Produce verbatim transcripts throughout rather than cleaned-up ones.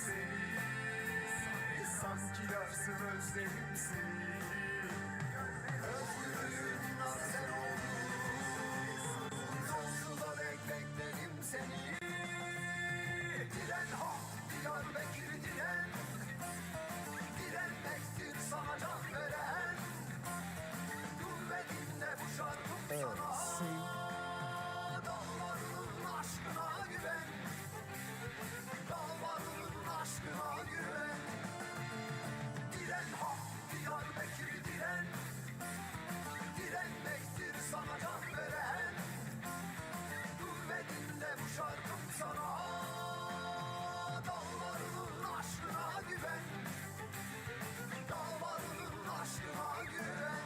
Seni, sanki yarsın özledim seni. Özgürlüğün nar sen oldun, sonsuza dek bekledim seni. Diren ha, Diyarbakır diren, direnmektir sana can veren. Dur ve dinle bu şarkım sana. Dağların aşkına güven. Dağların aşkına güven. Diren ha, Diyarbakır diren. Direnmektir sana can veren. Dur ve dinle bu şarkım sana. Dağların aşkına güven. Dağların aşkına güven.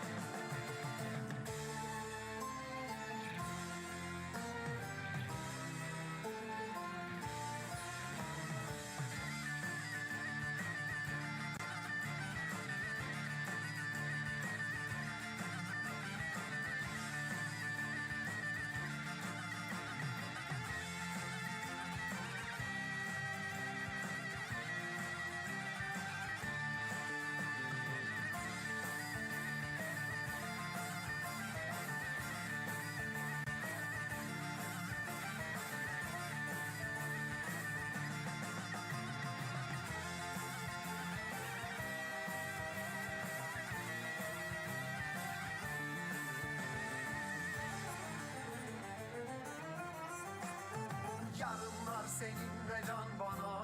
Yarınlar seninle can bana.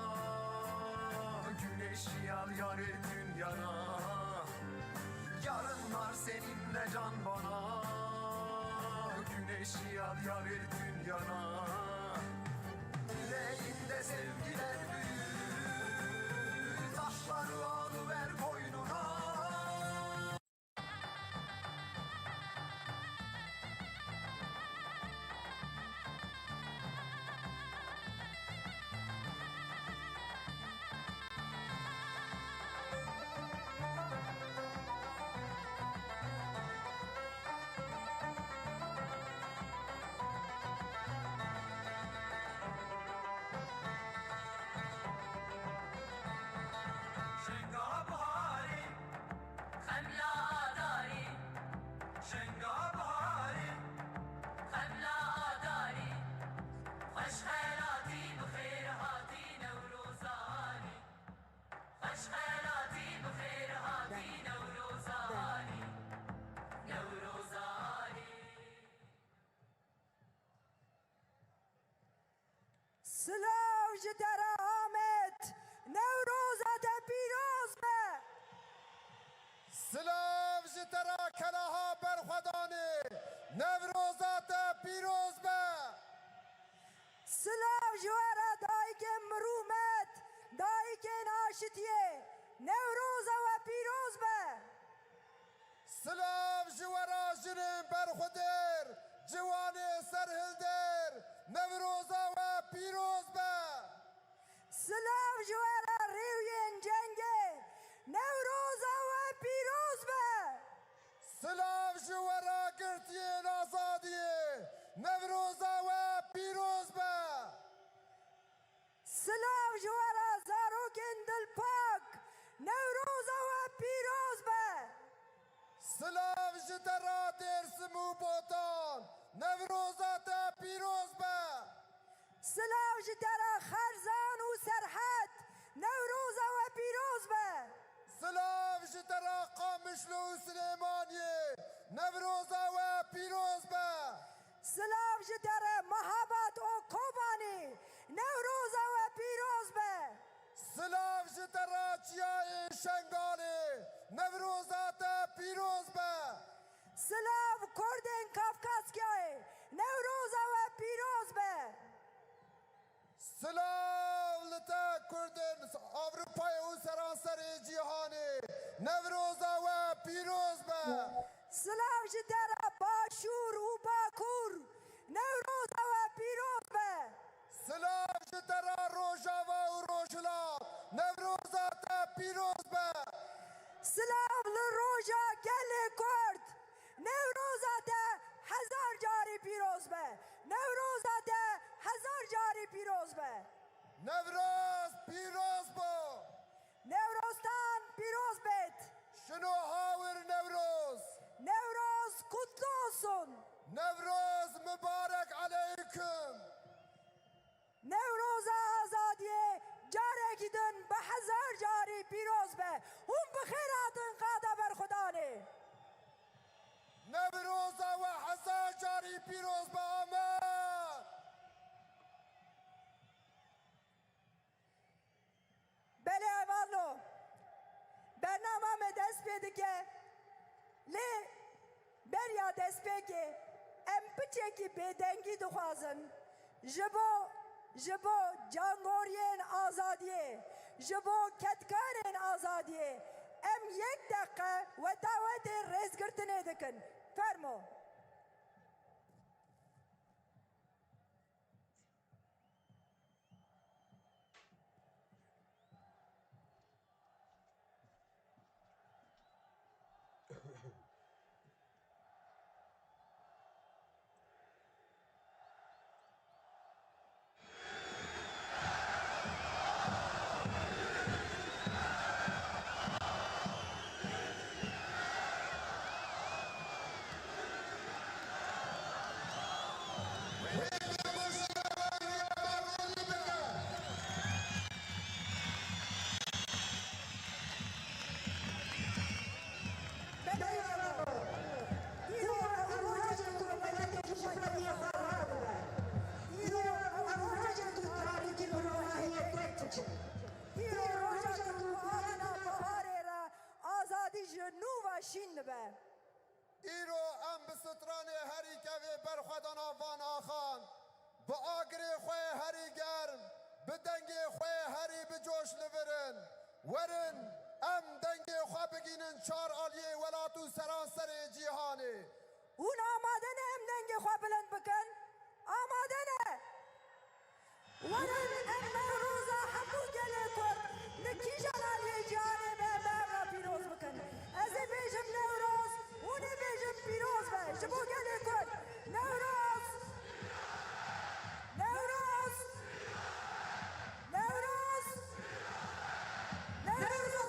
Güneşi al yar dünyana. Yarınlar seninle can bana. Güneşi al yar dünyana. Yüreğinde sevgiler büyür. Taşları alıver boynuna. Şenga biharê, xemla adarê. Şenga biharê, xemla adarê. Xweş xelatî, bi xêr hatî Newroza alî. Xweş xelatî, bi xêr hatî Newroza alî. Newroza alî. Silav ji te re Amed, Newroza te pîroz be. Silav ji te re Keleha Berxwedanê, Newroza te pîroz be. Silav ji we re dayikê mirûmet, dayikê naşitiyê, Newroza we pîroz be. Silav ji we re jinên berxwedêr, ciwanê serhilder, Newroza we pîroz be. Silav ji we re rêwiyên cengê, Newroza we pîroz be. Silav ji we re girtiyên azadiyê, Newroza we pîroz be. Silav ji we re zarokên dilpak, Newroza we pîroz be. Silav ji te re Dêrsim û Botan, Newroza te pîroz be. Silav ji te re Xerzan û Serhed, Newroza we pîroz be. Silav ji te re Qamişlo û Silêmaniyê, Newroza we pîroz be. Silav ji te re Mehabad û Kobanê, Newroza we pîroz be. Silav ji te re çiyayê Şengalê, Newroza te pîroz be. Silav Kurdên Kafkasyayê, Newroza we pîroz be. Silav li te Kurdên Ewropayê û seranserê cîhanê, Newroza we pîroz be. Silav ji te re Başûr û Bakur, Newroza we pîroz be. Silav ji te re Rojava û Rojhilat, Newroza te pîroz be. Silav li roja gelê Kurd, Newroza te hezar carî pîroz be. Newroza te hezar carî pîroz be. Newroz pîroz bo! Newroztan pîroz bêt! Şino hawir Newroz! Newroz kutlu olsun! Newroz mibarek aleykum! Newroza azadiyê carekî din bi hezar carî pîroz be. Hûn bi xêr hatin qada berxwedanê. Newroza we hezar carî pîroz be, amen! Belê hevalno, bernama me dest pê dike, lê beriya destpêkê em piçekî bêdengî dixwazin. Ji bo, ji bo cangoriyên azadiyê, ji bo kedkarên azadiyê em yek deqe wetawetê rêzgirtinê dikin. Fermo. Îro roja ku hatine biharê re azadî ji nû ve şîn dibe. Îro em bi stranê herî kevê berxwedana van axan, bi agirê xwe yê herî germ, bi dengê xwe yê herî bi coş li vir in. Werin, em dengê xwe bigînin çar aliyê welat û seranserê cîhanê. Hûn amade ne em dengê xwe bilind bikin? Amade ne? Werin em Newroza hemû gelê Kurd li kîjan aliyê cîhanê be em re pîroz bikin. Ez ê bêjim Newroz, hûn ê bêjin pîroz be ji bo gelê Kurd. Newroz! Newroz! Newroz! Newroz!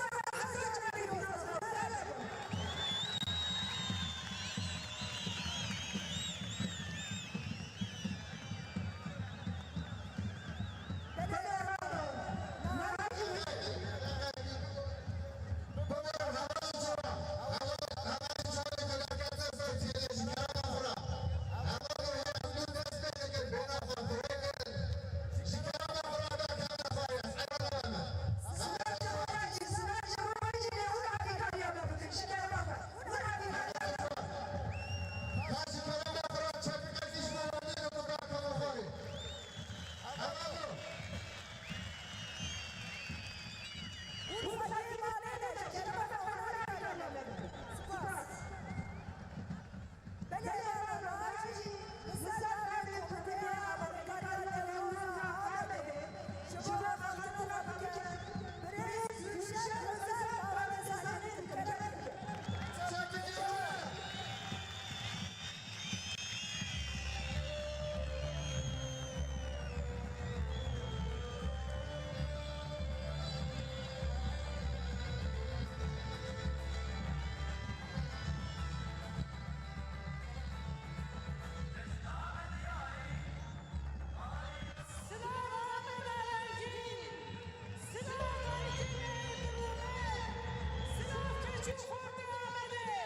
Silav Amedê!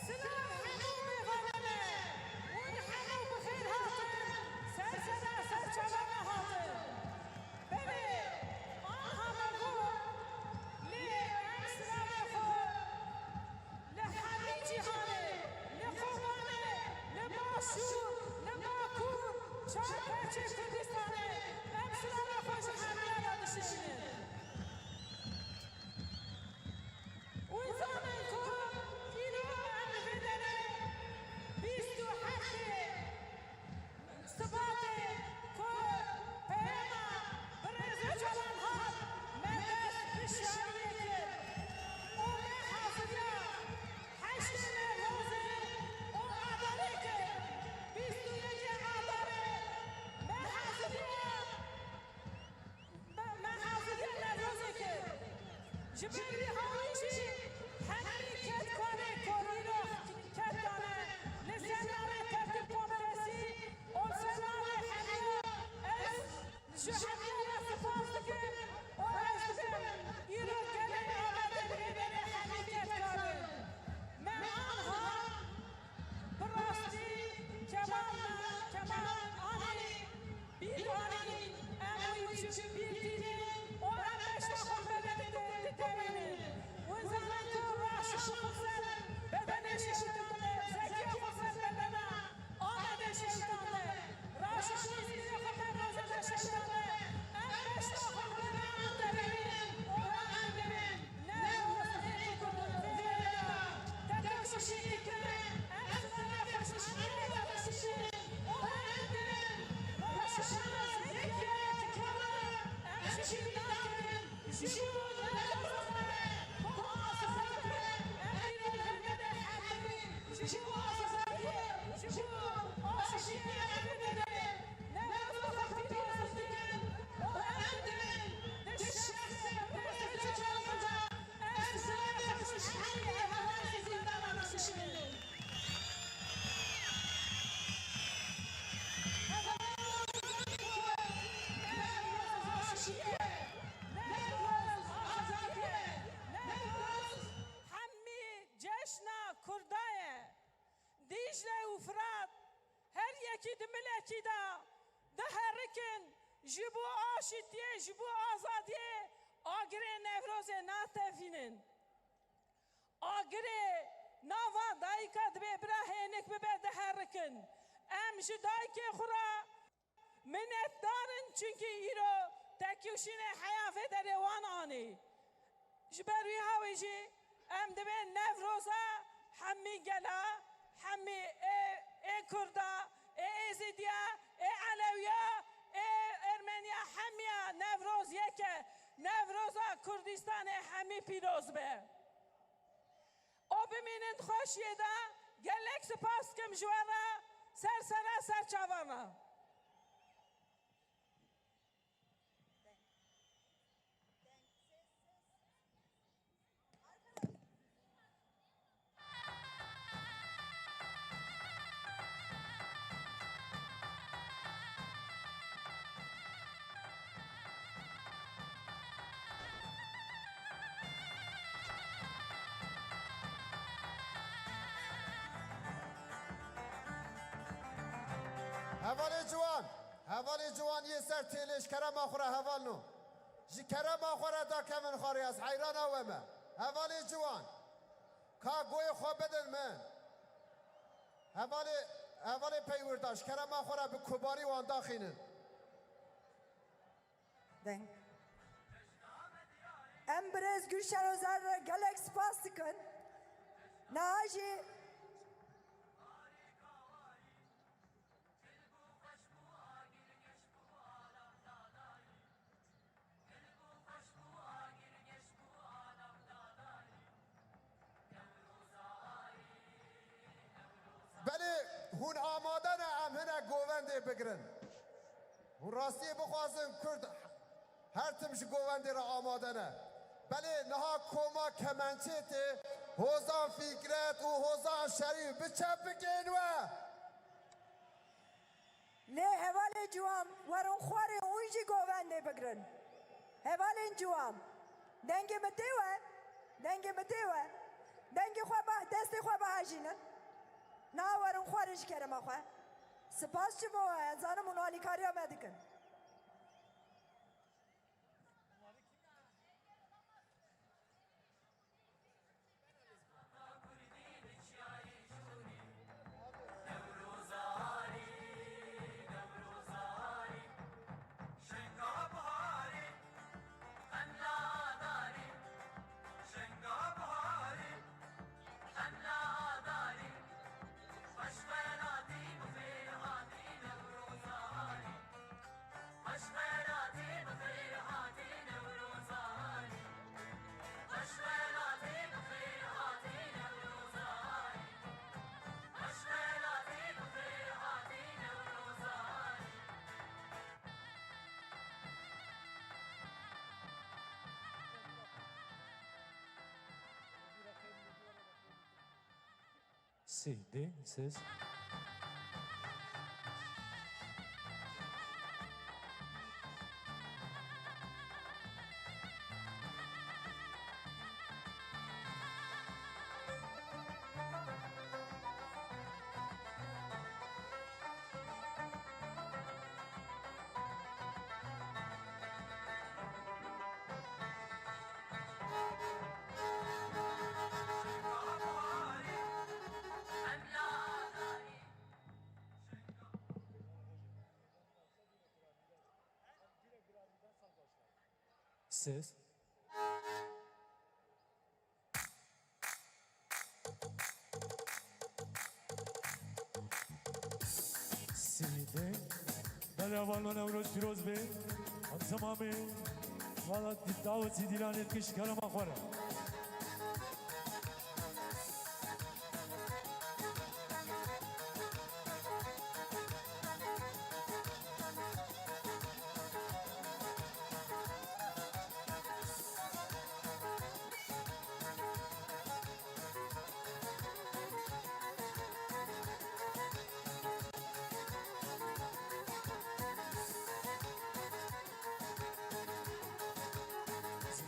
Silav hemû mêvanê me! Hûn hemû bi xêr hatin! Ser sera, ser çava me hatin! Belê, anha me got, lê em silavê xwe li hemî cîhanê, li Kobanê, li Başûr, li Bakur, çar perçê Kurdistanê, em silavê xwe ji hemiyan re dişînin. Û zanin Ji ber wî jî hemî kedkarê ku îro ketdane li ser navê Tertîb Komitesî û li ser navê hemiya ez ji hemiya re spas dikim û ez dikim îro gelê Amedê bi hêviyê hemî kedkar in. Me anha bi rastî Kemal, Kemal anî. Bîr anîn, em wî çi bîr tînin û em beşa xwe bide ditewînin. Hûn zanin ku Raşan xwe ser bedenê şewitande, Zekiya xwe ser bedena Amedê şewitande. Raşan Îzmîrê xwe ser rozê de şewitande. Em beşa xwe bide ditewînin û em dibin. Hemî ceşna Kurda ye. Dîcle û Firat her yekî di milekî de diherikin, ji bo aşîtiyê, ji bo azadiyê agirê Newrozê natevînin. Agirê nava dayika dibê bira hênik bibe diherikin. Em ji dayikê xwe re Minetdar in, çunkî îro tekî û şînê heya vê derê wan anî. Ji ber wî hawî jî em dibên Newroza hemî gela, hemî ê, ê Kurda, ê Êzîdiya, ê Elewiya, ê Ermeniya, hemiya Newroz yek e. Newroza Kurdistanê hemî pîroz be. Û bimînin di xweşiyê de, gelek spas dikim ji we re, ser sera ser çavan re. Hevalê ciwan, hevalê ciwan yê ser têlê ji kerema xwe re hevalno. Ji kerema xwe re dakevin xwarê, ez heyrana we me. Hevalê ciwan, ka goyê xwe bidin min. Hevalê, hevalê peywirda, ji kerema xwe re bi kubarî wan daxînin. Deng. Em birêz Gülşen Özel re gelek spas dikin. Niha jî Belê hûn amade ne em hinek govendê bigirin. Hûn rastiyê bixwazin Kurd her tim ji govendê re amade ne. Belê niha koma kemençê tê, Hozan Fikret û Hozan Şerîf bi çepikên we. Lê hevalê ciwan, werin xwarê hûn jî govendê bigirin. Hevalên ciwan, dengê min tê we, dengê min tê we. Dengê xwe ba, destê xwe bihejînin. Na werin xwarê ji kerema xwe. Spas ji bo we, ez zanim hûn alîkariya me dikin. Sî, dê, ses. Ses. Sî, dê. Belê, hevalno, Newroz pîroz be. Em temamê vala dawetî dîlanê dikin ji kerema xwe re.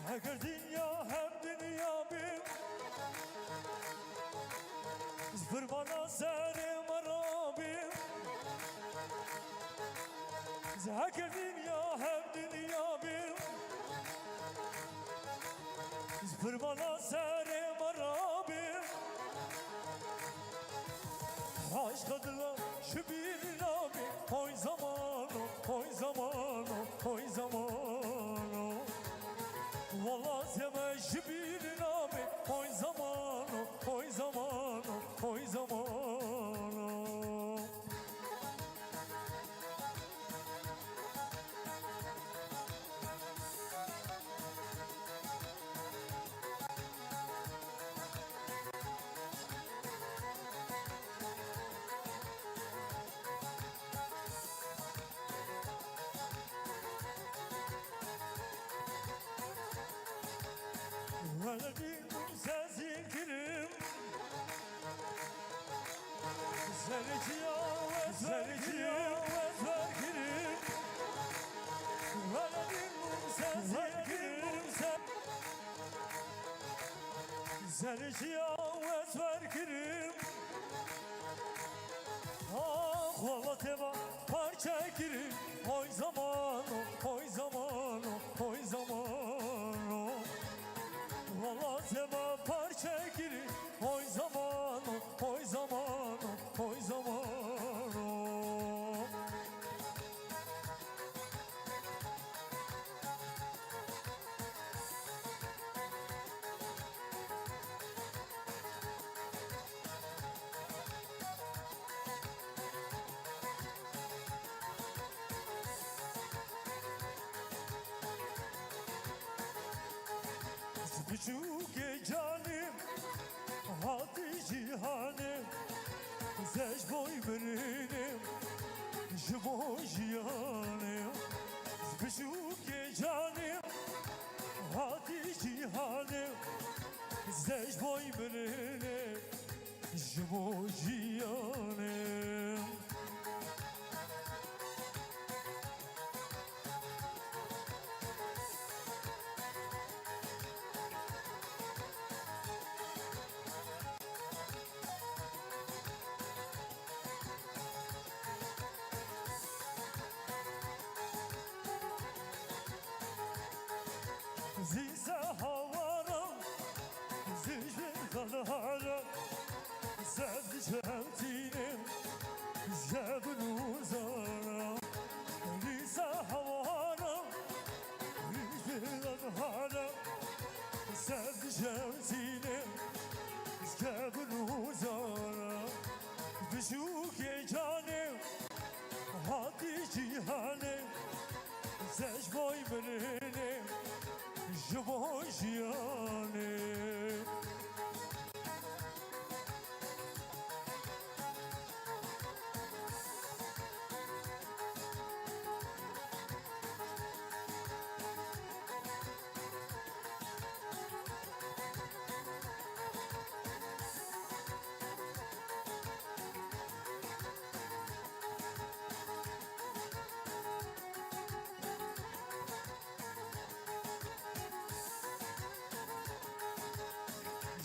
Heger dinya hem dinya be, ji firmana serê me rabe. Heger dinya hem dinya be, ji firmana serê me rabe. Aşka dila ji bîr nabe. Hay zamano, hay zamano, hay zamano. Wala zeme ji bîr nabe. Hay zamano, hay zamano, hay zamano. Weladî min sezî kirim. Zericiya we zericiya we zerkirim. Weladî min sezî kirim. Zericiya we zerkirim. Ax, wala teva parçe kirin. Hay zamano, hay zamano, hay zamano. Wala teva parçe kirin. Hay zamano, hay zamano, hay zamano. Ji biçûkê canê hatî cîhanê, ez ji bo mirinê, ji bo jiyanê. Ji biçûkê canê hatî cîhanê, ez ji bo mirinê, ji bo jiyanê. Zî se hawara, zî ji xelhara, sev dişewtîne, zebin û zara. Zî se hawara, zî ji xelhara, sev dişewtîne, zebin û zara. Biçûkê canê, hatî cîhanê, ez ji bo mirinê, ji bo jiyanê.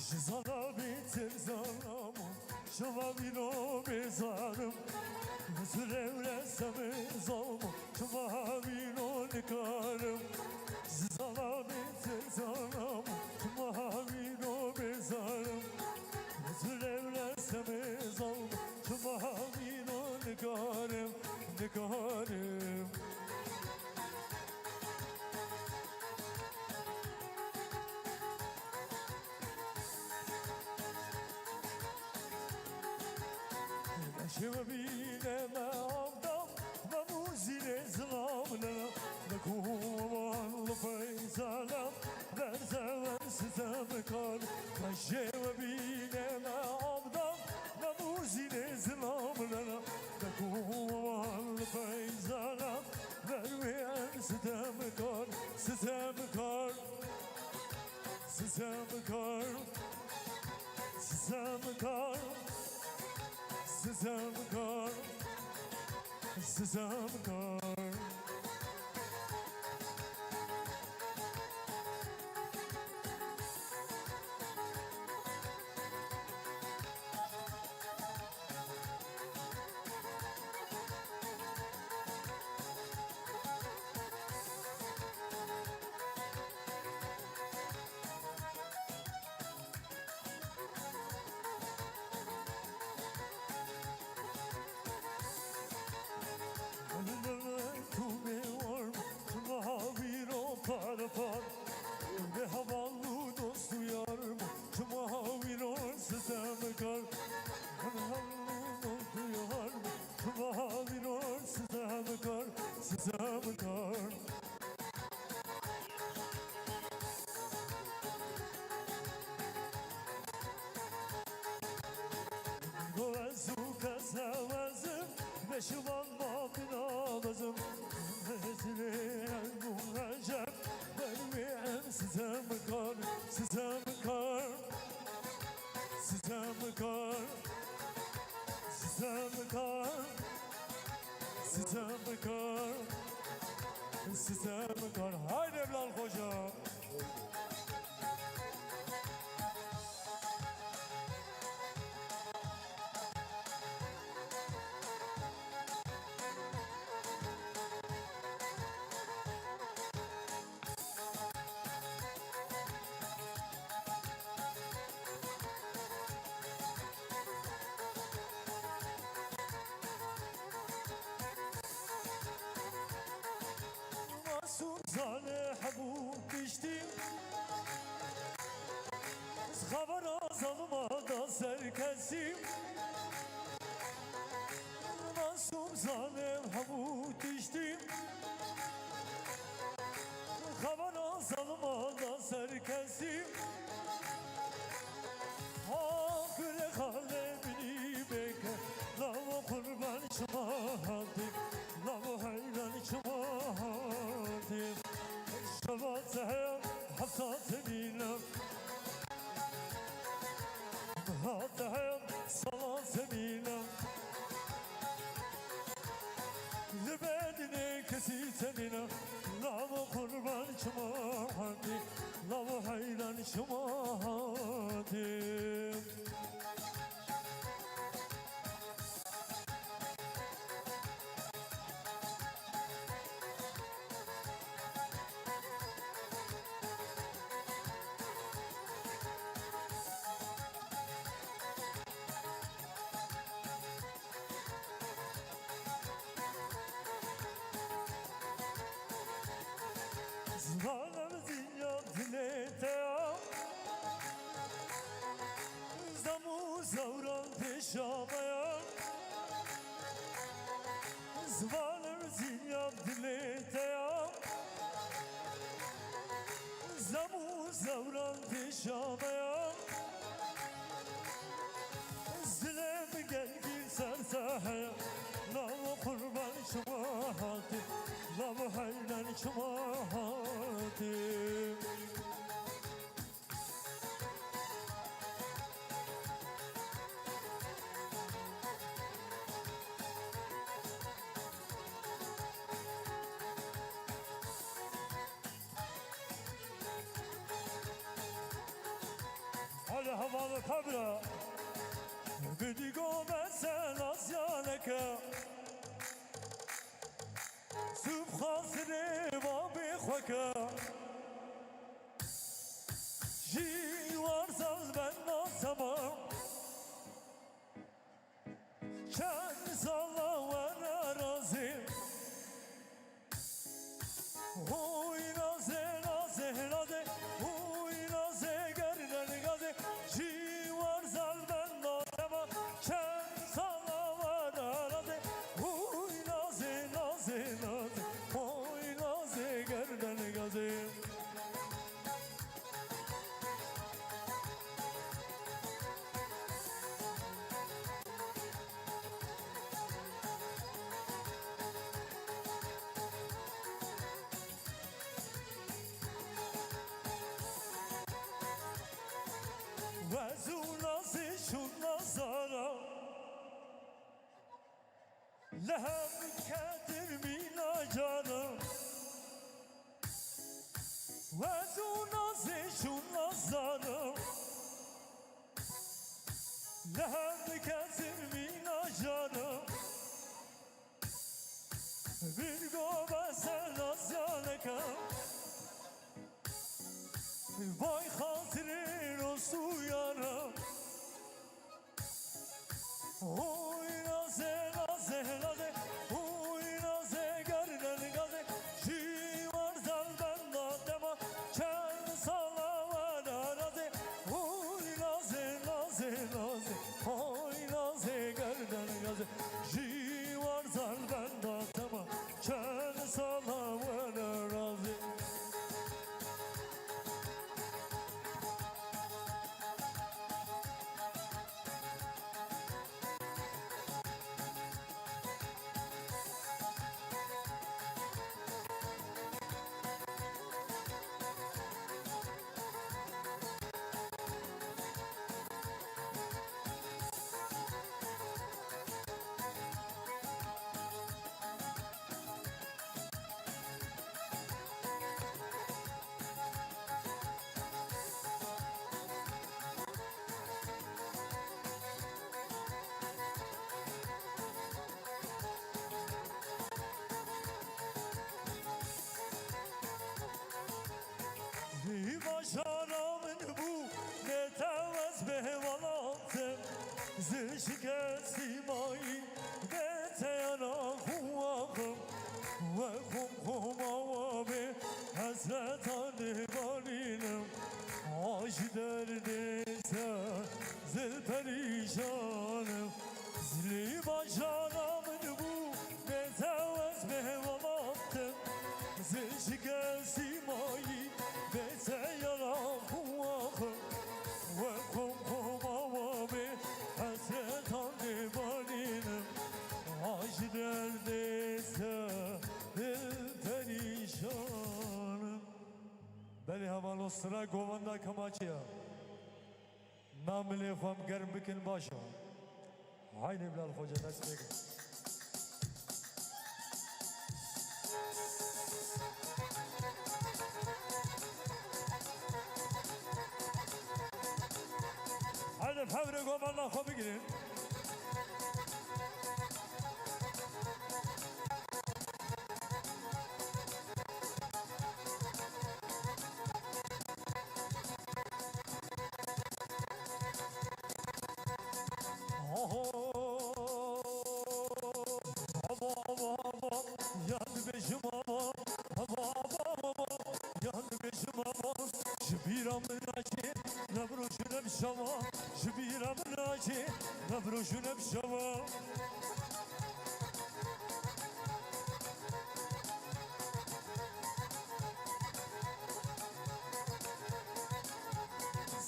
Ji zala bêtir zala bû, ji va vîno bêzar im. Ji lewre semê zala bû, ji va vîno nikarim. Ji zala bêtir zala bû, ji va vîno bêzar im. Ji lewre semê zala bû, ji va vîno nikarim, nikarim. Şewe bîne me avda, me mûzînê zilam lena, me kuwan li feyzana, berzewen sitemkar. Me şewe bîne me avda, me mûzînê zilam lena, me kuwan li feyzana, berwê em sitemkar, sitemkar. Sitemkar, sitemkar, sitemkar, sitemkar. Par, bê heval û dost û yar bû, çima wî roj sitemkar. Min hev û dost û yar bû, çima wî roj sitemkar, sitemkar. Go ez û kes hewez im, beşivan ma binabezim. Hezirê elbû ecem, berwê em sitemkar, sitemkar, sitemkar, sitemkar, sitemkar, sitemkar. Haydi Bilal Xoca. Masûm zane hebû piştî, xebera zalima da ser kesî. Masûm zane hemû tiştî, xebera zalima da ser kesî. Ha kurê xalê binî bêke, lava qurban çima hatî, lava heyran çima hatî. Şeva te hefta tenîne, hate sala tenîne. Li bedinê kesî tenîne, lava qurban çima hatî, lava heyran çima hatî. Zivanem zinya dilê te ya, zam û zewran pêşa me ya. Zivanem zinya dilê te ya, zam û zewran pêşa me ya. Zilê min gelgî ser te heye, lava qurban çima hatî, lava heyran çima hatî. Heval Kabra. Bidigo mesela ziyaleke. Subxasirê babê xwe ke. Jî warzal ben nasema. Çend sala were razî. Oy nazê, nazê, nazê, oy nazê gerden gazê, jî warzal ben natema, çend sala were razê. Oy nazê, nazê, nazê, oy nazê gerden gazê. Wezû nazê şûn nazara. Li hev ketir mîna canim. Wezû nazê şûn nazarim. Li hev ketir mîna canim. Virgo be ser nazyaneke. Vay xatirê rost û yarim. Oy nazê, nazê, nazê, oy nazê gerden gazê, jî warzal ben natema, çend sala were razê. Oy nazê, nazê, nazê, oy nazê gerden gazê, jî warzal ben natema, çend sala were razê. Vî bajara min bû, bê te ez bê hevalat im. Zi şikestî mayî, bê te yana xwe axim. We xum xuma we bê, hesretan dê barînim. A ji derdê te zil perîşan im. Zilê bajara min bû, bê te ez bê hevalat im. Zi şikestî mayî, bê te yana xwe axim. We xum xuma we bê, hesretan dê barînim. A ji derdê te dil perîşan im. Belê hevalno, sira govenda kemaçiya. Na milê xwe em germ bikin, baş e. Haydê Bilal Xoca, dest pê ke. Haydê, fevrê govenda xwe bigirin. Oho. Ava, ava, ava, yan dibêjim ava. Ava, ava, ava, yan dibêjim ava. Ji bîra min naçê, ne bi roj û ne bi şeva. Ji bîra min naçê, ne bi roj û ne bi şeva.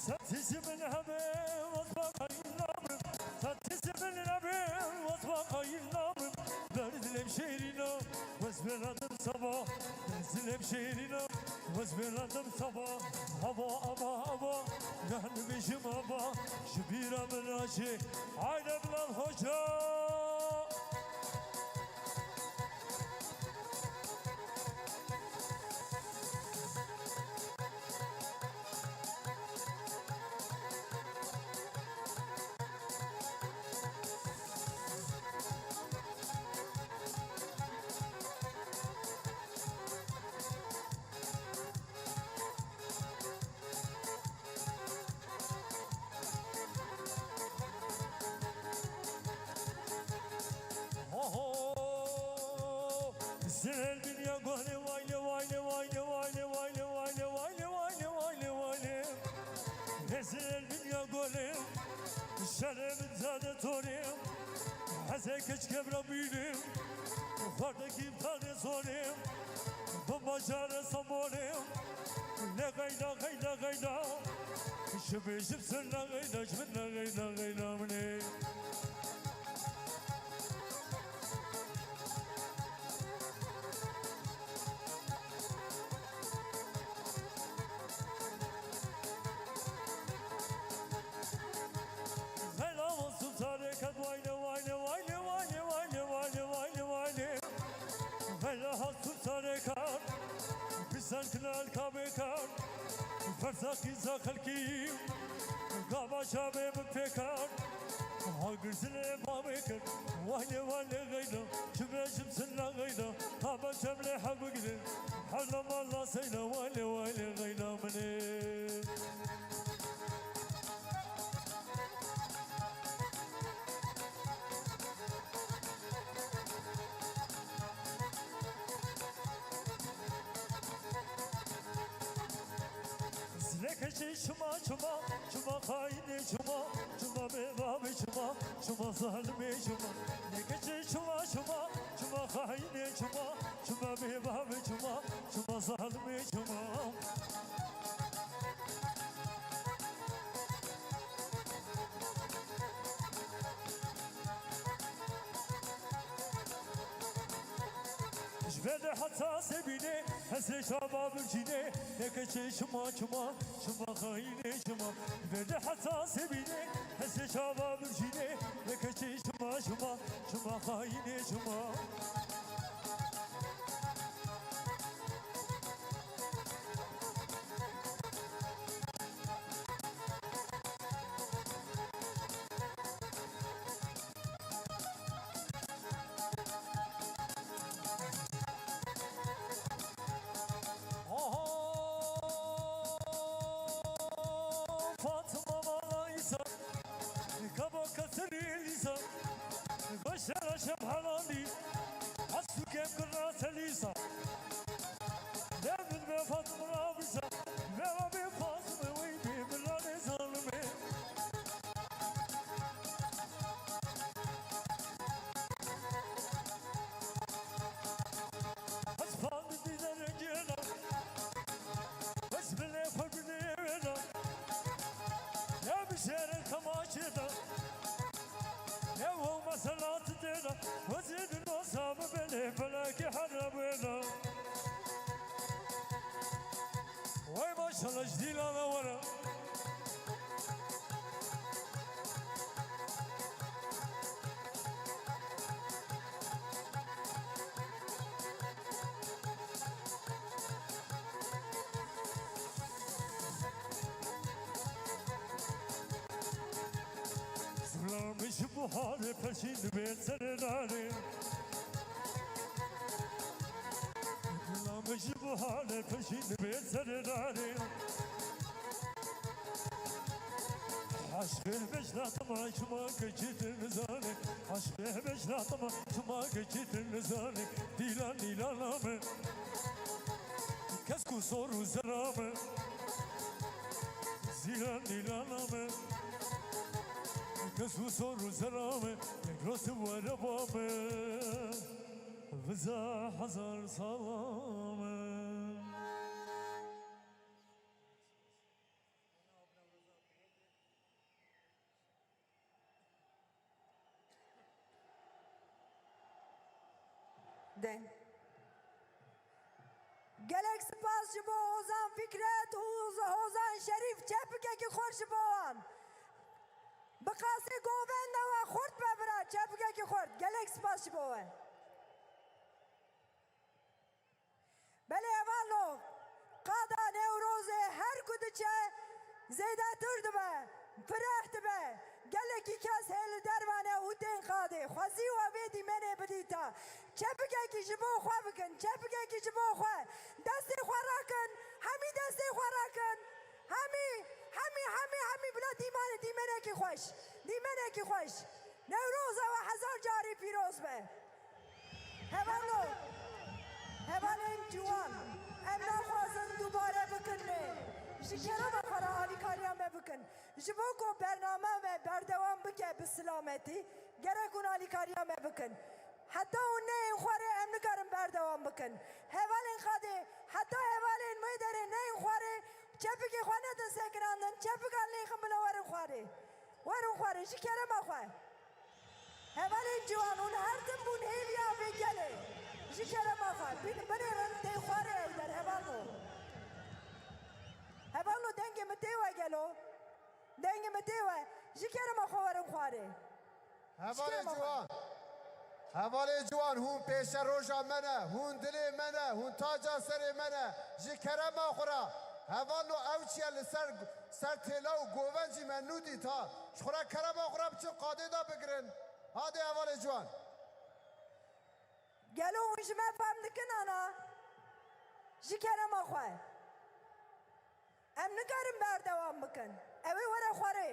Setî ji min hebe, wez ba qayîl nabim. Setî ji min hebe, wez ba qayîl nabim. Ber dilêm şêrîna, wez bêladim seba. Ber dilêm şêrîna, wez bêladim seba. Hava, hava, hava, neh dibêjim hava. Ji bîra min naçê. Hayde Bilal Hoca. Rezil el dinya gole, vay le, vay le, vay le, vay le, vay le, vay le, vay le, vay le, vay le, vay le. Rezil el dinya gole, şerê min zade tore. Hezê keç kevra bîne, xwardekî tane zore. Bimbaşare samore, le gayda, gayda, gayda. Şibê şib sirna gayda, şibna gayda, gayda mine. Xela wa sutare kat wayne, wayne, wayne, wayne, wayne, wayne, wayne, wayne. Xela ha sutare kat, pisan kinal kabe kat. Fersa qîza xelkî, gava çavê min pê kat. Ha girsine bavê kir, wayne, wayne geyna, çi bêjim sinna geyna, ha ben çem lê hev bigrin, hevna mala seyna, wayne, wayne geyna minê. Zilekê çi çima, çima, çima xayinê çima, çima bêbabê çima, çima zalimê çima. Zilekê çi çima, çima, çima xayinê çima, çima bêbabê çima, çima zalimê çima. Ji vê de heta sebînê, hesê çava bircînê, neke çê çima çima, çima xayînê çima. Ji vê de heta sebînê, hesê çava bircînê, neke çê çima çima, çima xayînê çima. Aha! Fatma Malaysa, Kaba Katerîsa, Başara Şebhalani, Hasu Kem Kırna Selisa. Devlet ve Fatma Rabisa, ve Rabbi Fatma ve Bimrane Zalime. Bes fandi dizere gena, bes bile fagüne vena. Ya bir şehre kamaşe da, ya o masalat dena, vazidin o sabi bile felaki harabena. Vay maşallah, ji dîlana were. Zulamê ji buharê peşî dibê serê darê. Zulamê ji buharê peşî dibê serê darê. Aşkê vecda tamam çima keçî tu nizane. Aşkê vecda tamam çima keçî tu nizane. Dîlan dîlana min. Kes ku sor û zera min. Zîlan dîlana min. Kes ku sor û zera min. Yek roz were ba min. Viza hezar sala min. Deng. Gelek spas ji bo Hozan Fikret û Hozan Şerîf. Çepikekî xurt ji bo wan. Bi qasê govenda we xurt be bira, çepikekî xurt. Gelek spas ji bo we. Belê hevalno, qada Newrozê her ku diçe zêdetir dibe, fireh dibe. Gelekî kes hê li derve ne û tên qadê. Xwezî we vê dîmenê bidîta. Çepikekî ji bo xwe bikin, çepikekî ji bo xwe. Destê xwe rakin, hemî destê xwe rakin. Hemî, hemî, hemî, hemî bila dîmanê, dîmenekî xweş. Dîmenekî xweş. Newroza we hezar carî pîroz be. Hevalno. Hevalên ciwan, em naxwazin dubare bikin lê ji kerema xwe re alîkariya me bikin. Ji bo ku bername me berdewam bike bi silametî, gerek hûn alîkariya me bikin. Heta hûn neyên xwarê em nikarin berdewam bikin. Hevalên xadê, heta hevalên wê derê neyên xwarê, çepikê xwe nedin sekinandin, çepikan lêxin bila werin xwarê. Werin xwarê, ji kerema xwe. Hevalên ciwan, hûn her tim bûn hêviya vê gelê. Ji kerema xwe, bin-, binêrin tê xwarê ew der, hevalno. Hevalno, dengê min tê we gelo? Dengê min tê we? Ji kerema xwe werin xwarê. Hevalê ciwan. Hevalê ciwan, hûn pêşeroja me ne, hûn dilê me ne, hûn taca serê me ne. Ji kerema xwe re. Hevalno, ew çi ye li ser, ser têla û govencî me nû dît ha. Ji xwe re kerema xwe re biçin qadê de bigirin. Hadê hevalê ciwan. Gelo hûn ji me fehm dikin ana? Ji kerema xwe. Em nikarin berdewam bikin. Ew ê were xwarê.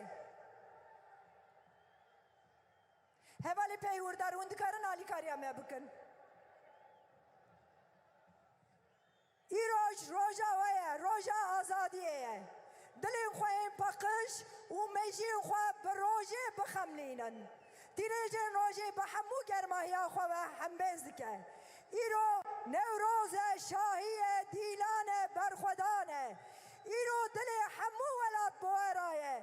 Hevalê peywîrdar, hûn dikarin alîkariya me bikin? Îroj roja we ye, roja azadiyê ye. Dilên xwe yên paqij û mejiyên xwe bi rojê bixemlînin. Dirêjên rojê bi hemû germahiya xwe ve hembêz dike. Îro Newroz e, şahî ye, dîlan e, berxwedan e. Îro dilê hemû welat bi we re ye.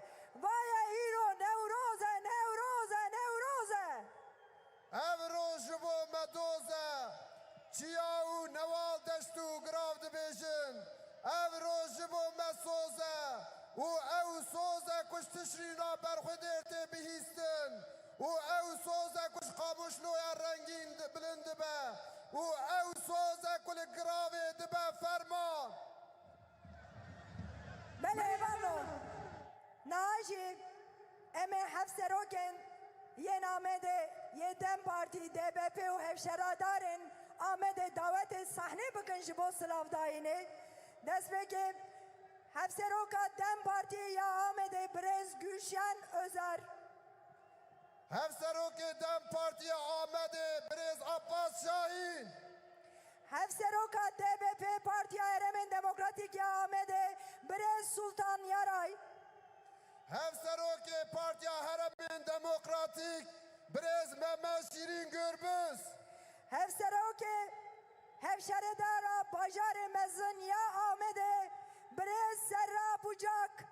Va ye îro Newroz e, Newroz e, Newroz e. Ev roj ji bo me doz e. Çiya û newal deşt û girav dibêjin. Ev roj ji bo me soz e. Û ew soz e ku ji tişrîna berxwedêr tê bihîstin. Û ew soz e ku ji Qamişloya rengîn di-, bilind dibe. Û ew soz e ku li giravê dibe ferman. Belê, hevalno. Niha jî em ê hevserokên yên Amedê yê DEM Partî, DBP û hevşeredarên Amedê dawetê sahnê bikin ji bo silavdayînê. Destpêkê Hevseroka DEM Partiyê ya Amedê birêz Gülşen Özer. Hevserokê DEM Partiya Amedê birêz Abbas Şahîn. Hevseroka DBP Partiya Herêmên Demokratîk ya Amedê birêz Sultan Yaray. Hevserokê Partiya Herêmên Demokratîk birêz Mehmet Şîrîn Gürbüz. Hevserokê Hevşaredara Bajarê Mezin ya Amedê birêz Serra Bucak.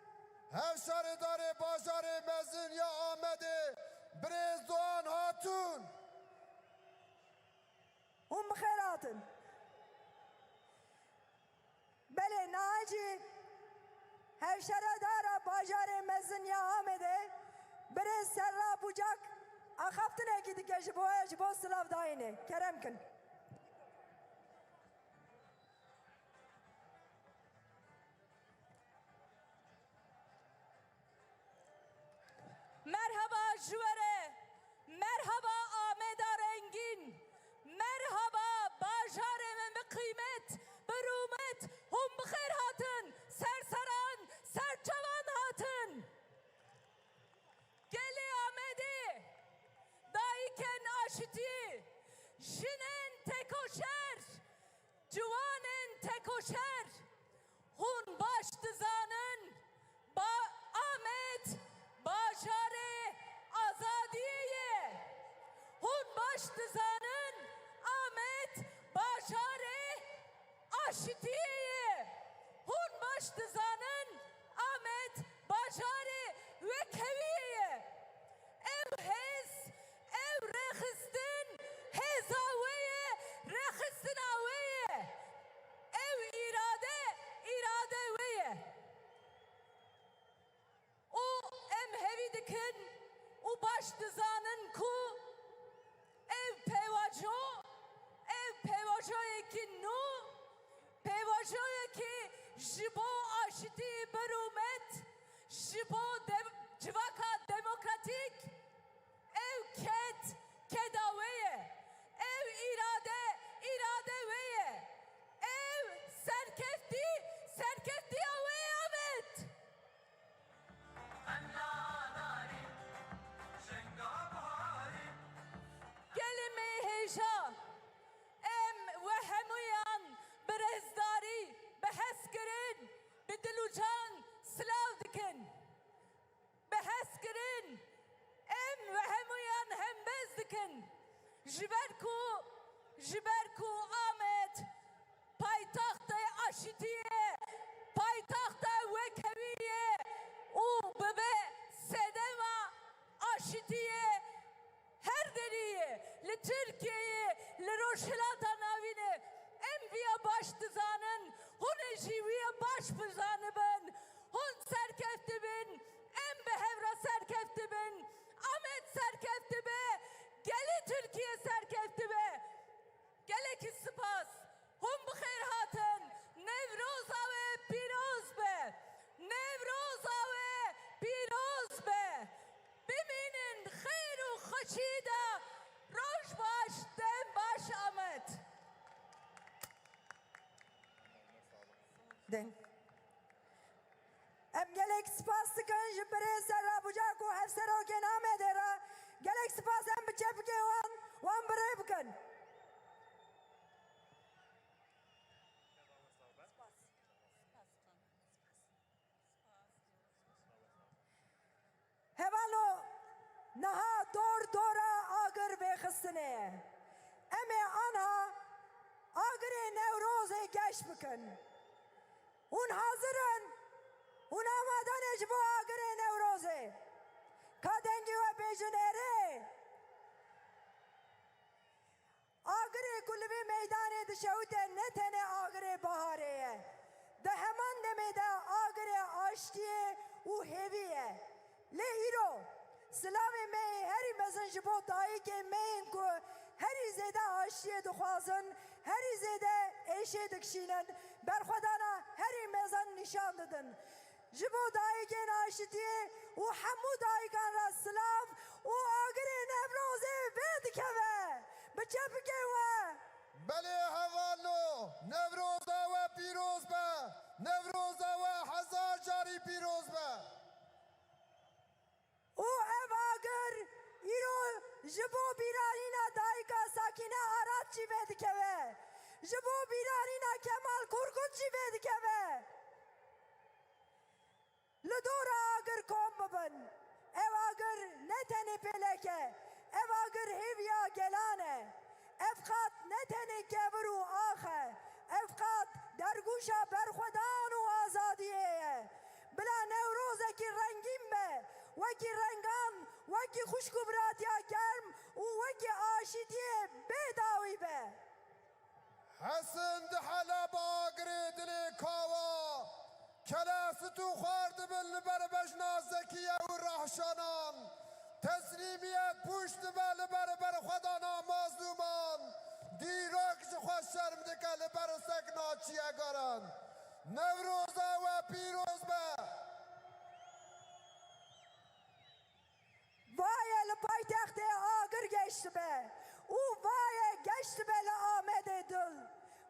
Hevşaredarê Bajarê Mezin ya Amedê birêz Doğan Hatun. Hûn bi xêr hatin. Belê, niha jî hevşaredara Bajarê Mezin ya Amedê birêz Serra Bucak axaftinekî dike ji bo, ji bo silavdayînê. Kerem kin. Merhaba ji we re, merhaba Ameda rengîn, merhaba bajarê me bi qîmet, bi rûmet, hûn bi xêr hatin, serseran, serçavan hatin. Gelê Amedê, dayikên aşitî, jinên tekoşer, ciwanên tekoşer, hûn baş dizanin, ba-, Amed bajarê azadiyê ye. Hûn baş dizanin, Amed bajarê aşitiyê ye. Hûn baş dizanin, Amed bajarê wekheviyê ye. Ev hêz, ev rêxistin hêza we ye, rêxistina we ye. Ev îrade, îrade we ye. Û em hevî dikin û baş dizanin ku ev pêvajo, ev pêvajoyekî nû, pêvajoyekî ji bo aşitî, birûmet, ji bo dem-, civaka demokratîk, ew ked, keda we ye. Ew îrade, îrade we ye. Ew serkeftî, serkeftiya we ye, Amed. Gelê me hêja, em we hemûyan dikin. Ji ber ku, ji ber ku Amed paytextê aşîtiyê, paytexta wekheviyê û bibe sedema aşîtiyê her deriyê, li Tirkiyeyê, li Rojhilata Navînê, em viya baş dizanin, hûn ê jî wiya baş bizanibin. Hûn serkeft dibin, em bi hev re serkeft dibin. Amed serkeft dibe, gelê Tirkiye serkeft dibe. Gelekî spas. Hûn bi xêr hatin. Newroza we pîroz be. Newroza we pîroz be. Bimînin xêr û xweşî de. Roj baş, dem baş Amed. Dem. Em gelek spas dikin ji birêz Serra Bucak û hevserokên Amedê re. Gelek spas, em bi çepikê wan, wan bi rê bikin. Hevalo, niha dor dora agir vêxistinê ye. Em ê anha agirê Newrozê geş bikin. Hûn hazir in? Hûn amade ne ji bo agirê Newrozê? Ka dengê we bêjin erê. Agirê ku li vê meydanê dişewite ne tenê agirê biharê ye. Di heman demê de agirê aştiyê û hêvî ye. Lê îro silavê me yê herî mezin ji bo dayikê me yên ku herî zêde aştiyê dixwazin, herî zêde êşê dikişînin, berxwedana herî mezin nîşan didin. Ji bo dayikên aşitiyê û hemû dayikan re silav û agirê Newrozê vê dikeve. Bi çepikê we. Belê hevalo, Newroza we pîroz be. Newroza we hezar carî pîroz be. Û ev agir îro ji bo bîranîna dayika Sakîne Arat jî vedikeve. Ji bo bîranîna Kemal Korkut jî vedikeve. Li dora agir kom bibin. Ev agir ne tenê pêlek e, ev agir hêviya gelan e. Ev qat ne tenê kevir û ax e, ev qat dergûşa berxwedan û azadiyê ye. Bila Newrozekî rengîn be, wekî rengan, wekî xwişk û biratiya germ û wekî aşîtiyê bê dawî be. Hesin dihele bi agirê dilê kawa. Kele stû xwar dibin li ber bejna Zekiye û Rehşanan. Teslîmiyek pûç dibe li ber berxwedana mazlûman. Dîrok ji xwe şerm dike li ber sekna çiyegaran. Newroza we pîroz be. Vaye li paytextê agir geş dibe û vaye geş dibe li Amedê dil.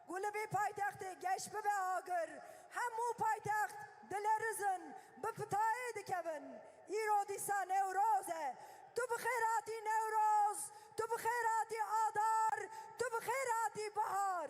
Ku li vê paytextê geş bibe agir, hemû paytext dilerizin, bi pitayê dikevin. Îro dîsa Newroz e. Tu bi xêr hatî Newroz, tu bi xêr hatî Adar, tu bi xêr hatî Bihar.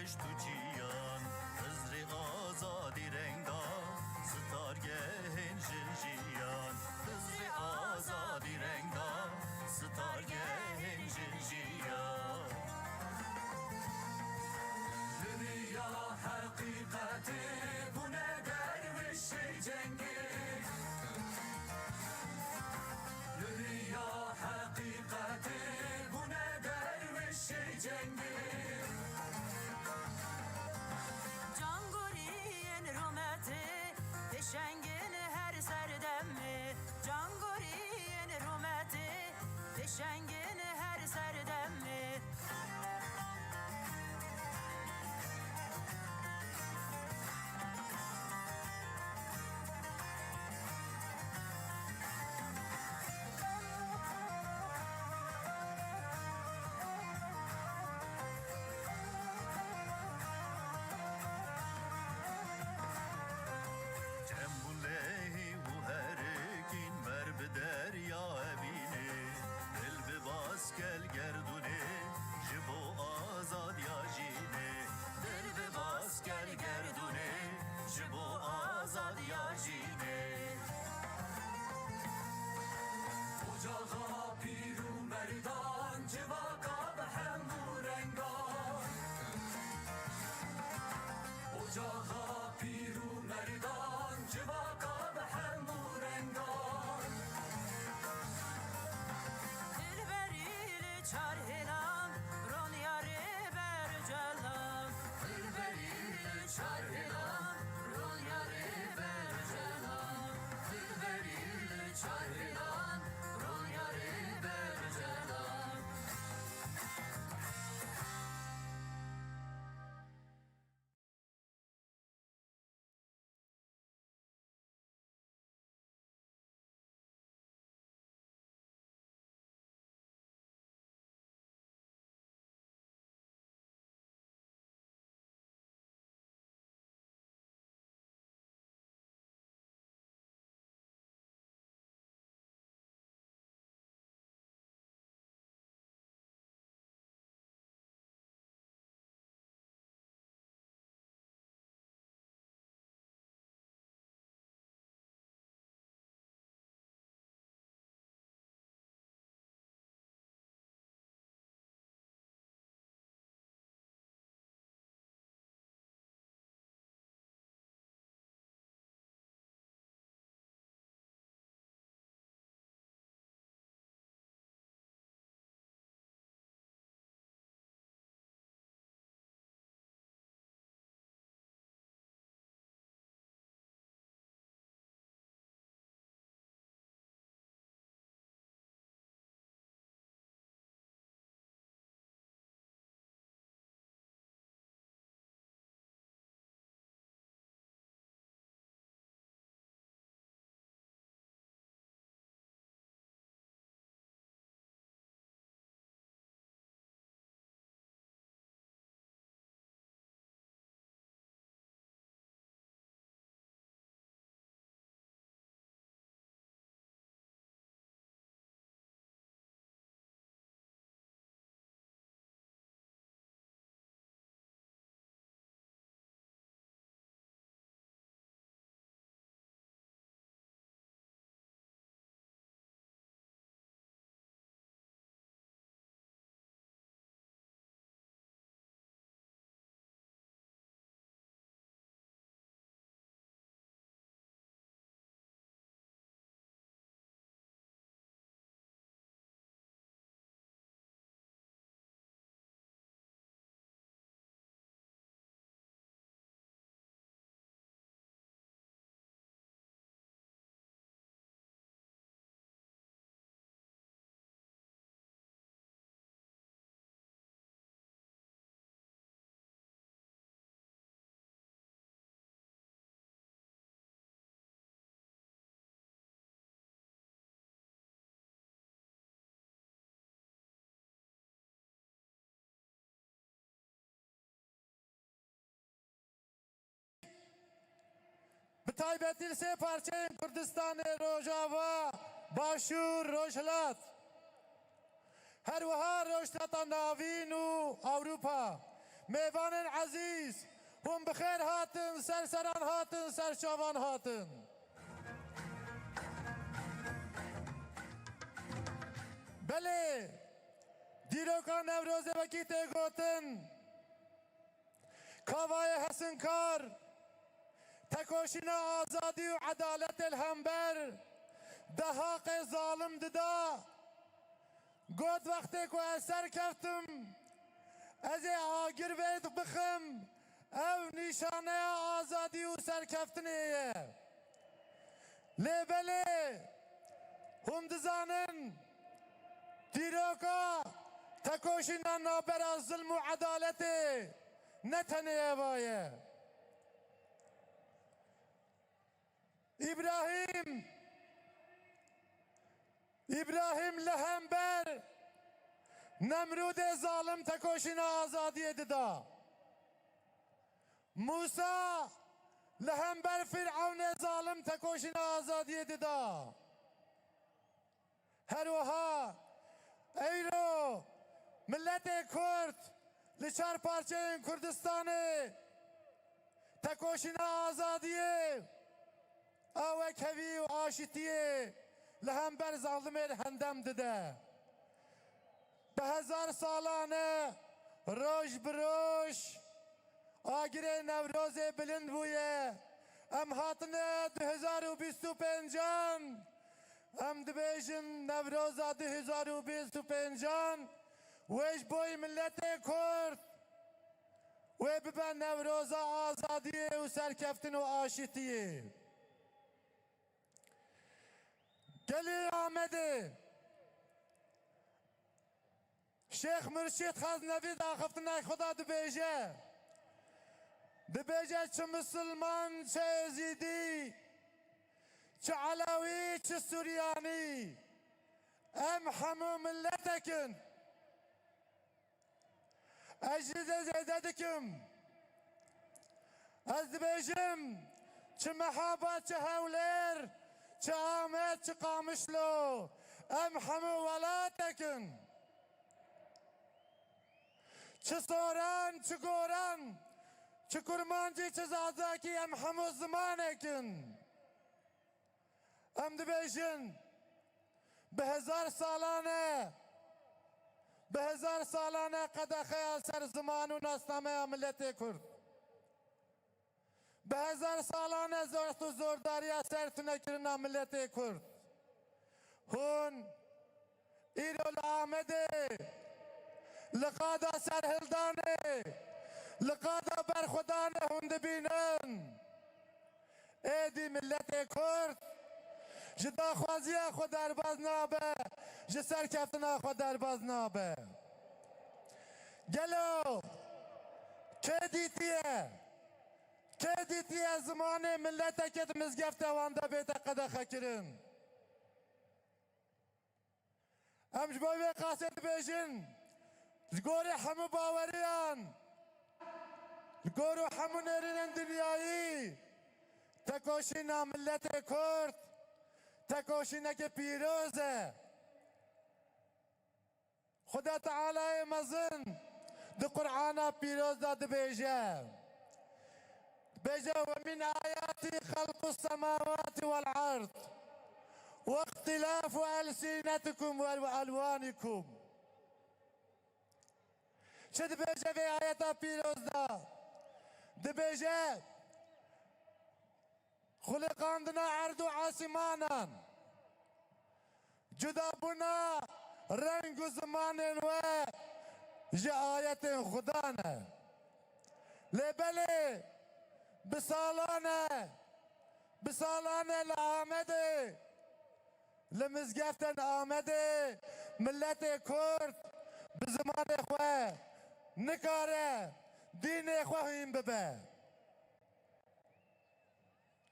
Pişt û çiyan, Xizrê azadî reng da, sitargehên jin jiyan. Xizrê azadî reng da, sitargehên jin jiyan. Li riya heqîqetê bûne derwişê cengê. Li riya heqîqetê bûne derwişê cengê. Cangoriyên rûmetê pêşengên her serdemê. Cangoriyên rûmetê pêşengên her serdemê. Çem bûn lehî û herikîn ber bi derya evînê. Dil bi bas kel gerdûnê ji bo azadiya jînê. Dil bi bas kel gerdûnê ji bo azadiya jînê. Ocaxa pîr û merdan, civaka bi hemû rengan. Ocaxa pîr û merdan, civaka bi hemû rengan. Dilberî li çar hêlan, Ronyarê Bercelan. Dilberî li çar hêlan, Ronyarê Bercelan. Dilberî li çar hêlan, Ronyarê Bercelan. Bi taybetî li sê parçeyên Kurdistanê, Rojava, Başûr, Rojhilat, her wiha Rojhilata Navîn û Ewropa, Mêvanên ezîz, hûn bi xêr hatin, ser seran hatin, ser çavan hatin. Belê, dîroka Newrozê wekî tê gotin, Kavayê hesinkar, tekoşîna azadî û edaletê li hember dehaqê zalim dida. Got, wextê ku ez serkeftim, ez ê agir vê bixim, ew nîşaneya azadî û serkeftinê ye. Lê belê, hûn dizanin, dîroka tekoşîna navbera zilm û edaletê ne tenê eva ye. Îbrahîm, Îbrahîm li hember Nemrûdê zalim tekoşîna azadiyê dida. Mûsa li hember Fîrewnê zalim tekoşîna azadiyê dida. Her wiha eyro miletê Kurd li çar parçeyên Kurdistanê tekoşîna azadiyê a wekhevî û aşitiyê li hember zalimê li hendem dide. Bi hezar salan e, roj bi roj agirê Newrozê bilind bûye. Em hatine du hezar û bîst û pêncan. Em dibêjin Newroza du hezar û bîst û pêncan wê ji bo miletê Kurd wê bibe Newroza azadiyê û serkeftin û aşitiyê. Gelê Amedê, Şêx Murşîd Xeznevî di axiftineke xwe de dibêje, dibêje, çi misilman, çi êzîdî, çi elewî, çi suryanî, em hemû miletek in. Ez jî de zêde dikim. Ez dibêjim, çi Mehaba, çi Hewlêr, çi Amed, çi Qamişlo, em hemû welatek in. Çi Soran, çi Goran, çi Kurmancî, çi Zazakî, em hemû zimanek in. Em dibêjin, bi hezar salan e, bi hezar salan e qedexeya ser ziman û nasnameya miletê Kurd. Bi hezar salan e zort û zordariya ser tunekirina miletê Kurd. Hûn îro li Amedê, li qada serhildanê, li qada berxwedanê hûn dibînin. Êdî miletê Kurd ji daxwaziya xwe derbaz nabe, ji serkeftina xwe derbaz nabe. Gelo kê dîtiye, kê dîtiye zimanê mileteke di mizgefta wan de bête qedexekirin? Em ji bo vê qasê dibêjin, ji gorî hemû baweriyan, ji gorî hemû nêrînên dinyayî, tekoşîna miletê Kurd tekoşîneke pîroz e. Xuda Tealayê mezin di Qur'ana pîroz de dibêje, dibêje, "Ve min ayati xelqus semawati vel ard ve ihtilafu elsinetikum ve elvanikum." Çi dibêje vê ayeta pîroz de? Dibêje, xuliqandina erd û asîmanan, cudabûna reng û zimanên we ji ayetên Xudan e. Lê belê bi salan e, bi salan e li Amedê, li mizgeftên Amedê miletê Kurd bi zimanê xwe nikare dînê xwe hîn bibe.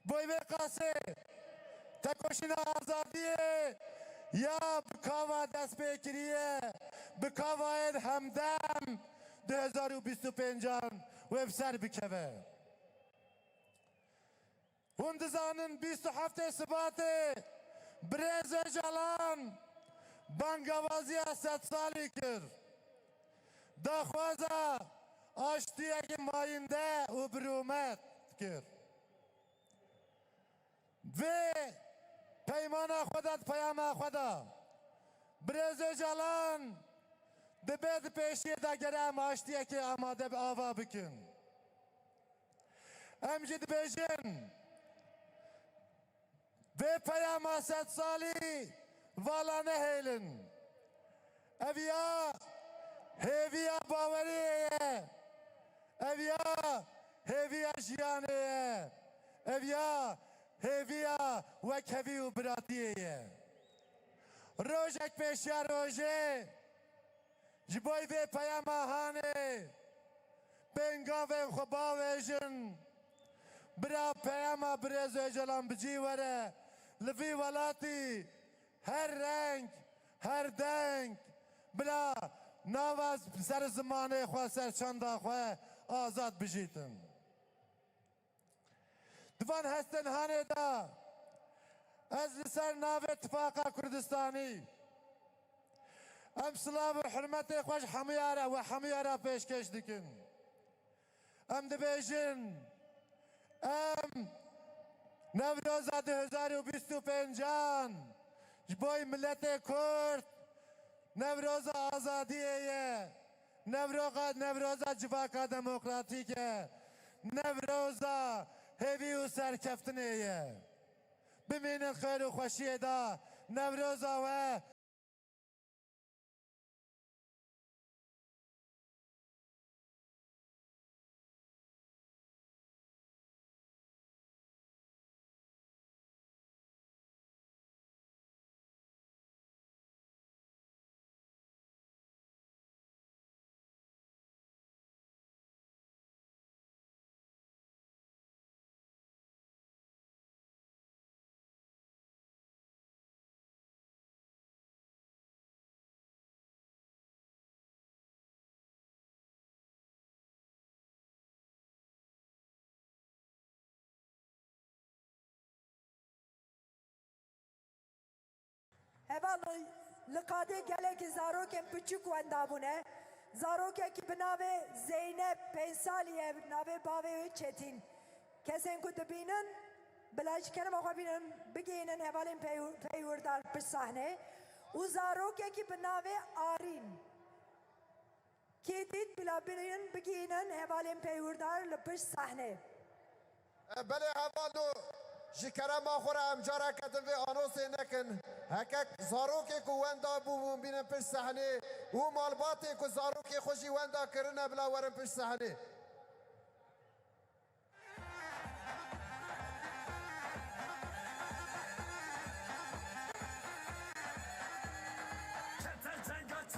Bo vê qasê tekoşîna azadiyê ya bi kava dest pê kiriye, bi kavayên Hemdem du hezar û bîst û pêncan wê bi ser bikeve. Hûn dizanin bîst û heftê Sibatê birêz Ocalan bangewaziya sedsalî kir. Daxwaza Aştiyekî mayînde û bi rûmet kir. Vê peymana xwe de, di peyama xwe de Birêz Ocalan dibe di pêşiyê de gere em aştiyekê amade bi ava bikin. Em jî dibêjin, vê peyama sedsalî vala nehêlin. Ev ya hêviya baweriyê ye. Ev ya hêviya jiyanê ye. Ev ya hêviya wekhevî û biratiyê ye. Rojek pêşiya rojê ji bo vê peyama hanê pêngavên xwe bavêjin. Bira peyama Birêz Ocalan bi cî were li vî welatî. Her reng, her deng, bila nava ser zimanê xwe, ser çanda xwe azad bijîtin. Di van hestên hanê de ez li ser navê Tifaqa Kurdistanî em silav û hurmetê xwe ji hemûya re, we hemûya re pêşkêş dikin. Em dibêjin, em Newroza du hezar û bîst û pêncan ji bo miletê Kurd Newroza azadiyê ye. Newroza, Newroza civaka demokratîk e. Newroza hêvî û serkeftinê ye. Bimînin xêr û xweşiyê de. Newroza we. Hevalno, li qadê gelekî zarokên piçûk wenda bûne. Zarokekî bi navê Zeynep, pênc salî ye, navê bavê wê Çetîn. Kesên ku dibînin, bila ji kerema xwe bînin, bigihînin hevalên pey-, peywîrdar pişt sahnê. Û zarokekî bi navê Arîn. Kê dît bila bigihînin, bigihînin hevalên peywîrdar li pişt sahnê. E, belê hevalno, ji kerema xwe re em careke din vê anosê nekin. Heke zarokê ku wenda bûbûn bînin pişt sahnê û malbatê ku zarokê xwe jî wenda kirine bila werin pişt sahnê.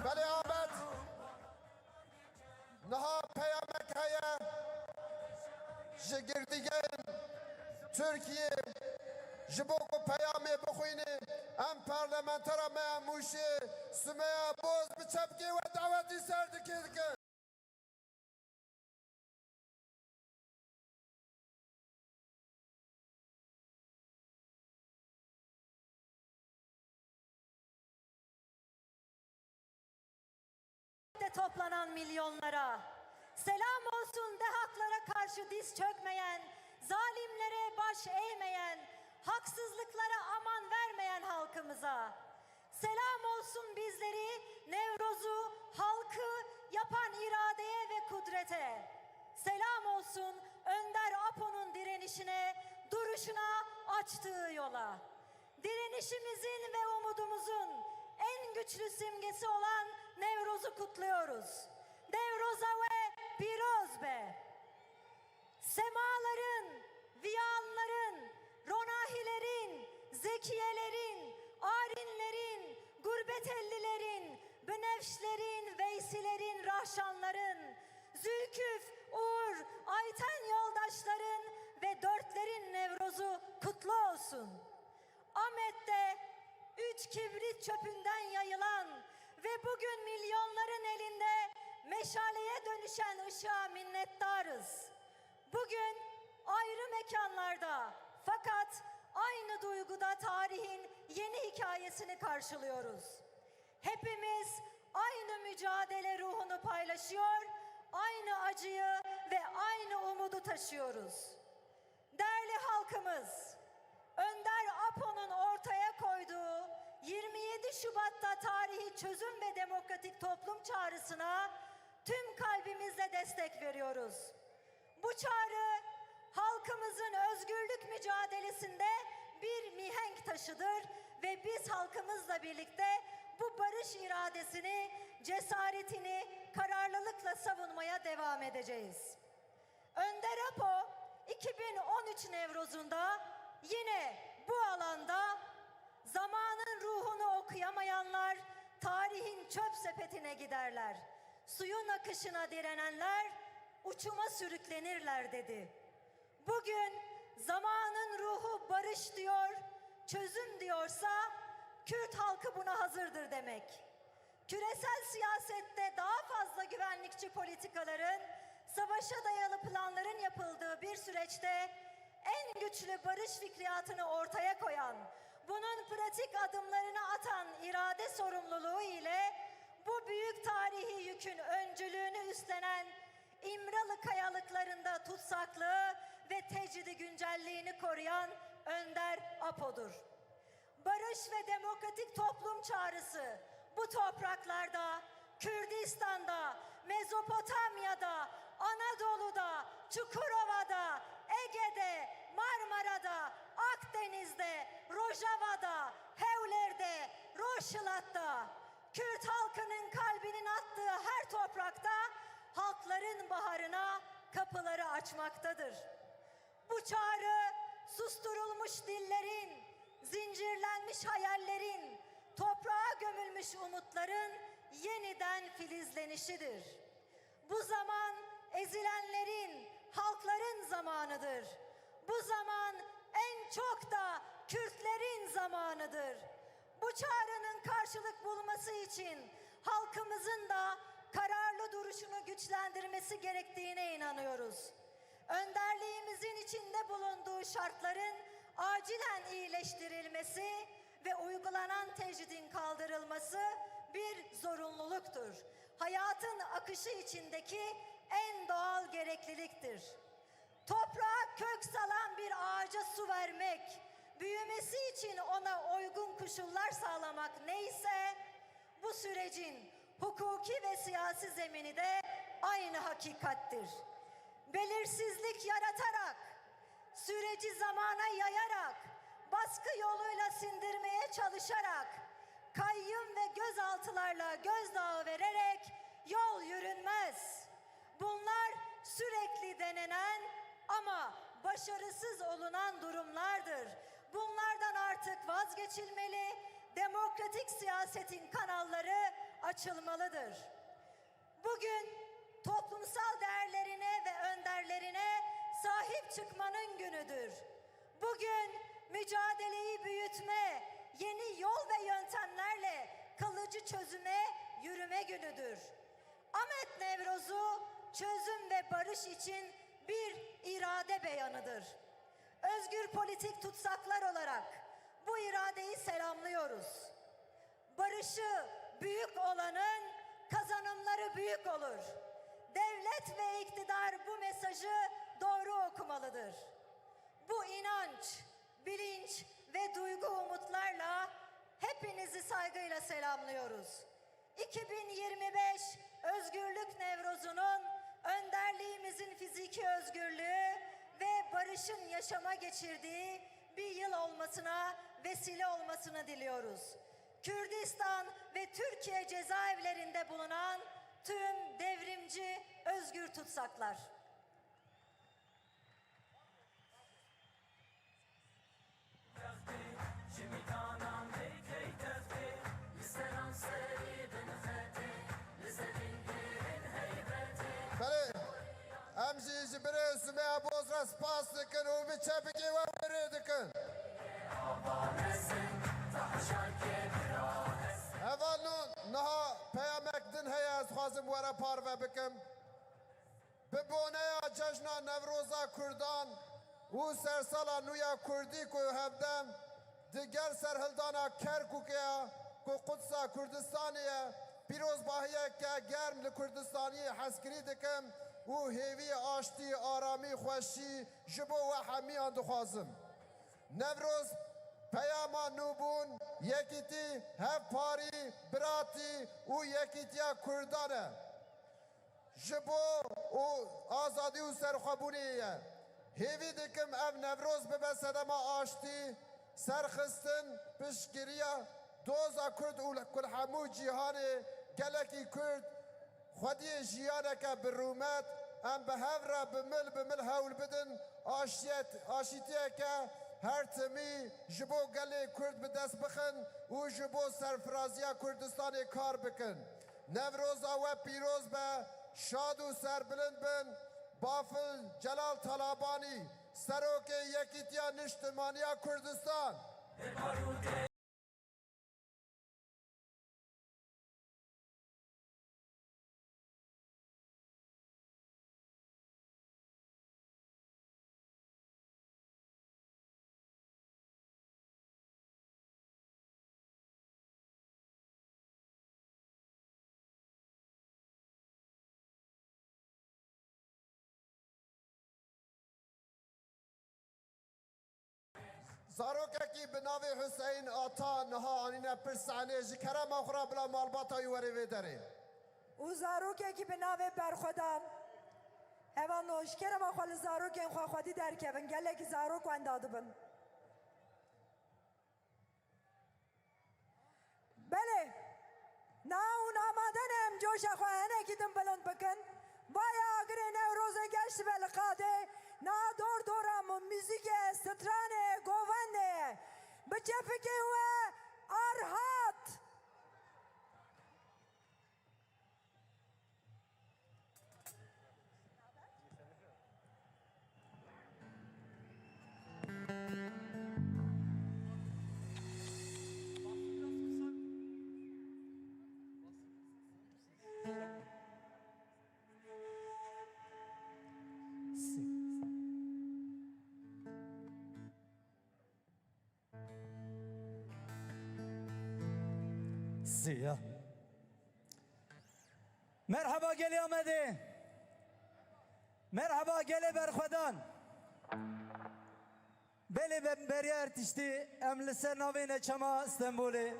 Belê Ahmet, niha peyamek heye ji girtîgehên Tirkiyê, ji bo ku peyamê bixwînê, em parlamentera me ya Mûşê, Sumeya Boz, bi çepkê we dawetî ser dike dikin. de toplanan milyonlara. Selam olsun DEHAK'lara karşı diz çökmeyen, zalimlere baş eğmeyen, haksızlıklara aman vermeyen halkımıza. Selam olsun bizleri, Nevroz'u, halkı yapan iradeye ve kudrete. Selam olsun Önder Apo'nun direnişine, duruşuna, açtığı yola. Direnişimizin ve umudumuzun en güçlü simgesi olan Nevroz'u kutluyoruz. Nevroza we pîroz be! Semaların, Viyanların, Ronahilerin, Zekiyelerin, Arinlerin, Gurbetelilerin, Binevşlerin, Veysilerin, Rahşanların, Zülküf, Uğur, Ayten yoldaşların ve dörtlerin Nevrozu kutlu olsun. Ahmet'te üç kibrit çöpünden yayılan ve bugün milyonların elinde meşaleye dönüşen ışığa minnettarız. Bugün ayrı mekanlarda fakat aynı duyguda tarihin yeni hikayesini karşılıyoruz. Hepimiz aynı mücadele ruhunu paylaşıyor, Aynı acıyı ve aynı umudu taşıyoruz. Değerli halkımız, Önder Apo'nun ortaya koyduğu yirmi yedi Şubat'ta tarihi çözüm ve demokratik toplum çağrısına tüm kalbimizle destek veriyoruz. Bu çağrı halkımızın özgürlük mücadelesinde bir mihenk taşıdır ve biz halkımızla birlikte bu barış iradesini, cesaretini kararlılıkla savunmaya devam edeceğiz. Önder Apo iki bin on üç Nevroz'unda yine bu alanda zamanın ruhunu okuyamayanlar tarihin çöp sepetine giderler. Suyun akışına direnenler uçuma sürüklenirler dedi. Bugün zamanın ruhu barış diyor, çözüm diyorsa Kürt halkı buna hazırdır demek. Küresel siyasette daha fazla güvenlikçi politikaların, savaşa dayalı planların yapıldığı bir süreçte en güçlü barış fikriyatını ortaya koyan, bunun pratik adımlarını atan irade sorumluluğu ile bu büyük tarihi yükün öncülüğünü üstlenen İmralı kayalıklarında tutsaklığı ve tecridi güncelliğini koruyan Önder Apo'dur. Barış ve demokratik toplum çağrısı bu topraklarda, Kürdistan'da, Mezopotamya'da, Anadolu'da, Çukurova'da, Ege'de, Marmara'da, Akdeniz'de, Rojava'da, Hewler'de, Rojhilat'ta, Kürt halkının kalbinin attığı her toprakta halkların baharına kapıları açmaktadır. Bu çağrı susturulmuş dillerin, zincirlenmiş hayallerin, toprağa gömülmüş umutların yeniden filizlenişidir. Bu zaman ezilenlerin, halkların zamanıdır. Bu zaman en çok da Kürtlerin zamanıdır. Bu çağrının karşılık bulması için halkımızın da kararlı duruşunu güçlendirmesi gerektiğine inanıyoruz. Önderliğimizin içinde bulunduğu şartların acilen iyileştirilmesi ve uygulanan tecridin kaldırılması bir zorunluluktur. Hayatın akışı içindeki en doğal gerekliliktir. Toprağa kök salan bir ağaca su vermek, büyümesi için ona uygun koşullar sağlamak neyse, bu sürecin hukuki ve siyasi zemini de aynı hakikattir. Belirsizlik yaratarak, süreci zamana yayarak, baskı yoluyla sindirmeye çalışarak, kayyum ve gözaltılarla gözdağı vererek yol yürünmez. Bunlar sürekli denenen ama başarısız olunan durumlardır. Bunlardan artık vazgeçilmeli, demokratik siyasetin kanalları açılmalıdır. Bugün toplumsal değerlerine ve önderlerine sahip çıkmanın günüdür. Bugün mücadeleyi büyütme, yeni yol ve yöntemlerle kalıcı çözüme yürüme günüdür. Ahmet Nevrozu çözüm ve barış için bir irade beyanıdır. Özgür politik tutsaklar olarak bu iradeyi selamlıyoruz. Barışı büyük olanın kazanımları büyük olur. Devlet ve iktidar bu mesajı doğru okumalıdır. Bu inanç, bilinç ve duygu umutlarla hepinizi saygıyla selamlıyoruz. iki bin yirmi beş Özgürlük Nevrozu'nun önderliğimizin fiziki özgürlüğü ve barışın yaşama geçirdiği bir yıl olmasına vesile olmasını diliyoruz. Kürdistan ve Türkiye cezaevlerinde bulunan tüm devrimci özgür tutsaklar. Belê, em jî ji birê Sumeyya Boz re spas dikin û bi çepikê we wêrê dikin. Hevalno, niha peyamek din heye, ez dixwazim we re parve bikim. Bi boneya cejna Newroza Kurdan û sersala nû ya Kurdî ku hevdeh digel serhildana Kerkûkê ya ku Qudsa Kurdistanê ye, Pîrozbahiyeke germ li Kurdistaniyê hezkirî dikim û hêviyê aştî, aramî, xweşî ji bo we hemiyan dixwazim. Newroz peyama nûbûn, yekîtî, hevparî, biratî û yekîtiya Kurdan e. Ji bo û azadî û serxwebûnê ye. Hêvî dikim ev Newroz bibe sedema aştî, serxistin, piştgiriya doza Kurd û ku li hemû cîhanê gelekî Kurd xwediyê jiyaneke bi rûmet, em bi hev re bi mil bi mil hewl bidin, aşiyet, aşîtiyeke her timî ji bo gelê Kurd bi dest bixin û ji bo serfiraziya Kurdistanê kar bikin. Newroza we pîroz be, şad û serbilind bin. Bafil Celal Talabanî, Serokê Yekîtiya Niştimaniya Kurdistan. Zarokekî bi navê Huseyîn Ata niha anîne pir sahnê, ji kerema xwe re bila malbata wî were vê derê. Û zarokekî bi navê Berxwedan. Hevalno, ji kerema xwe li zarokên xwe xwedî derkevin, gelekî zarok wenda dibin. Belê, niha hûn amade ne em coşa xwe hinekî din bilind bikin? Vaya agirê Newrozê geş dibe li qadê, niha dor dora mu-, muzîkê, stranê, govendê ye. Bi çepikê we Arhat! Siya. Merheba gelê Amedê. Merheba gelê Berxwedan. Belê, me beriya her tiştî em li ser navê neçema Stenbolê,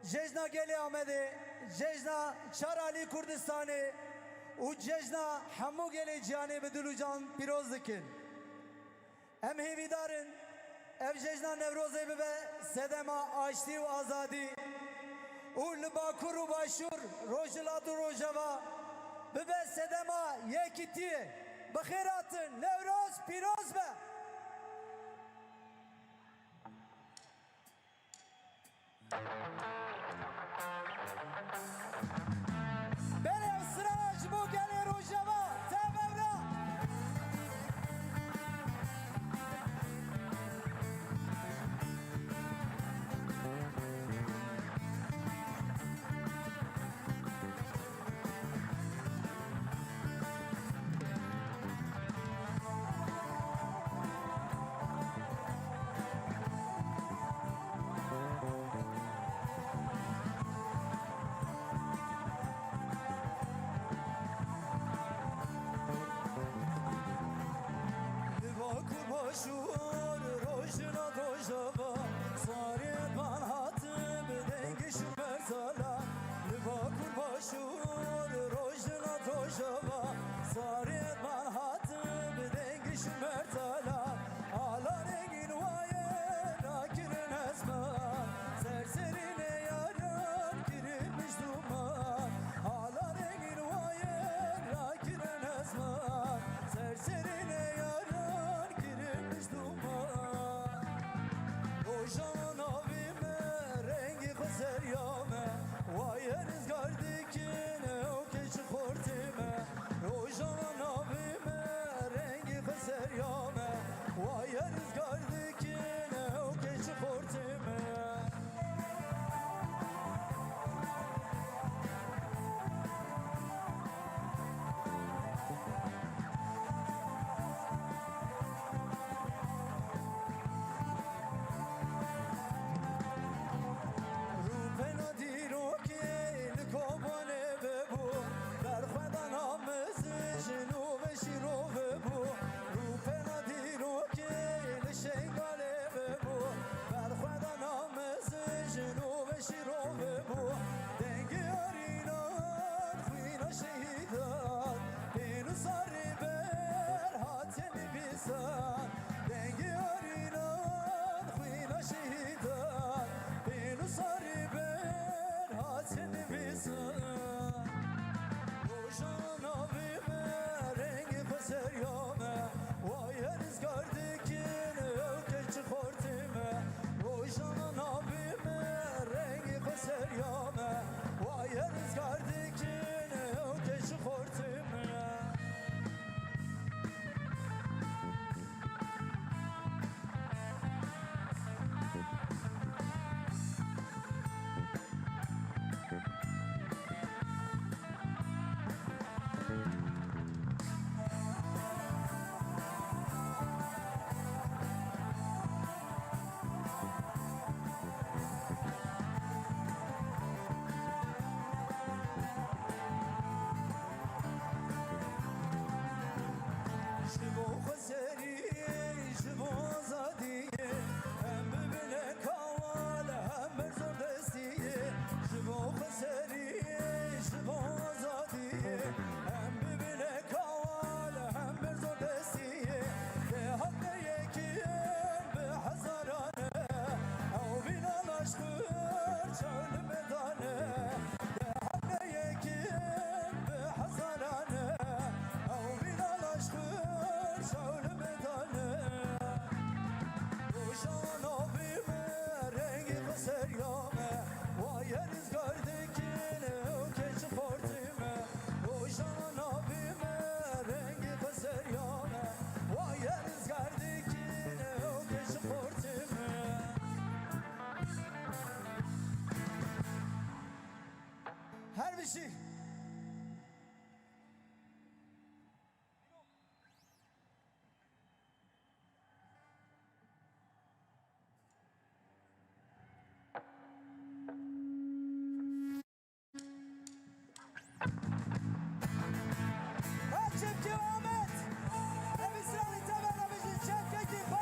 cejna gelê Amedê, cejna çar alî Kurdistanê û cejna hemû gelê cîhanê bi dil û can pîroz dikin. Em hêvîdar in ev cejna Newrozê bibe sedema aştî û azadî û li Bakur û Başûr, Rojhilat û Rojava bibe sedema yekîtiyê. Bi xêr hatin, Newroz pîroz be! Belê, ew sira ji bo gelê Rojava, tev evra. bijî. Çepkê Ahmet. Em Îsraîlî teber em ji çepkekî bak.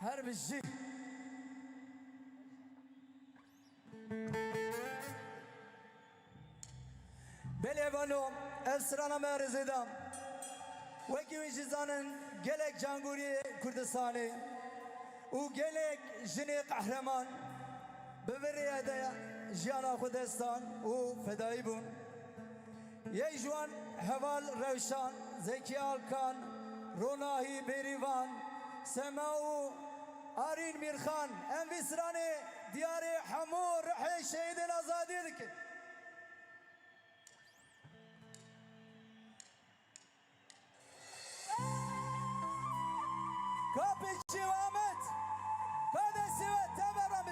Her bijî. Belê vano, ev strana me rêzê da. Wekî wî jî zanin gelek cangoriyê Kurdistanê û gelek jinê qehreman bi vê rêyê de jiyana xwe destan û fedayî bûn. Yek ji wan heval Rewşan, Zekî Alkan, Ronahî Bêrîvan, Sema û Arîn Mîrxan. Em vî stranê diyarê hemû ruhê şehîdên azadiyê dikin. Kapê çiwamet, kadesî we teberam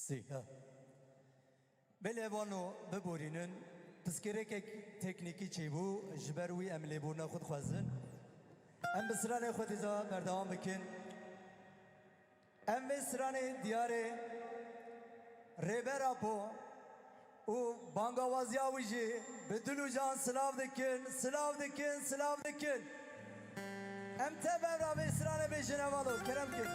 Sî, ha. Belê vano biborînin, piskêrekek teknîkî çêbû, ji ber wî em lêborîna xwe dixwazin. Em bi stranê xwe dîsa berdewam bikin. Em vê stranê diyarê Rêber Apo û bangawaziya wî jî bi dil û can silav dikin, silav dikin, silav dikin. Em tev ra vê stranê bêjin, hevalo, kerem kin.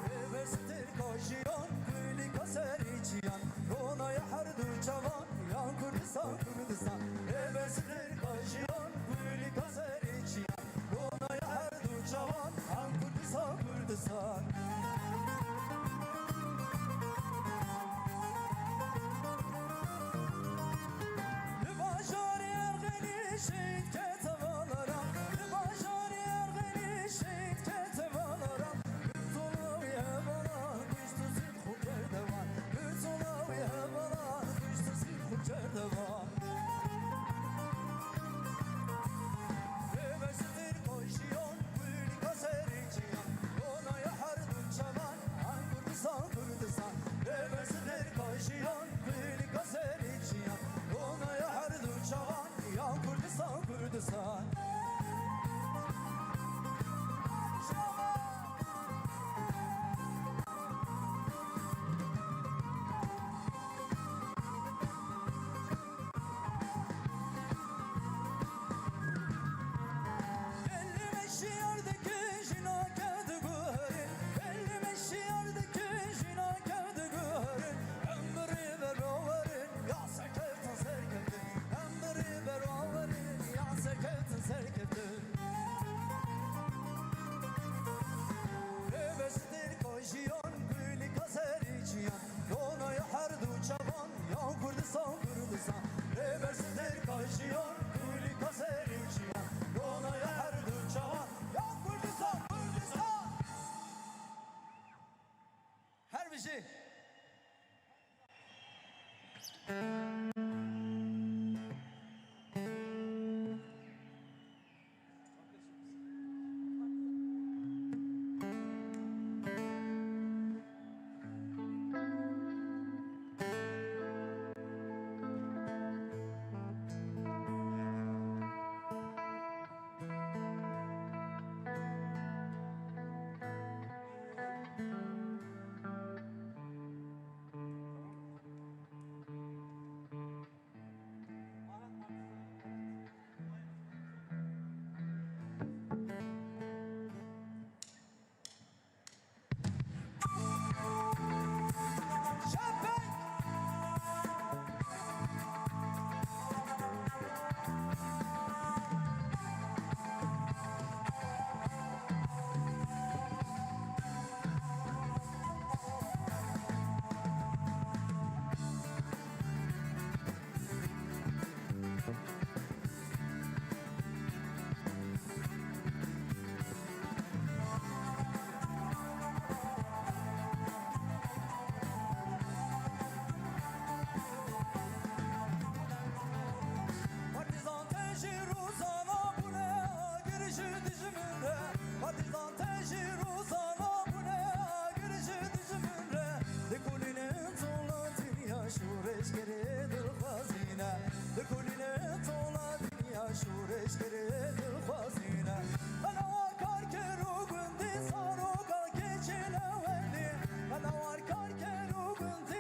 Rêber Stêrka jiyan, kulîka serê çiyan, ronaya her du çavan ya Kurdistan, Kurdistan. Rêber Stêrka jiyan, kulîka serê çiyan, ronaya her du çavan ya Kurdistan, Kurdistan. Li bajarê Erxenî şehîd kete valaran, li bajarê Erxenî şehîd kete valaran. Bi tola wî hevalan kuşt û sîl xwe kerde van. Bi tola wî hevalan kuşt û sîl xwe kerde van. Rêber Stêrka jiyan, kulîka serê çiyan, ronaya her du çavan ya Kurdistan, Kurdistan. Rêber Stêrka jiyan, kulîka serê çiyan, ronaya her du çavan ya Kurdistan, Kurdistan. Gelî me şiyar dikin, jîna kev diguherin. Gelî me şiyar dikin, jîna kev diguherin. Em bi Rêber bawerin, ya serkeftin serkeftin. Em bi Rêber bawerin, ya serkeftin serkeftin. Rêber Stêrka jiyan, kulîka serê çiyan, ronaya her du çavan ya Kurdistan, Kurdistan. Rêber Stêrka jiyan, kulîka serê çiyan, ronaya her du çavan ya Kurdistan, Kurdistan. Her bijî. Partîzan tejî rûzana bûne agir ji dijmin re. Partîzan tejî rûzana bûne agir ji dijmin re. Dikulînin tola dinya şûreşgerê dilxwazîne. Dikulînin tola dinya şûreşgerê dilxwazîne. Qenawa karker û gundî, saroka keçê newendî. Qenawa karker û gundî,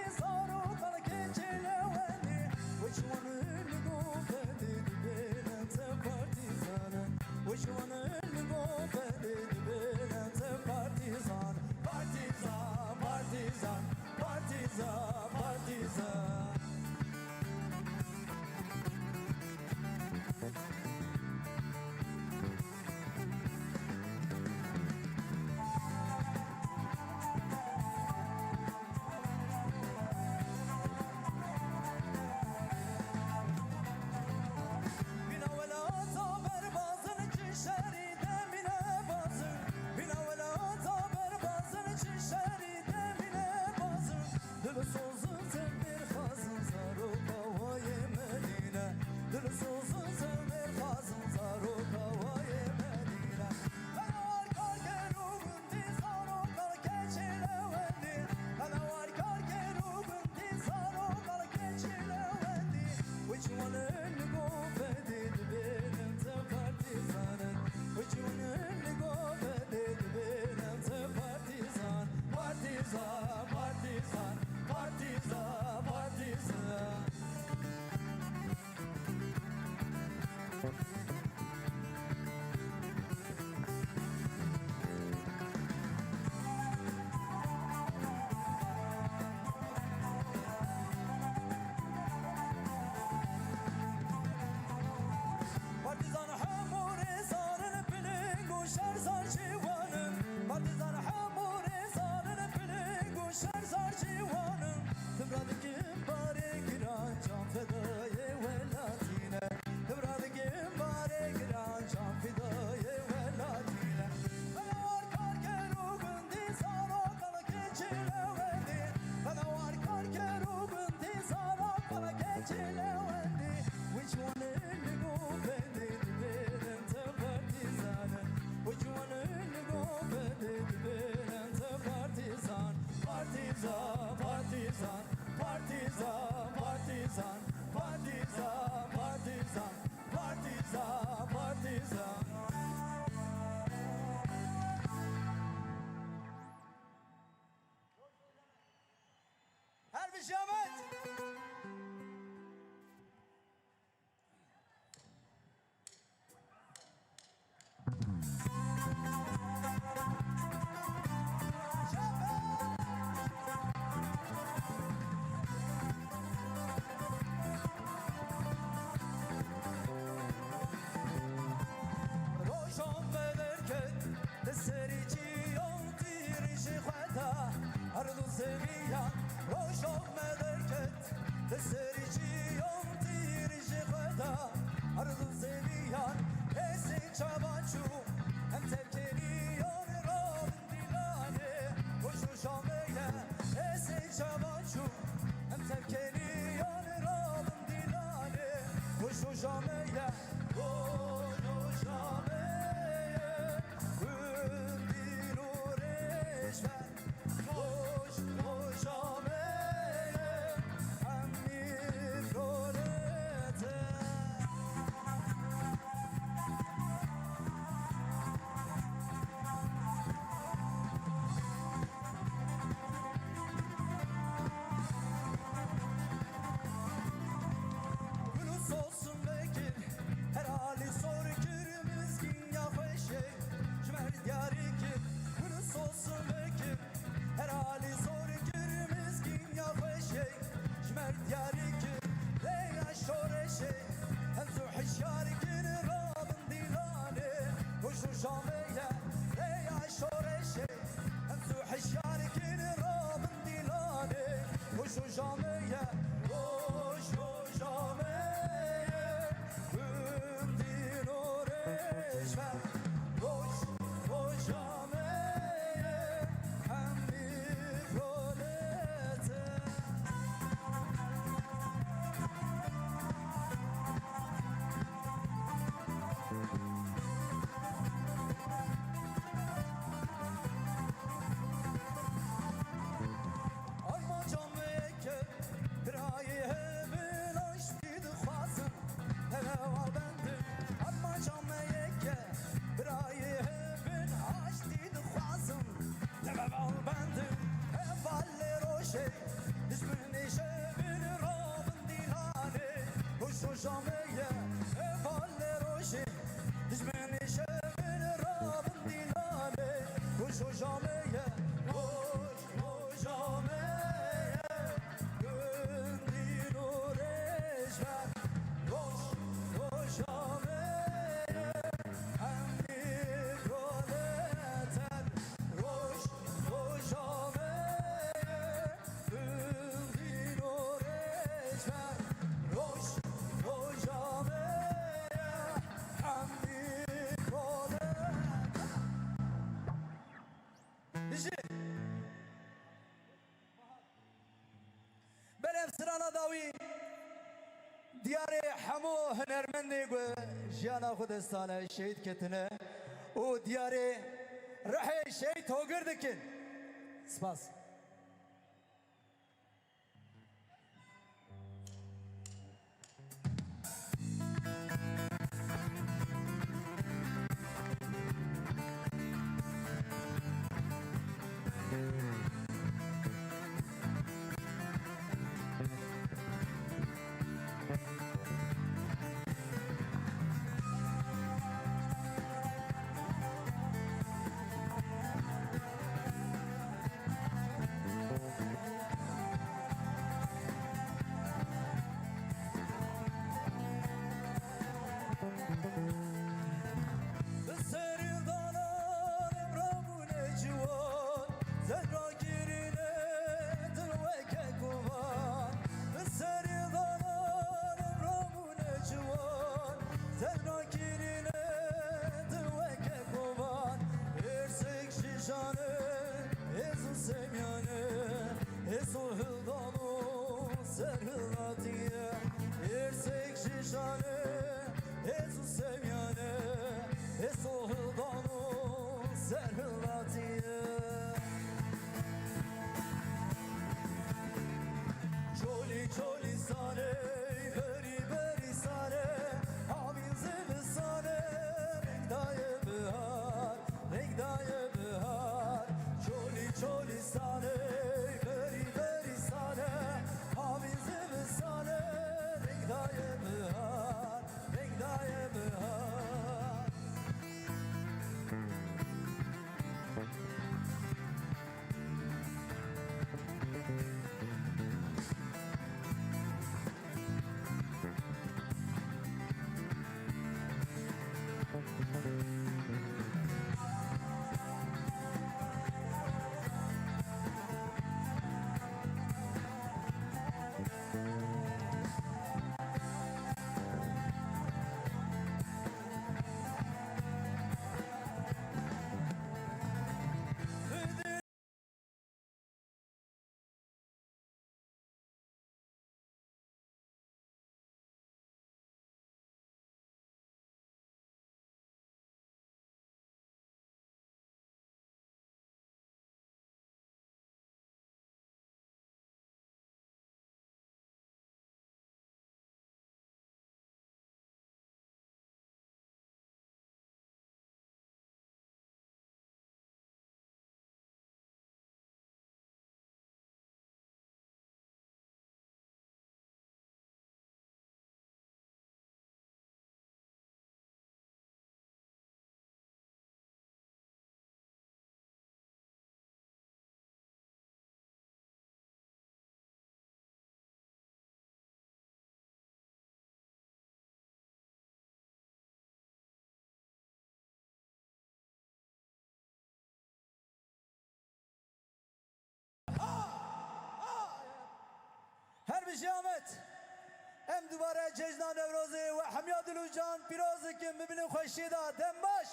Li serî çiyan tîr ji xwe da, erd û zeviyan roja me derket. Li serî çiyan tîr ji xwe da, erd û zeviyan hêsên çavan çû, em tevkêliyan rabin dîlanê. Roş roja me ye, hêsên çavan çû, em tevkêliyan rabin dîlanê. Roş roja me ye, roş roja me ye. Gundîn û rêjber, roj, roja me ye, hemî proleter. Gul û sosin vekir, her alî sor kir, mizgîn ya xweşê, ji me re diyarî kir. Gul û sosin vekir, her alî sor kir, mizgîn ya xweşê, ji me re diyarî kir. Rêya şoreşê, em zû hişyar kir, rabin dîlanê, roj roja me ye. Rêya şoreşê, em zû hişyar kir, rabin dîlanê, roj roja me ye, roj roja me ye. Gundîn û rêjber, roj roja me ye, hemî proleter. Armanca me yek e, birayê hevin aştî dixwazin, teve heval bendin. Armanca me yek e, birayê hevin aştî dixwazin, teve heval bendin. Hevalê rojê, dijminê şevin rabin dîlanê. Roj roja me ye, hevalê rojê, dijminê şevin rabin dîlanê. Roj roja me ye, roj roja me ye, gundîn û rêjber, roj roja me ye, hemî proleter, roj roja me ye, gundîn û rêjber, roj roja me ye, hemî proleter. Bijî. Belê, em strana dawî diyarê hemû hunermendê ku jiyana xwe destane şehîd ketine û diyarê rihê şehîd Hogir dikin. Spas. Ji Amed. Em dubare cejna Newrozê we hemiya dil û can pîroz dikin, bibînin xweşiyê de. Dem baş.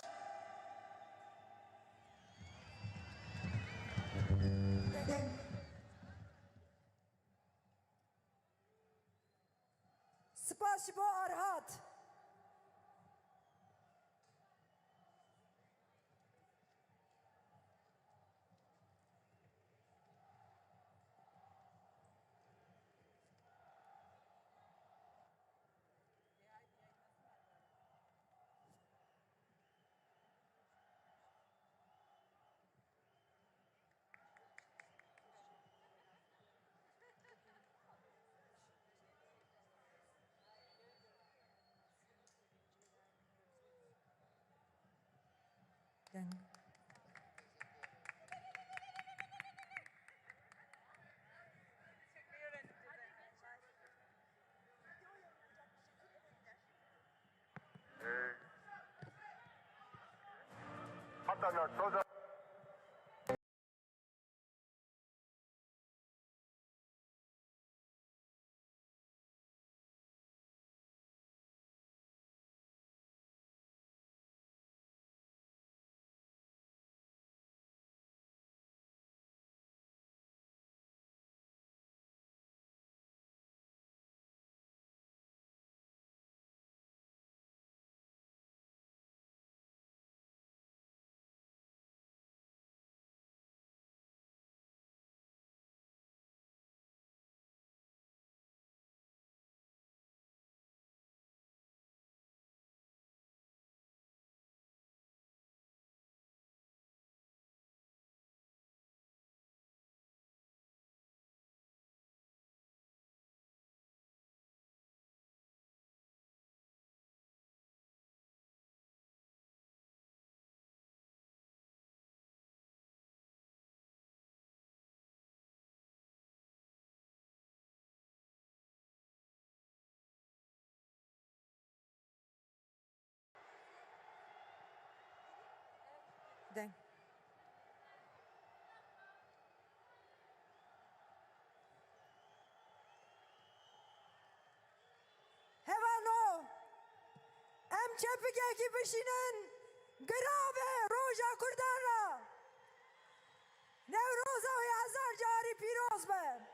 Spas ji bo Arhat. Hatta Soza. Deng. Hevano, em çepikekî bişînin, giravê roja Kurdan re. Newroza wê hezar carî pîroz be.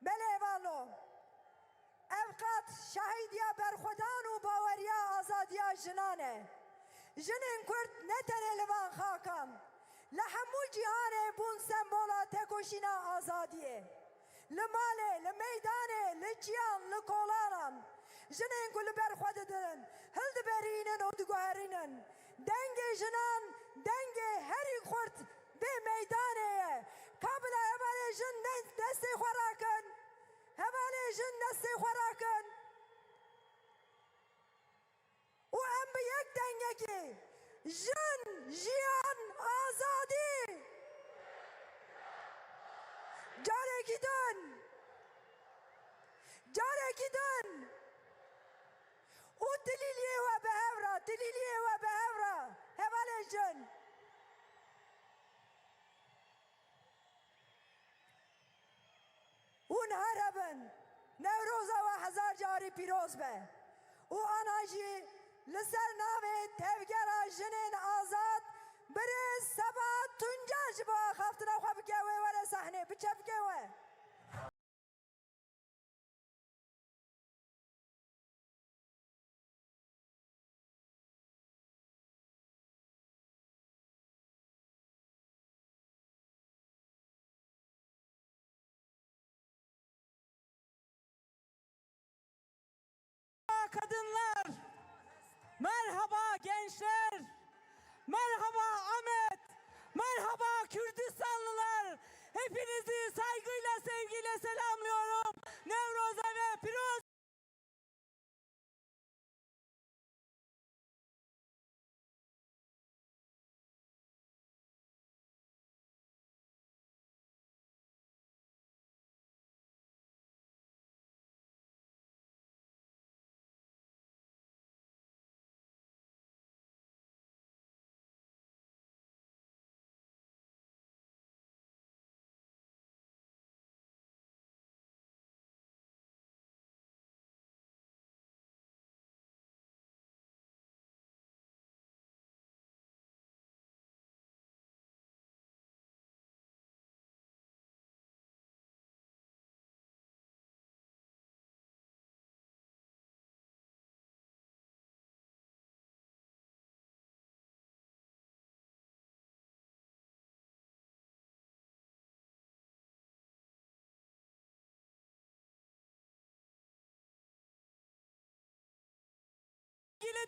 Belê valo. Ev qat şahîdiya berxwedan û baweriya azadiya jinan e. Jinên Kurd ne tenê li van xakan, li hemû cîhanê bûn sembola tekoşîna azadiyê. Li malê, li meydanê, li çiyan, li kolanan, jinên ku li ber xwe didin, hildiberînin û diguherînin. Dengê jinan, dengê herî xurt bê meydanê ye. Ka bila hevalê jin de-, destê xwe rakin. Hevalê jin destê xwe rakin. Û em bi yek dengekî, jin, jiyan, azadî. Carekî din. Carekî din. Û tilîliyê we bi hev re, tilîliyê we bi hev re. Hevalên jin. Hûn here bin. Newroza we hezar carî pîroz be. Û ana jî li ser navê Tevgera Jinên Azad, birêz Sebahat Tuncer ji bo axaftina xwe bike wê were sahnê, biçe bike we. Kadınlar, merhaba gençler, merhaba Ahmet, merhaba Kürdistanlılar. Hepinizi saygıyla, sevgiyle selamlıyorum. Newroza ve Piroz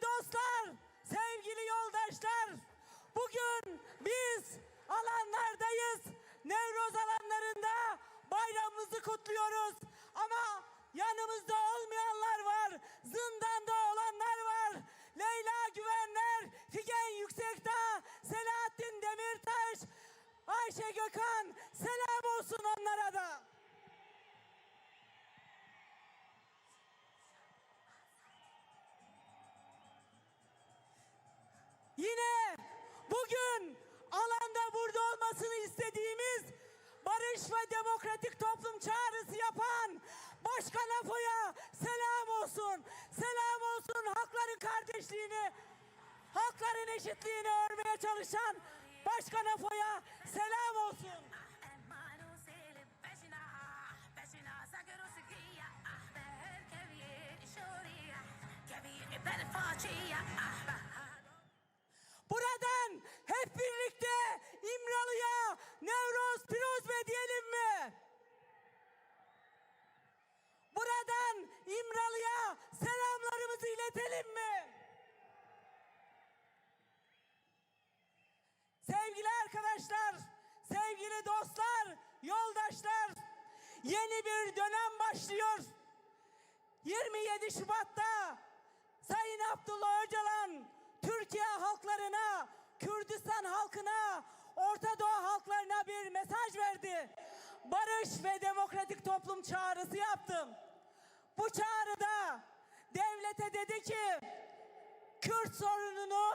Dostlar, sevgili yoldaşlar, bugün biz alanlardayız. Nevroz alanlarında bayramımızı kutluyoruz. Ama yanımızda olmayanlar var, zindanda olanlar var. Leyla Güvenler, Figen Yüksekdağ, Selahattin Demirtaş, Ayşe Gökhan, selam olsun onlara da. Yine bugün alanda burada olmasını istediğimiz barış ve demokratik toplum çağrısı yapan Başkan Apo'ya selam olsun. Selam olsun, halkların kardeşliğini, halkların eşitliğini örmeye çalışan Başkan Apo'ya selam olsun. Buradan hep birlikte İmralı'ya Newroz Piroz be diyelim mi? Buradan İmralı'ya selamlarımızı iletelim mi? Sevgili arkadaşlar, sevgili dostlar, yoldaşlar, yeni bir dönem başlıyor. Yirmi yedi Şubat'ta Sayın Abdullah Öcalan Türkiye halklarına, Kürdistan halkına, Orta Doğu halklarına bir mesaj verdi. Barış ve demokratik toplum çağrısı yaptı. Bu çağrıda devlete dedi ki, Kürt sorununu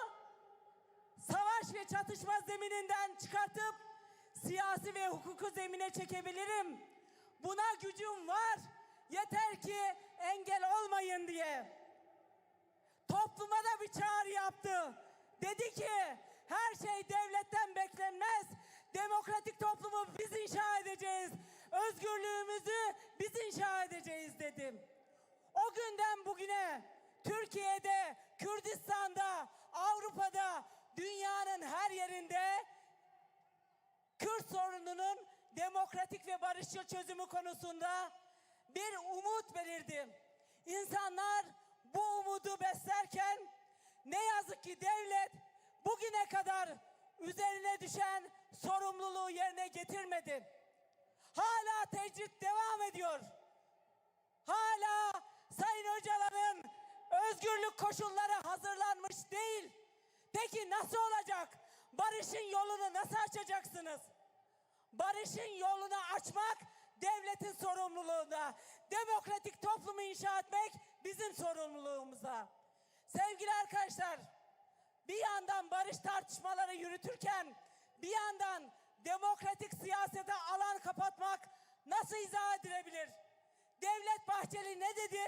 savaş ve çatışma zemininden çıkartıp siyasi ve hukuki zemine çekebilirim. Buna gücüm var. Yeter ki engel olmayın diye. Topluma da bir çağrı yaptı. Dedi ki, her şey devletten beklenmez. Demokratik toplumu biz inşa edeceğiz. Özgürlüğümüzü biz inşa edeceğiz dedi. O günden bugüne Türkiye'de, Kürdistan'da, Avrupa'da, dünyanın her yerinde Kürt sorununun demokratik ve barışçıl çözümü konusunda bir umut belirdi. İnsanlar bu umudu beslerken ne yazık ki devlet bugüne kadar üzerine düşen sorumluluğu yerine getirmedi. Hala tecrit devam ediyor. Hala Sayın Öcalan'ın özgürlük koşulları hazırlanmış değil. Peki nasıl olacak? Barışın yolunu nasıl açacaksınız? Barışın yolunu açmak devletin sorumluluğunda. Demokratik toplumu inşa etmek bizim sorumluluğumuzda. Sevgili arkadaşlar, bir yandan barış tartışmaları yürütürken bir yandan demokratik siyasete alan kapatmak nasıl izah edilebilir? Devlet Bahçeli ne dedi?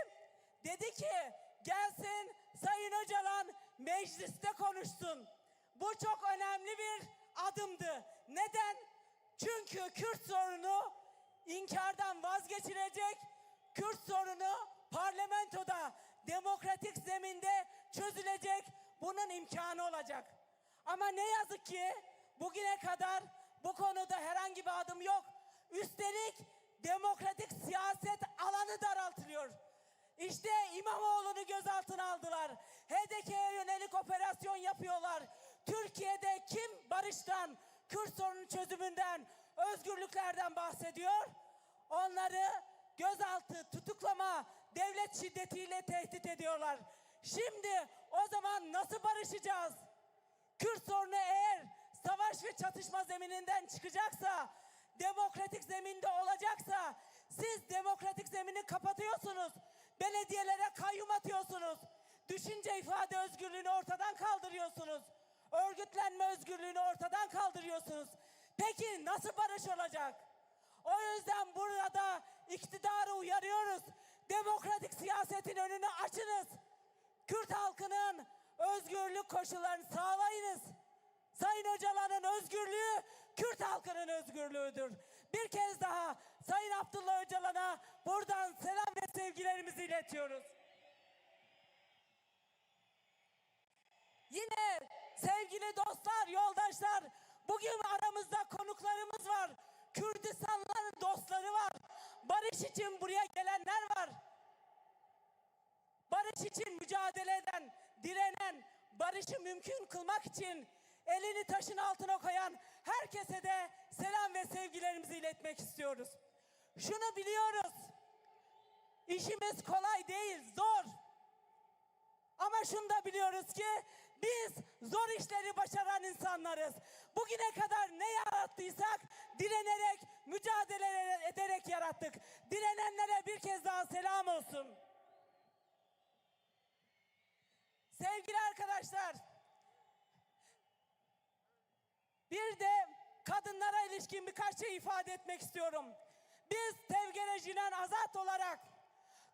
Dedi ki, gelsin Sayın Öcalan mecliste konuşsun. Bu çok önemli bir adımdı. Neden? Çünkü Kürt sorunu inkardan vazgeçilecek, Kürt sorunu parlamentoda, demokratik zeminde çözülecek, bunun imkanı olacak. Ama ne yazık ki bugüne kadar bu konuda herhangi bir adım yok. Üstelik demokratik siyaset alanı daraltılıyor. İşte İmamoğlu'nu gözaltına aldılar. H D K'ye yönelik operasyon yapıyorlar. Türkiye'de kim barıştan, Kürt sorunu çözümünden, özgürlüklerden bahsediyor? Onları gözaltı, tutuklama, devlet şiddetiyle tehdit ediyorlar. Şimdi o zaman nasıl barışacağız? Kürt sorunu eğer savaş ve çatışma zemininden çıkacaksa, demokratik zeminde olacaksa, siz demokratik zemini kapatıyorsunuz. Belediyelere kayyum atıyorsunuz. Düşünce ifade özgürlüğünü ortadan kaldırıyorsunuz. Örgütlenme özgürlüğünü ortadan kaldırıyorsunuz. Peki nasıl barış olacak? O yüzden burada iktidarı uyarıyoruz. Demokratik siyasetin önünü açınız. Kürt halkının özgürlük koşullarını sağlayınız. Sayın Öcalan'ın özgürlüğü Kürt halkının özgürlüğüdür. Bir kez daha Sayın Abdullah Öcalan'a buradan selam ve sevgilerimizi iletiyoruz. Yine sevgili dostlar, yoldaşlar, bugün aramızda konuklarımız var. Kürdistanlıların dostları var. Barış için buraya gelenler var. Barış için mücadele eden, direnen, barışı mümkün kılmak için elini taşın altına koyan herkese de selam ve sevgilerimizi iletmek istiyoruz. Şunu biliyoruz, işimiz kolay değil, zor. Ama şunu da biliyoruz ki biz zor işleri başaran insanlarız. Bugüne kadar ne yarattıysak direnerek, mücadele ederek yarattık. Direnenlere bir kez daha selam olsun. Sevgili arkadaşlar, bir de kadınlara ilişkin birkaç şey ifade etmek istiyorum. Biz Tevgere Jinan Azad olarak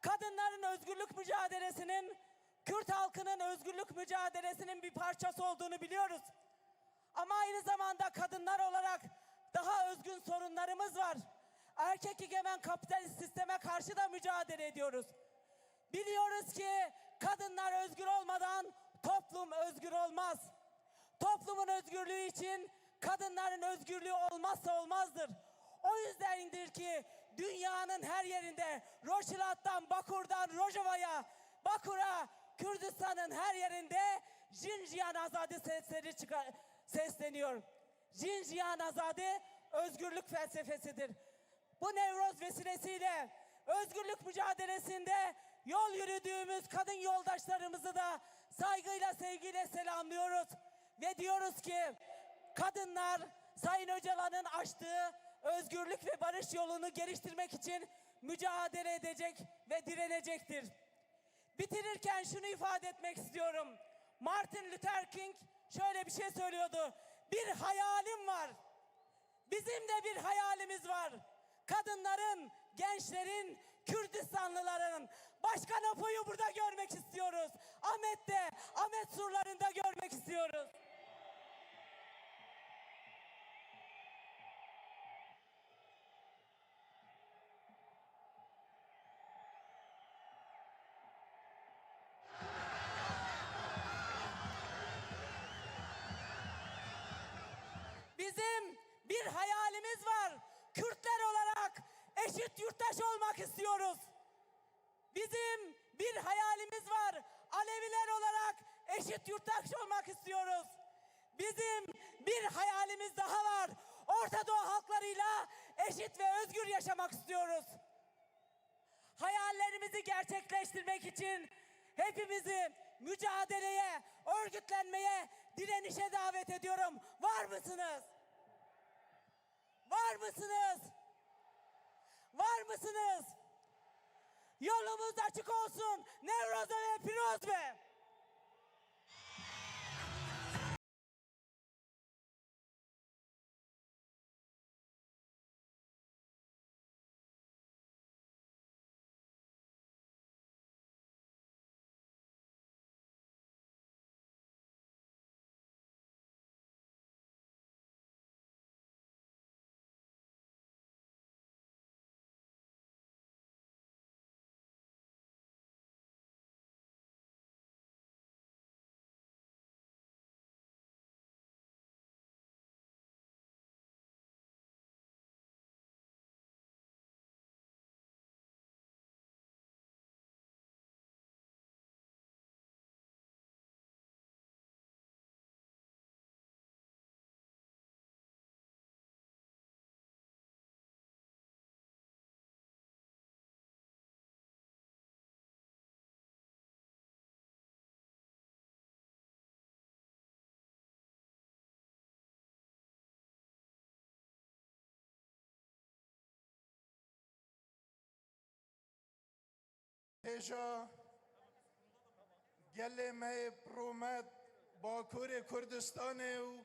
kadınların özgürlük mücadelesinin, Kürt halkının özgürlük mücadelesinin bir parçası olduğunu biliyoruz. Ama aynı zamanda kadınlar olarak daha özgün sorunlarımız var. Erkek egemen kapitalist sisteme karşı da mücadele ediyoruz. Biliyoruz ki kadınlar özgür olmadan toplum özgür olmaz. Toplumun özgürlüğü için kadınların özgürlüğü olmazsa olmazdır. O yüzdendir ki dünyanın her yerinde, Rojhilat'tan Bakur'dan Rojava'ya, Bakur'a, Kürdistan'ın her yerinde Jin Jiyan Azadi sesleri çıka-, sesleniyor. Jin Jiyan Azadi özgürlük felsefesidir. Bu Newroz vesilesiyle özgürlük mücadelesinde yol yürüdüğümüz kadın yoldaşlarımızı da saygıyla, sevgiyle selamlıyoruz. Ve diyoruz ki kadınlar Sayın Öcalan'ın açtığı özgürlük ve barış yolunu geliştirmek için mücadele edecek ve direnecektir. Bitirirken şunu ifade etmek istiyorum. Martin Luther King şöyle bir şey söylüyordu. Bir hayalim var. Bizim de bir hayalimiz var. Kadınların, gençlerin, Kürdistanlıların. Başkan Apo'yu burada görmek istiyoruz. Ahmet'te, Ahmet surlarında görmek istiyoruz. Bizim bir hayalimiz var. Kürtler olarak eşit yurttaş olmak istiyoruz. Bizim bir hayalimiz var. Aleviler olarak eşit yurttaş olmak istiyoruz. Bizim bir hayalimiz daha var. Orta Doğu halklarıyla eşit ve özgür yaşamak istiyoruz. Hayallerimizi gerçekleştirmek için hepimizi mücadeleye, örgütlenmeye, direnişe davet ediyorum. Var mısınız? Var mısınız? Var mısınız? Yolumuz açık olsun. Newroz be, pîroz be. Hêja gelê me yê pirûmet Bakurê Kurdistanê û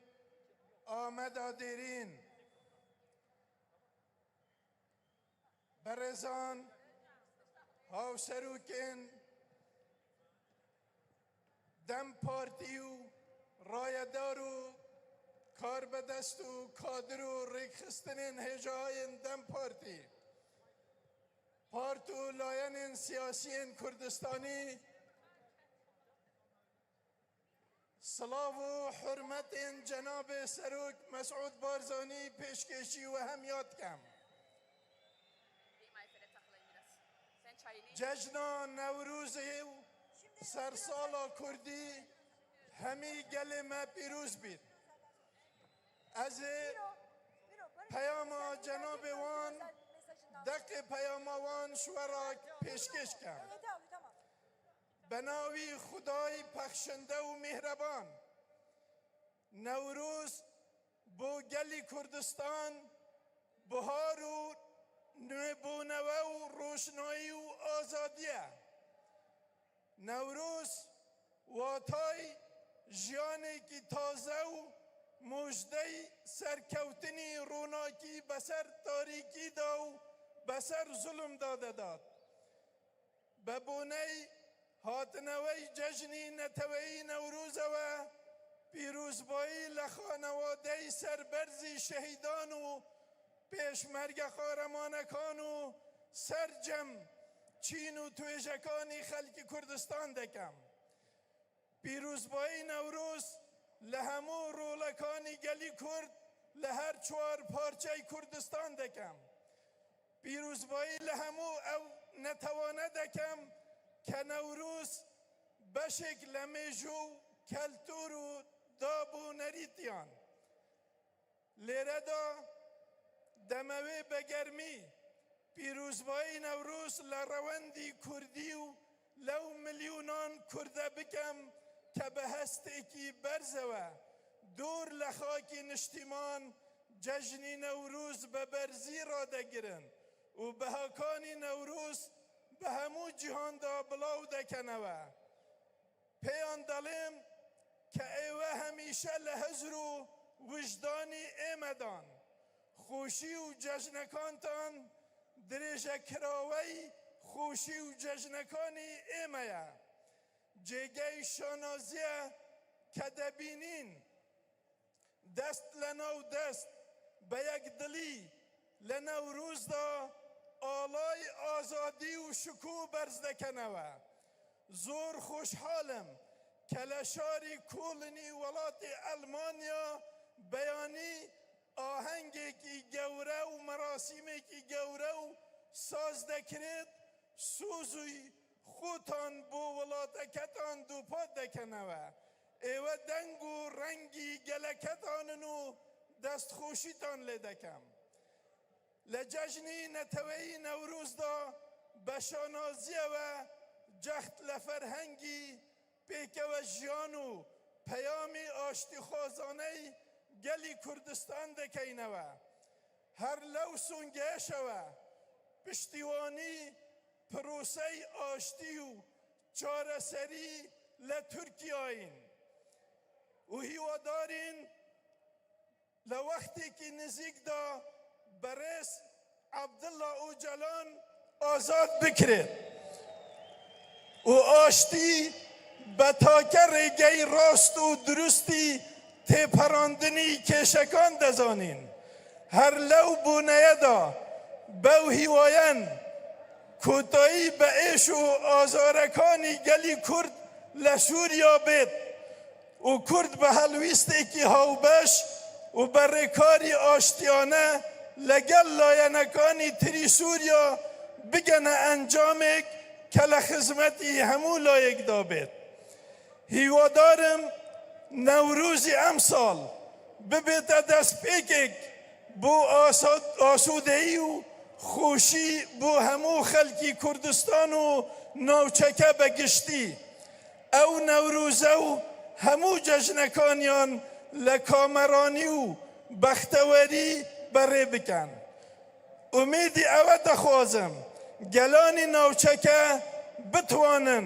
Ameda Dêrîn, berêzan, hawserokên DEM Partî û rayedar û karbedest û kadir û rêkxistinên hêjayên DEM Partî, part û layenên siyasî yên Kurdistanî, silav û hurmetên cenabê Serok Mesûd Barzanî pêşkêşî we hemiya dikem. Cejna Newrozê û Sersala Kurdî hemî gelê me pîroz bît. Ez ê peyama cenabê wan, deqê peyama wan ji we re pêşkêş kem. Be navî Xwedayî bexşinde û mêhreban. Newroz bo gelî Kurdistan bihar û nûbûnewe û roşnayî û azadî ye. Newroz watay jiyanekî taze û mujdey serkewtinî, ronakî beser tarîkî da û beser zulm da dedat. Be boney hatinewey cejnî neteweyî Newroze we, pîrozbayî li xanewadeyî serberzî şehîdan û pêşmerge qaremanekan û sercem çîn û tuêjekanî xelkî Kurdistan dekem. Pîrozbayî Newroz li hemû rolekanî gelî Kurd li her çar parçey Kurdistan dekem. Pîrozbayî li hemû ew netewane dekem ke Newroz beşek li mêjû û keltûr û dab û nerîtiyan. Lêre de demewê begermî pîrozbayî Newroz li rewendî Kurdî û lew milyonan Kurde bikem ke bi hestekî berze we dûr li xakî niştîman cejnî Newroz bi berzî radegirin û bihakanî Newroz bi hemû cîhan de bilaw dekene we. Pêyan delêm ke ê we hemîşe li hizr û wijdanî ê me dan. Xweşî û cejnekantan dirêjekirawey xweşî û cejnekanî ê me ye. Cêgey şanazî ye ke debînîn dest li nav dest bi yekdilî li Newroz de alay azadî û şikû berz dekene we. Zor xweşhal im ke li şarî Kolonî welatê Elmanya beyanî ahengekî gewre û merasîmekî gewre û saz dekirêt, soz û xutan bo welateketan dûpat dekene we. Ê we deng û rengî geleketan in û destxweşîtan lê dekem. Li cejnî neteweyî Newroz de bi şanaziyê we ceht li ferhengî pêkewejiyan û peyamî aştîxwazaney gelî Kurdistan dekeyne we. Her lew songehişe we piştîwanî prosey aştî û çareserî li Tirkiyeyîn û hîwadarîn li wextekî nizîk de berêz Abdullah Ocalan azad bikirê û aştî bi take rêgey rast û durustî têperandinî kêşekan de zanîn. Her lew boneye de bew hîwayen kotayî bi êş û azarekanî gelî Kurd li Sûriya bêt û Kurd bi helwîstekî hawbeş û bi rêkarî aştiyane li gel layenekanî tirî Sûriya bigene encamek ke li xizmetî hemû layek de bêt. Hîwadar im Newrozî emsal bibête destpêkek bo asa-, asûdeyî û xweşî bo hemû xelkî Kurdistan û navçeke be giştî. Ew Newroze û hemû cejnekaniyan li kameranî û bextewerî berê bikin. Umêdî ewe dixwazim, gelanî navçeke bitwanin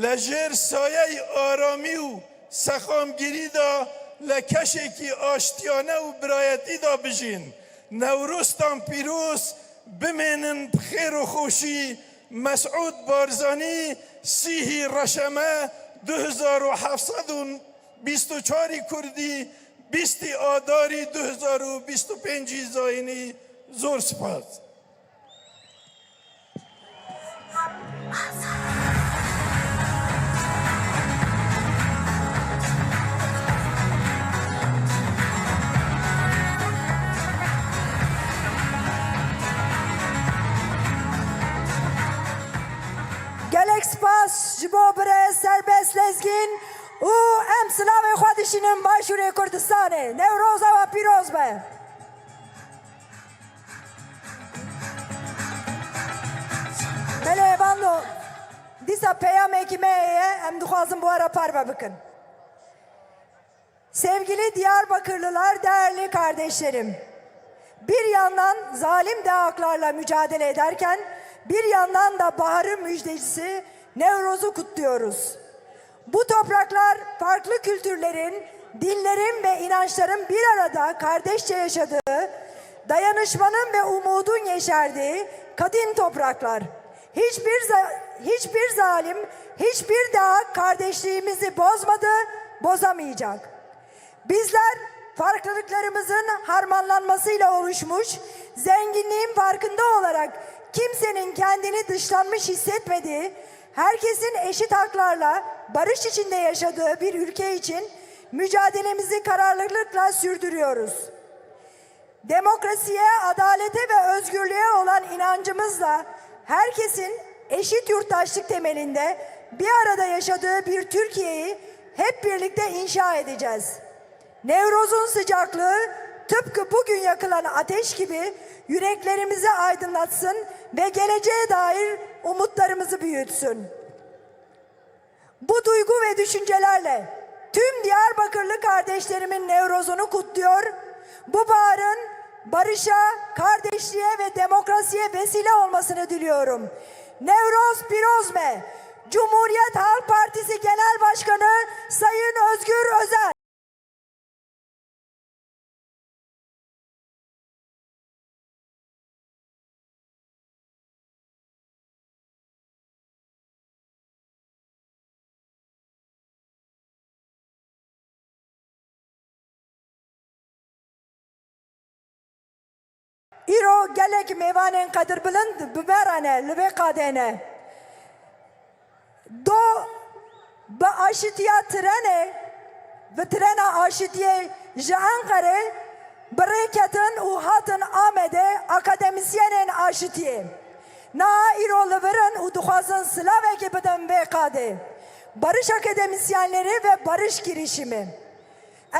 li jêr sayey aramî û sexamgirî de li keşekî aştiyane û birayetî de bijîn. Newroztan pîroz, bimênin bi xêr û xweşî. Mesûd Barzanî, sîhî Reşeme du hezar û heft sed û bîst û çarî Kurdî, bîstî Adarî du hezar û bîst û pêncî zayînî. Zor spas. Gelek spas. Ji bo birêz Serbest Lezgîn û em silavê xwe dişînin Başûrê Kurdistanê. Newroza we pîroz be. Belê bando, dîsa peyamekî me heye, em dixwazin bi we re parve bikin. Sevgili Diyarbakırlılar, değerli kardeşlerim. Bir yandan zalim DAK'larla mücadele ederken bir yandan da baharın müjdecisi Nevroz'u kutluyoruz. Bu topraklar farklı kültürlerin, dinlerin ve inançların bir arada kardeşçe yaşadığı, dayanışmanın ve umudun yeşerdiği kadim topraklar. Hiçbir za-, hiçbir zalim, hiçbir DAK kardeşliğimizi bozmadı, bozamayacak. Bizler farklılıklarımızın harmanlanmasıyla oluşmuş, zenginliğin farkında olarak kimsenin kendini dışlanmış hissetmediği, herkesin eşit haklarla barış içinde yaşadığı bir ülke için mücadelemizi kararlılıkla sürdürüyoruz. Demokrasiye, adalete ve özgürlüğe olan inancımızla herkesin eşit yurttaşlık temelinde bir arada yaşadığı bir Türkiye'yi hep birlikte inşa edeceğiz. Nevroz'un sıcaklığı tıpkı bugün yakılan ateş gibi yüreklerimizi aydınlatsın ve geleceğe dair umutlarımızı büyütsün. Bu duygu ve düşüncelerle tüm Diyarbakırlı kardeşlerimin Nevroz'unu kutluyor. Bu baharın barışa, kardeşliğe ve demokrasiye vesile olmasını diliyorum. Newroz pîroz be! Cumhuriyet Halk Partisi Genel Başkanı Sayın Özgür Özel. Îro gelek mêvanên qedirbilind bi me re ne, li vê qadê ne. Do bi aşitiya trenê, bi trena aşitiyê ji Enqerê bi rê ketin û hatin Amedê akademisyenên aşitiyê. Niha îro li vir in û dixwazin silavekê bidin vê qadê. Barış akademisyenleri ve barış girişimi.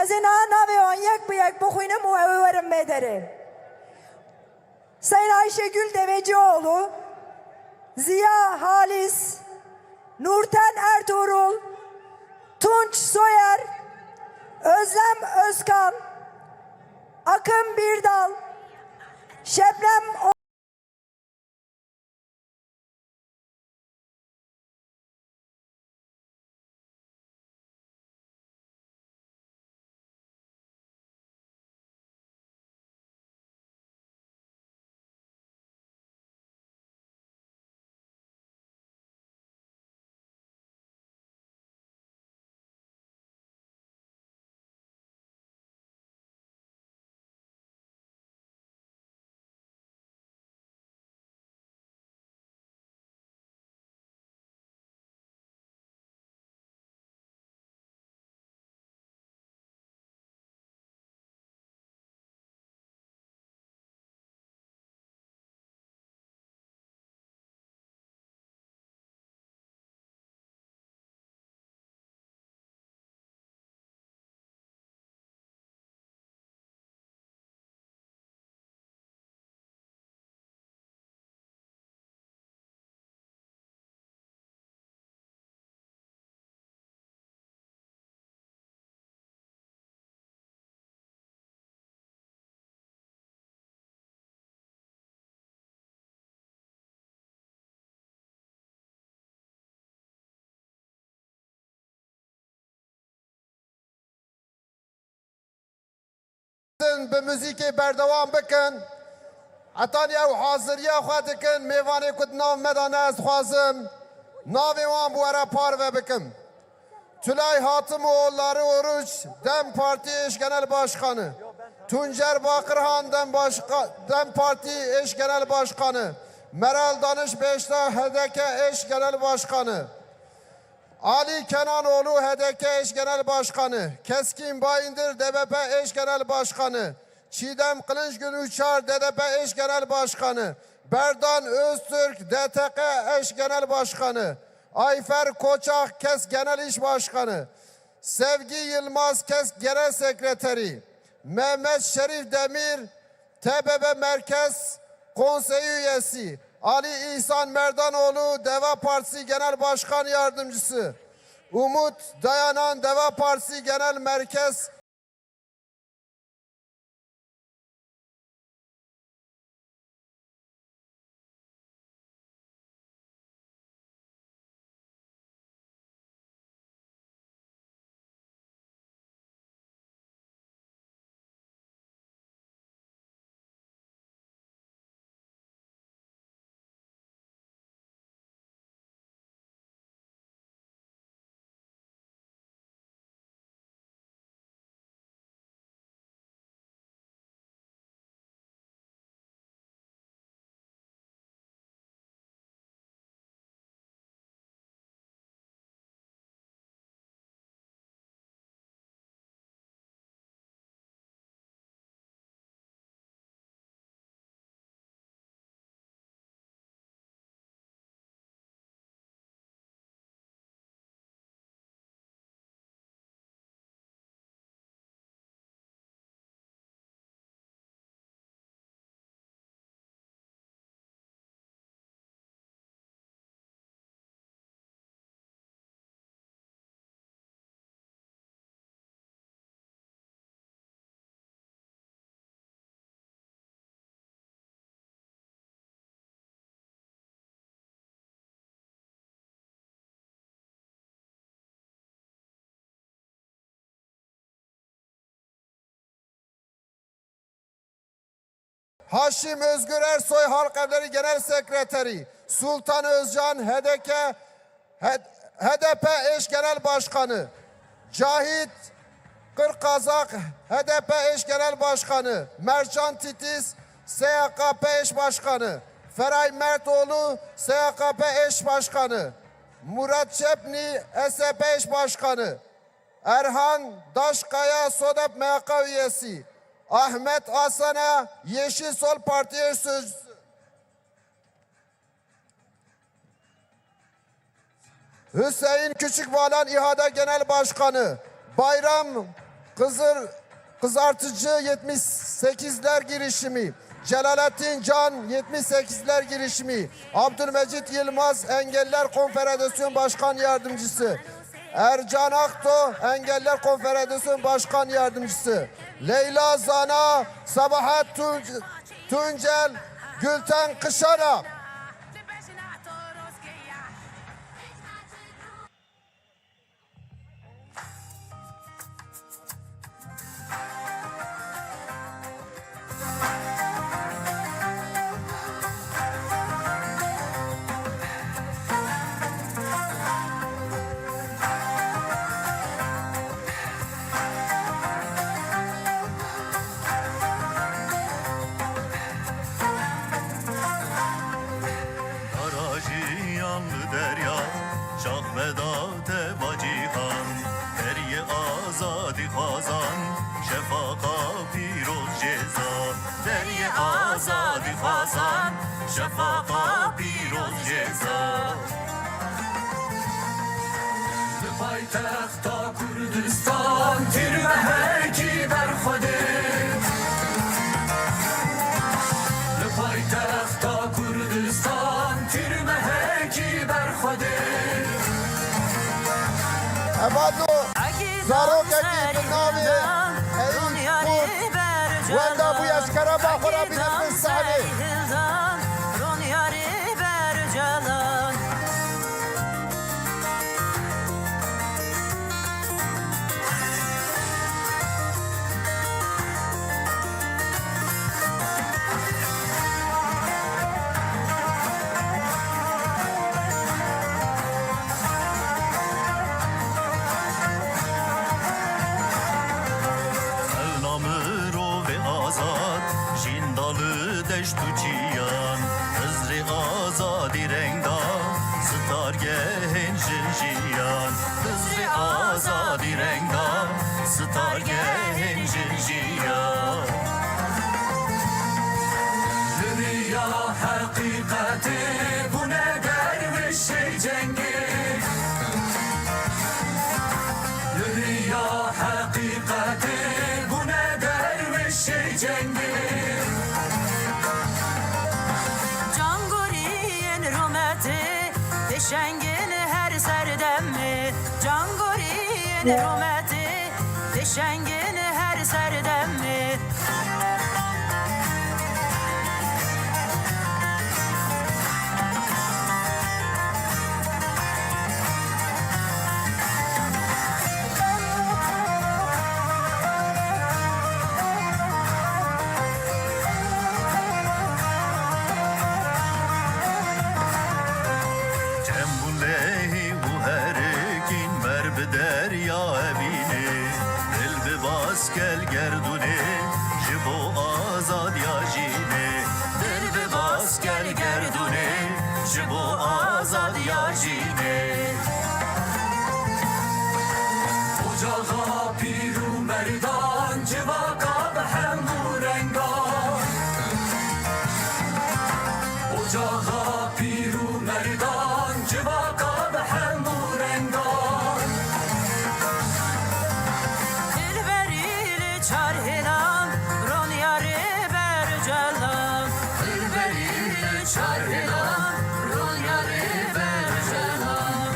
Ez ê niha navê wan yek bi yek bixwînim û ew ê werin vê derê. Sayın Ayşegül Devecioğlu, Ziya Halis, Nurten Ertuğrul, Tunç Soyer, Özlem Özkan, Akın Birdal, Şebnem Bi muzîkê berdewam bikin. Hetanî ew haziriya xwe dikin, mêvanê ku di nav me de ne, ez dixwazim navê wan bi we re parve bikim. Tülay Hatimoğulları Oruç, DEM Parti eş genel başkanı. Tuncer Bakırhan, DEM, Başka-, DEM Parti eş genel başkanı. Meral Danış Beşta, HDK eş genel başkanı. Ali Kenanoğlu, HDK eş genel başkanı. Keskin Bayındır, DBP eş genel başkanı. Çiğdem Kılıçgün Uçar, DDP eş genel başkanı. Berdan Öztürk, DTK eş genel başkanı. Ayfer Koçak, KES Genel İş Başkanı. Sevgi Yılmaz, KES Genel Sekreteri. Mehmet Şerif Demir, T B B Merkez Konseyi üyesi. Ali İhsan Merdanoğlu, Deva Partisi Genel Başkan Yardımcısı. Umut Dayanan, Deva Partisi Genel Merkez Haşim Özgür Ersoy, Halk Evleri Genel Sekreteri. Sultan Özcan, H D K, H-, H D P eş genel başkanı. Cahit Kırkazak, H D P eş genel başkanı. Mercan Titiz, S H K P eş başkanı. Feray Mertoğlu, S H K P eş başkanı. Murat Çepni, S H P eş başkanı. Erhan Daşkaya, SODEP M H K üyesi. Ahmet Asana, Yeşil Sol Parti eş sözcüsü. Hüseyin Küçükvalan, İHA'da Genel Başkanı. Bayram Kızır, Kızartıcı, yetmiş sekizler girişimi. Celalettin Can, yetmiş sekizler girişimi. Abdülmecit Yılmaz, Engelliler Konfederasyonu Başkan Yardımcısı. Ercan Akto, Engelliler Konfederasyonu Başkan Yardımcısı. Leyla Zana, Sabahat Tunc-, Tuncel, Gülten Kışana. Dara jiyan li derya, çax veda teva cîhan. Deriyê azadî xwazan, şefaqa pîroz jê za. Deriyê azadî xwazan, şefaqa pîroz jê za. Li paytexta Kurdistan tîrmehekî berxwedê. Li paytexta Kurdistan tîrmehekî berxwedê. Evado zarokekî bi navê Eyûp Kurt wenda bûye, ez kerema xwe re bînim bin sahnê. Xelna mirovê azad, jînda li deşt û çiyan. Hizrê azadî reng da, sitargehên jin jiyan. Hizrê azadî reng da, sitargehên jin jiyan. Li riya heqîqetê bûne derwêşê cengê. Şengin her serdemê, cangoriyên rûmetê, tê şengin her serdemê. Çembûn lehî û herikîn ber bi derya evînê, dil bi baskêl gerdûnê, ji bo azadiya jînê. Dil bi baskêl gerdûnê, ji bo azadiya jînê. Ocaxa pîr û merdan, civaka bi hemû rengan. Ocaxa pîr û merdan, civaka bi hemû rengan. Dilberî li çar hêlan, Ronyarê bercelan. Dilberî li çar hêlan, Ronyarê bercelan.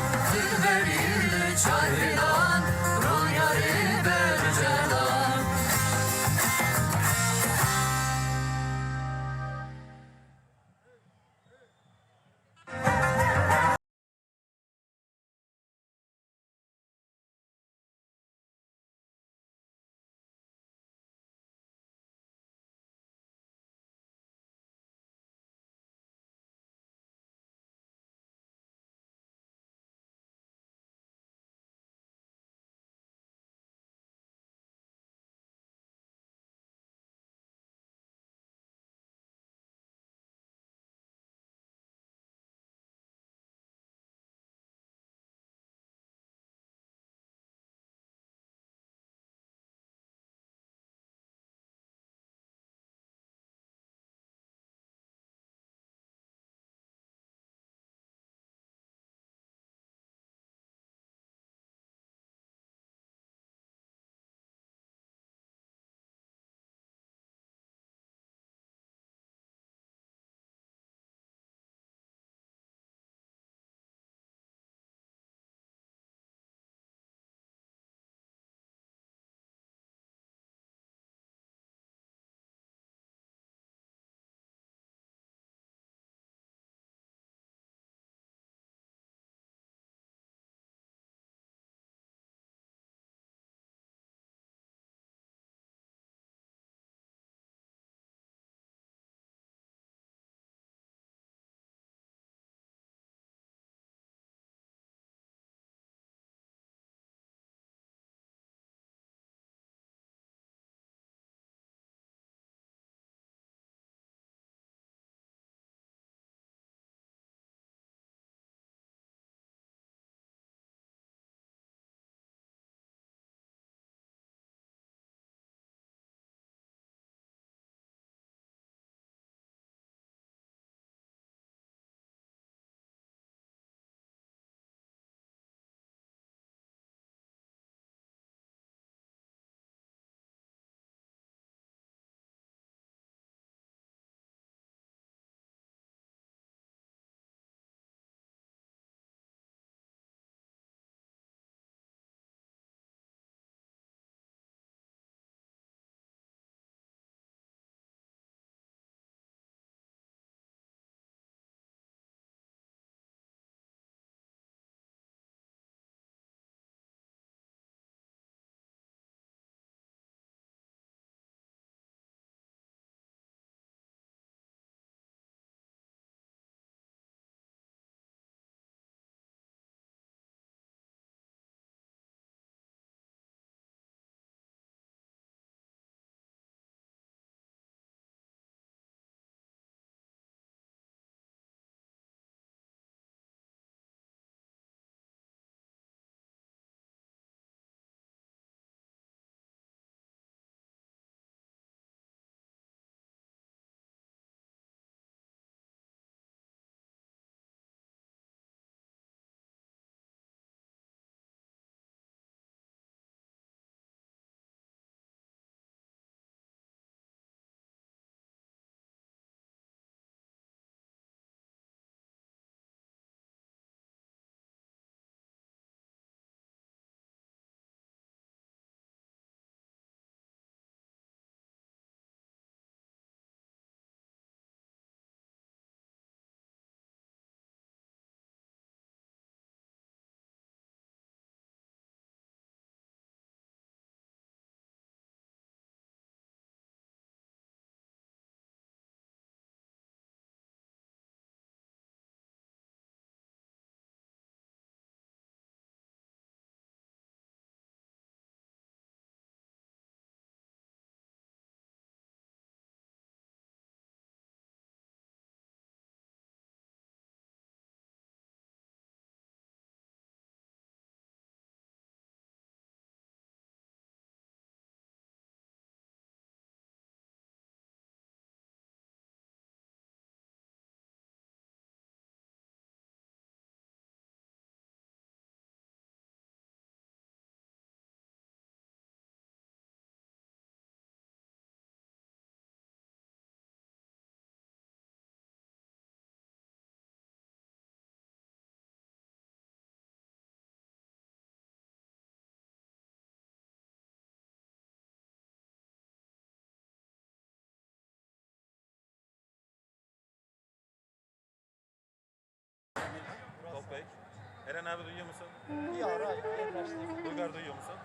Eren abi, duyuyor musun? Bir ara yerleştik. Uygar, duyuyor musun?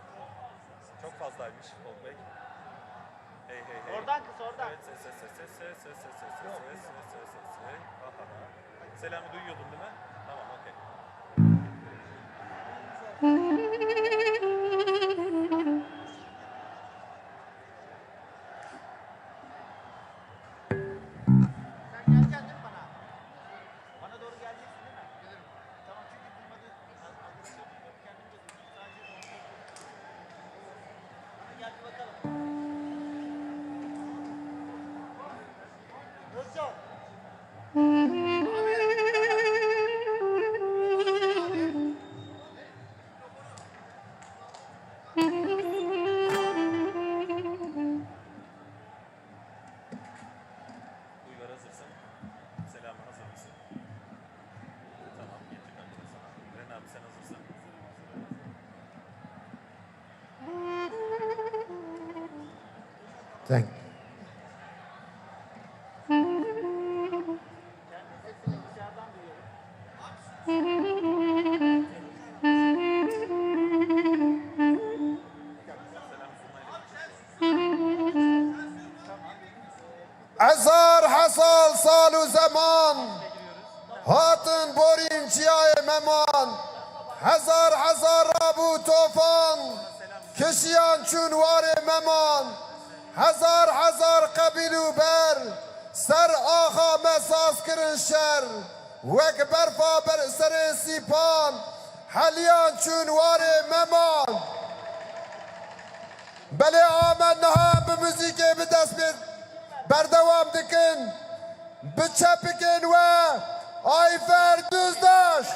Çok fazlaymış Old Bey. Hey, hey, hey. Oradan kız, oradan. Evet, ses, ses, ses, ses, ses, ses, ses, ses, ses, ses, ses, ses, ses. Aha. Selamı duyuyordun değil mi? Tamam, okey. Sen geleceksin değil mi bana? Bana doğru geleceksin değil mi? Gelirim. Tamam, çünkü duymadı. Arkadaşlar duymadı, kendimce duydum. Sadece onu. Hadi gel bir bakalım. Özcan. Uygar, hazırsın. Selami, hazır mısın? Tamam, geçecek sana. Eren abi, sen hazırsan. Thank you. Hezar hezar sal û zeman hatin borîn çiyayê Meman. Hezar hezar rab û tofan kişiyan çûn warê Meman. Hezar hezar qebîl û ber ser axa me saz kirin şer. Wek berfa ber serê sîpan heliyan çûn warê Meman. Belê, a me niha em bi muzîkê bi dest pê berdewam dikin. Bi çepikên we Ayfer Düzdaş.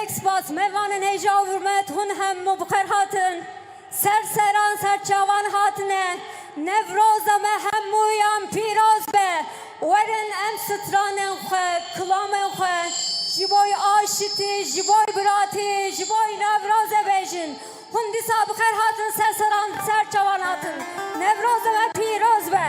Spas, mêvanên hêja û hurmet, hûn hemû bi xêr hatin. Ser seran, ser çavan hatine. Newroza me hemûyan pîroz be. Werin em stranên xwe, kilamên xwe ji bo aşitî, ji bo biratî, ji bo Newrozê bêjin. Hûn dîsa bi xêr hatin, ser seran, ser çavan hatin. Newroza me pîroz be.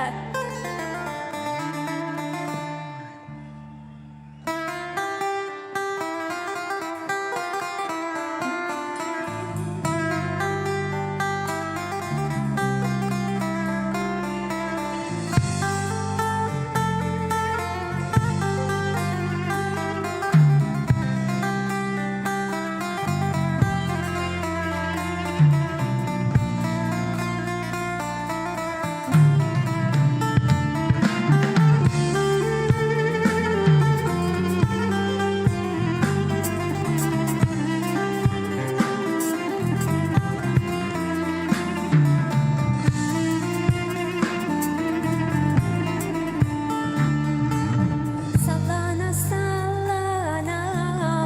Sallana, sallana,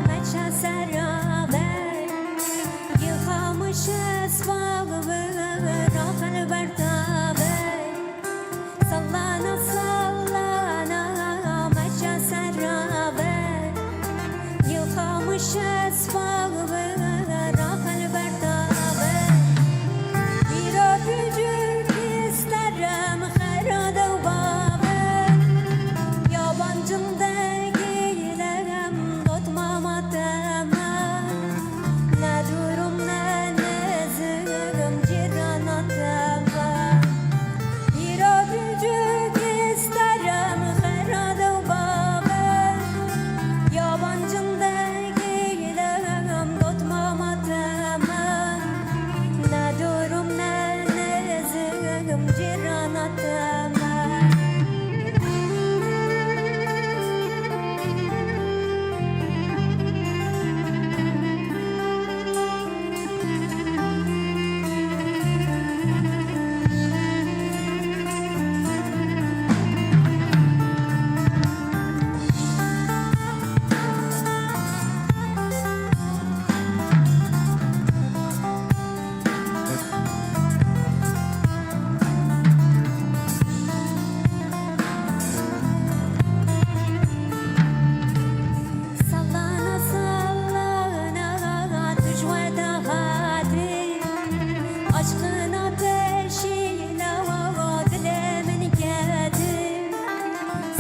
meça seraver. Yıkamış esbabı rahel bertaver. Sallana, sallana, meça seraver. Yıkamış esbabı rahel bertaver. Bir öpücük isterim, xera dew baver. Yabancım değilim, dotma mateme. Ne durum ne nezim, cirana teme. Bir öpücük isterim, xera dew baver. Yabancım değilim, dotma mateme. Ne durum ne nezim, cirana teme. Sallana, sallana, tu ji we de hatî. Aşkın ateşine dilê min ketî.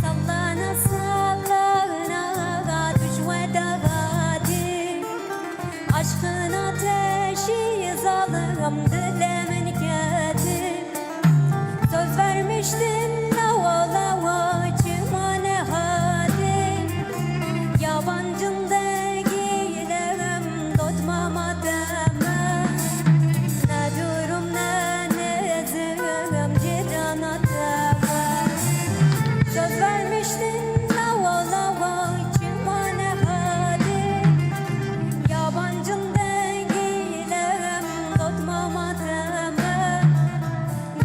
Sallana, sallana, tu ji we de hatî. Aşkın ateşi zalim dilê min ketî. Söz vermiştin, ne ola, çima nehadî. Yabancım değilim, dotma mateme. Ne durum ne nezim, cirana teme. Söz vermiştin, ne ola, çima nehadî. Yabancım değilim, dotma mateme.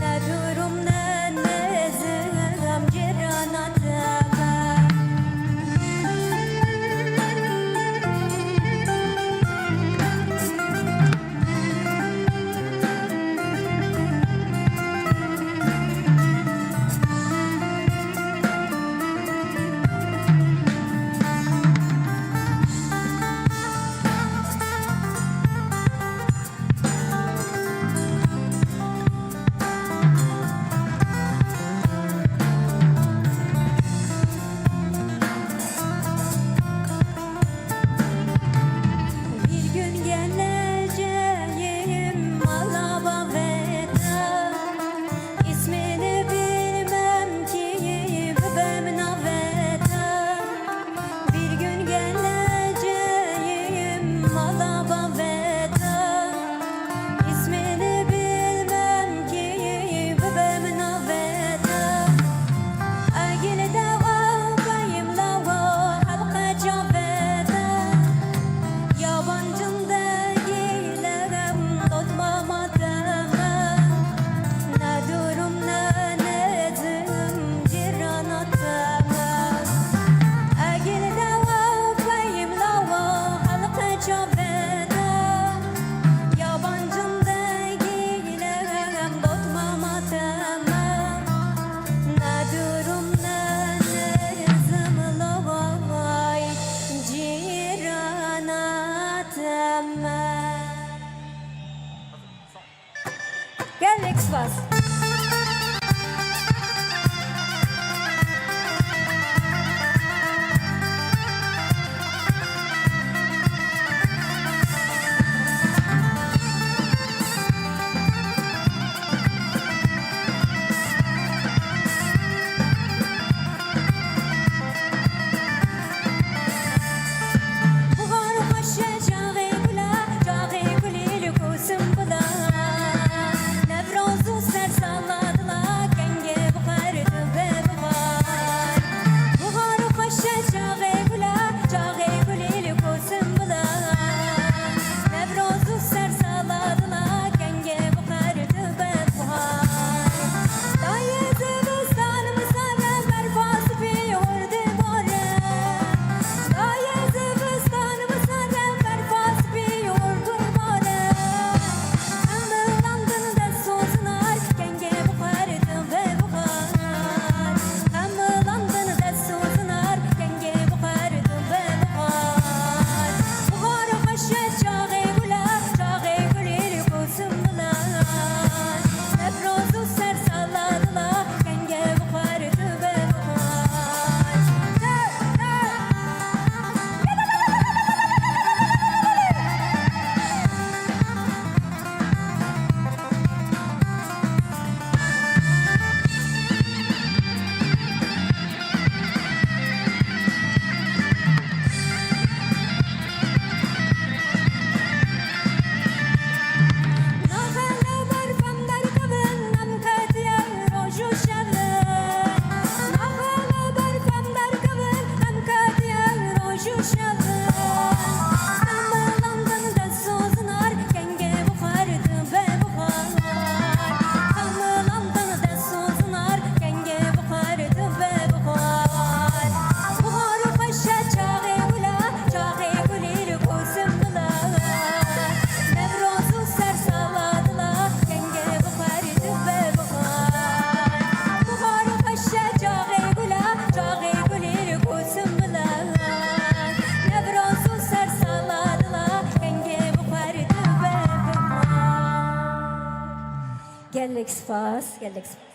Ne durum ne nezim, cirana teme. Gelek spas, gelek spas.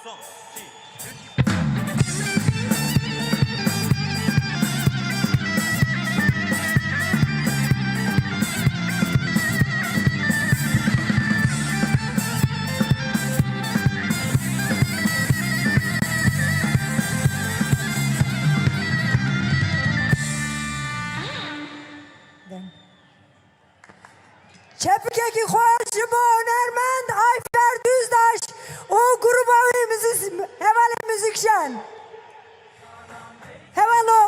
Çepikekî xweş ji bo hunermend Ayfer Düzdaş û gruba wî muzîs-, hevalê muzîkjen. Hevalo,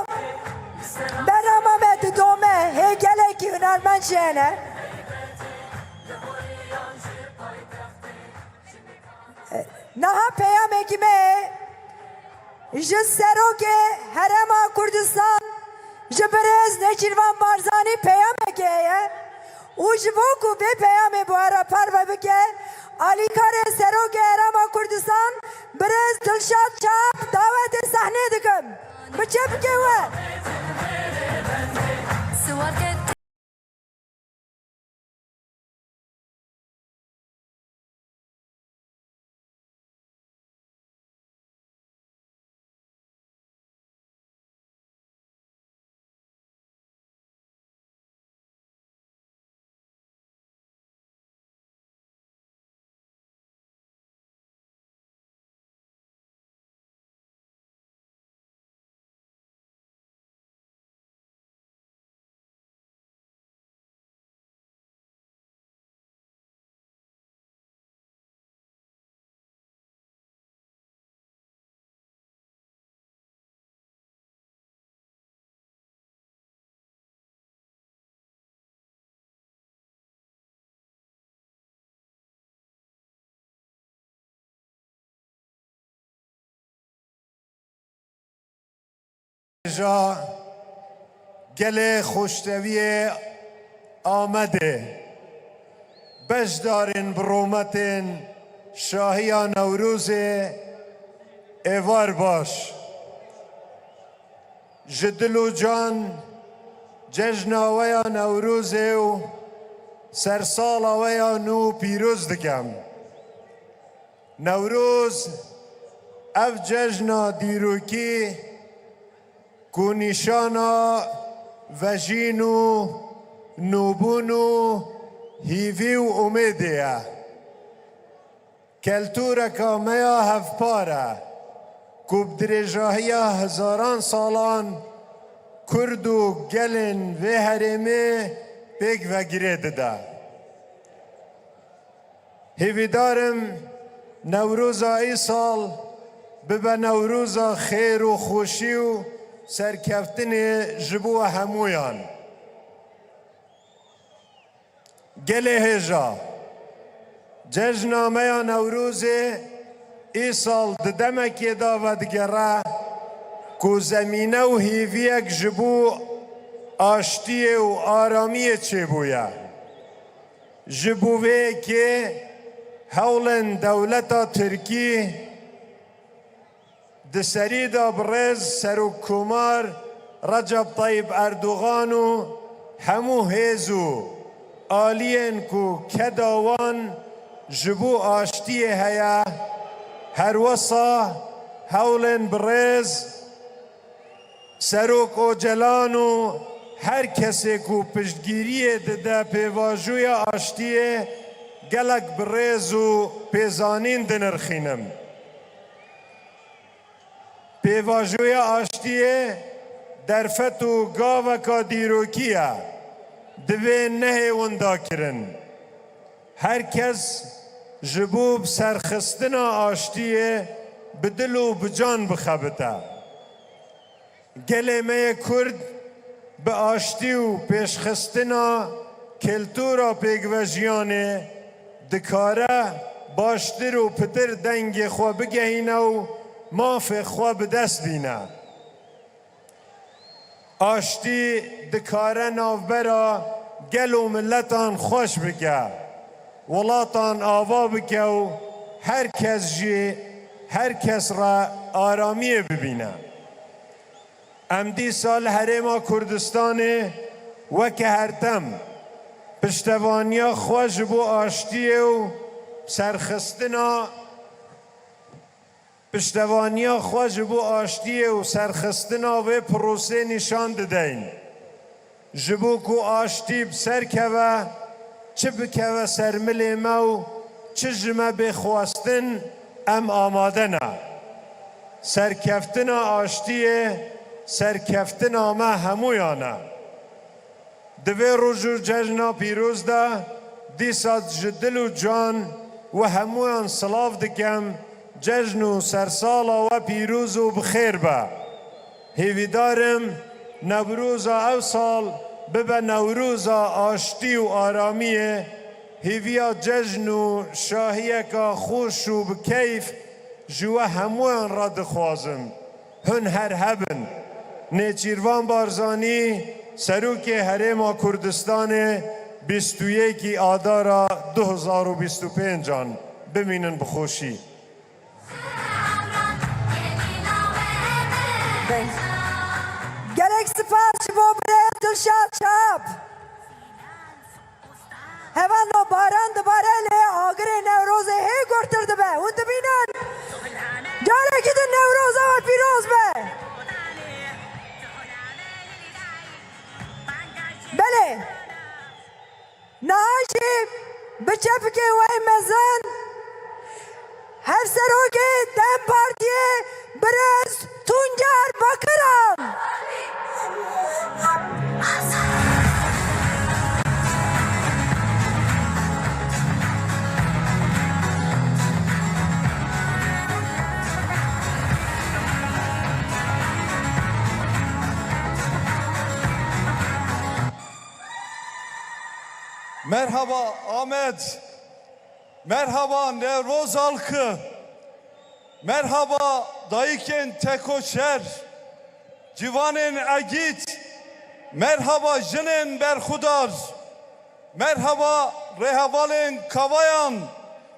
bernama me didome, hê gelekî hunermend jê hene. Niha peyamekî me ji Serokê Herêma Kurdistan, ji birêz Nêçîrvan Barzanî peyamekê heye û ji bo ku vê peyamê bi we re parve bike, alîkarê Serokê Herêma Kurdistan, birêz Dilşad Çap dawetê sahnê dikim. Bi çepikê we. Ja gelê xweştewiyê Amedê, beşdarên bi rûmetên şahiya Newrozê, êvar baş. Ji dil û can cejna we ya Newrozê û sersala we ya nû pîroz dikim. Newroz, ev cejna dîrokî ku nîşana vejîn û nûbûn û hîvî û umêdê ye. Keltûreka me ya hevpar e ku bi dirêjahiya hezaran salan Kurd û gelên vê herêmê pêk ve girê dide. Hêvîdar im Newroza îsal bibe Newroza xêr û xweşî û serkeftinê ji bo we hemûyan. Gelê hêja, cejna me ya Newrozê îsal di demekê de vedigere ku zemîne û hîviyek ji bo aştiyê û aramiyê çêbûye. Ji bo vê yekê hewlên dewleta Tirkî di serî de birêz Serokkomar Recep Tayyip Erdogan û hemû hêz û aliyên ku keda wan ji bo aştiyê heye, herwesa hewlên birêz Serok Ocalan û her kesê ku piştgiriyê dide pêvajoya aştiyê gelek bi rêz û pêzanîn dinirxînim. Pêvajoya aştiyê derfet û gaveka dîrokî ye, divê nehê winda kirin. Her kes ji bo bi serxistina aştiyê bi dil û bi can bixebite. Gelê me yê Kurd bi aştî û pêşxistina keltûra pêkvejiyanê dikare baştir û pitir dengê xwe bigehîne û mafê xwe bi dest bîne. Aştî dikare navbera gel û miletan xweş bike, welatan ava bike û her kes jî her kes re aramiyê bibîne. Em dîsa li Herêma Kurdistanê weke her dem piştevaniya xwe ji bo aştiyê û serxistina Piştevaniya xwe ji bo aştiyê û serxistina vê pirosê nîşan dideyn. Ji bo ku aştî bi ser keve, çi bikeve ser milê me û çi ji me bê xwestin, em amade ne. Serkeftina aştiyê, serkeftina me hemûyan e. Di vê roj û cejna pîroz de dîsa ji dil û can we hemûyan silav dikem, cejn û sersala we pîroz û bi xêr be. Hêvîdar im Newroza ew sal bibe Newroza aştî û aramiyê, hêviya cejn û şahiyeka xweş û bi keyf ji we hemûyan re dixwazim. Hûn her hebin. Nêçîrvan Barzanî, Serokê Herêma Kurdistanê, bîst û yekî Adara du hezar û bîst û pêncan. Bimînin bi xweşî. Gelek spas ji bo birêz Dilşad Çap. Hevano baran dibare lê agirê Newrozê hê gurtir dibe. Hûn dibînin? Carekî din Newroza we pîroz be. Belê. Niha jî bi çepikê wê mezin Hevserokê dem Partiyê birêz Tuncer Bakiran. Merhaba Amed. Merhaba Newroz halkı. Merhaba dayikên tekoşer, ciwanên egît. Merhaba jinên berxudar. Merhaba rêhevalên Kavayan,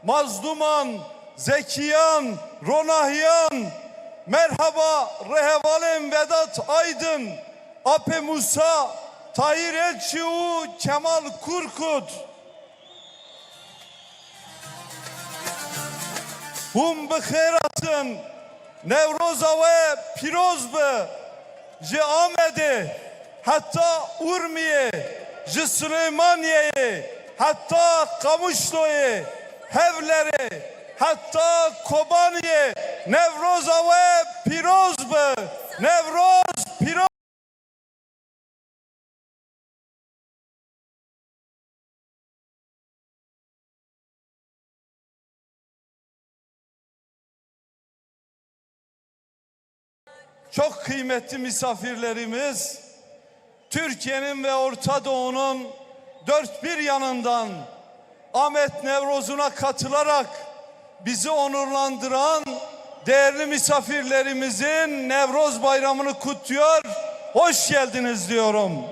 Mazlûman, Zekiyan, Ronahiyan. Merhaba rêhevalên Vedat Aydın, Ape Musa, Tahir Elçi û Kemal Kurkut. Hûn bi xêr hatin. Newroza we pîroz be. Ji Amedê heta Urmiyê, ji Silêmaniyeyê heta Qamişloyê, Hewlerê heta Kobaniyê, Newroza we pîroz be. Newroz pîroz. Çok kıymetli misafirlerimiz, Türkiye'nin ve Orta Doğu'nun dört bir yanından Ahmet Newrozu'na katılarak bizi onurlandıran değerli misafirlerimizin Newroz Bayramı'nı kutluyor, hoş geldiniz diyorum.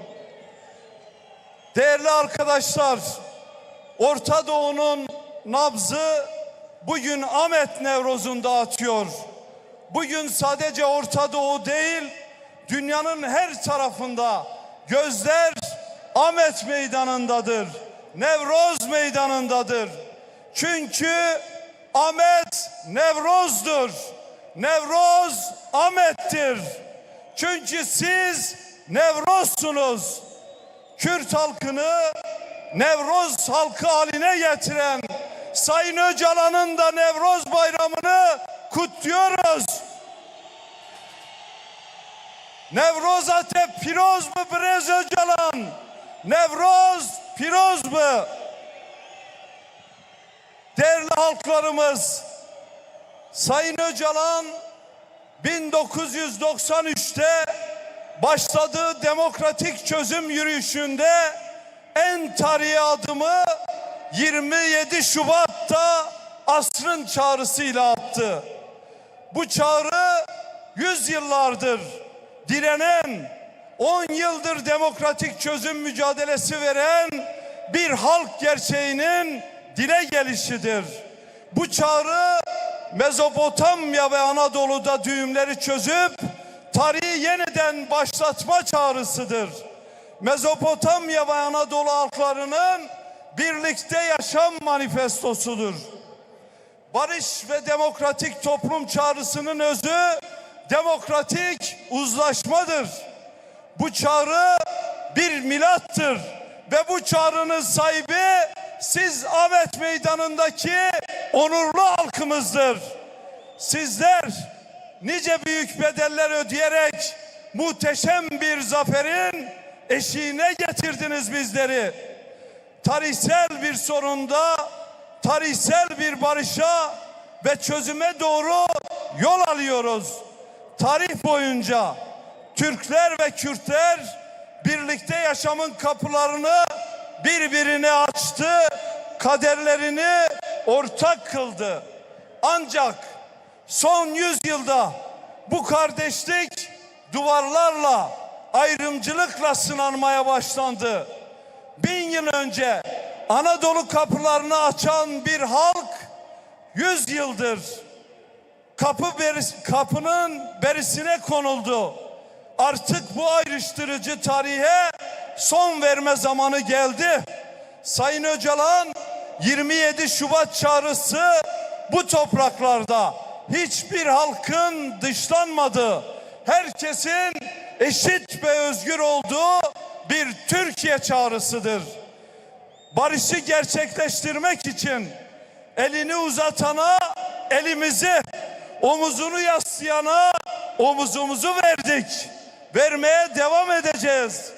Değerli arkadaşlar, Orta Doğu'nun nabzı bugün Ahmet Newrozu'nda atıyor. Bugün sadece Orta Doğu değil, dünyanın her tarafında gözler Ahmet Meydanı'ndadır, Newroz Meydanı'ndadır. Çünkü Ahmet Nevroz'dur. Nevroz Ahmet'tir. Çünkü siz Nevrozsunuz. Kürt halkını Nevroz halkı haline getiren Sayın Öcalan'ın da Nevroz Bayramı'nı kutluyoruz. Nevroz ate piroz mu birêz Öcalan? Nevroz piroz mu? Değerli halklarımız, Sayın Öcalan bin dokuz yüz doksan üçte başladığı demokratik çözüm yürüyüşünde en tarihi adımı yirmi yedi Şubat'ta asrın çağrısıyla attı. Bu çağrı yüzyıllardır direnen, on yıldır demokratik çözüm mücadelesi veren bir halk gerçeğinin dile gelişidir. Bu çağrı Mezopotamya ve Anadolu'da düğümleri çözüp tarihi yeniden başlatma çağrısıdır. Mezopotamya ve Anadolu halklarının birlikte yaşam manifestosudur. Barış ve demokratik toplum çağrısının özü demokratik uzlaşmadır. Bu çağrı bir milattır ve bu çağrının sahibi siz Ahmet Meydanı'ndaki onurlu halkımızdır. Sizler nice büyük bedeller ödeyerek muhteşem bir zaferin eşiğine getirdiniz bizleri. Tarihsel bir sorunda, tarihsel bir barışa ve çözüme doğru yol alıyoruz. Tarih boyunca Türkler ve Kürtler birlikte yaşamın kapılarını birbirine açtı, kaderlerini ortak kıldı. Ancak son yüzyılda bu kardeşlik duvarlarla, ayrımcılıkla sınanmaya başlandı. Bin yıl önce Anadolu kapılarını açan bir halk yüz yıldır kapı beri-, kapının berisine konuldu. Artık bu ayrıştırıcı tarihe son verme zamanı geldi. Sayın Öcalan, yirmi yedi Şubat çağrısı bu topraklarda hiçbir halkın dışlanmadığı, herkesin eşit ve özgür olduğu bir Türkiye çağrısıdır. Barışı gerçekleştirmek için elini uzatana elimizi, omuzunu yaslayana omuzumuzu verdik. Vermeye devam edeceğiz.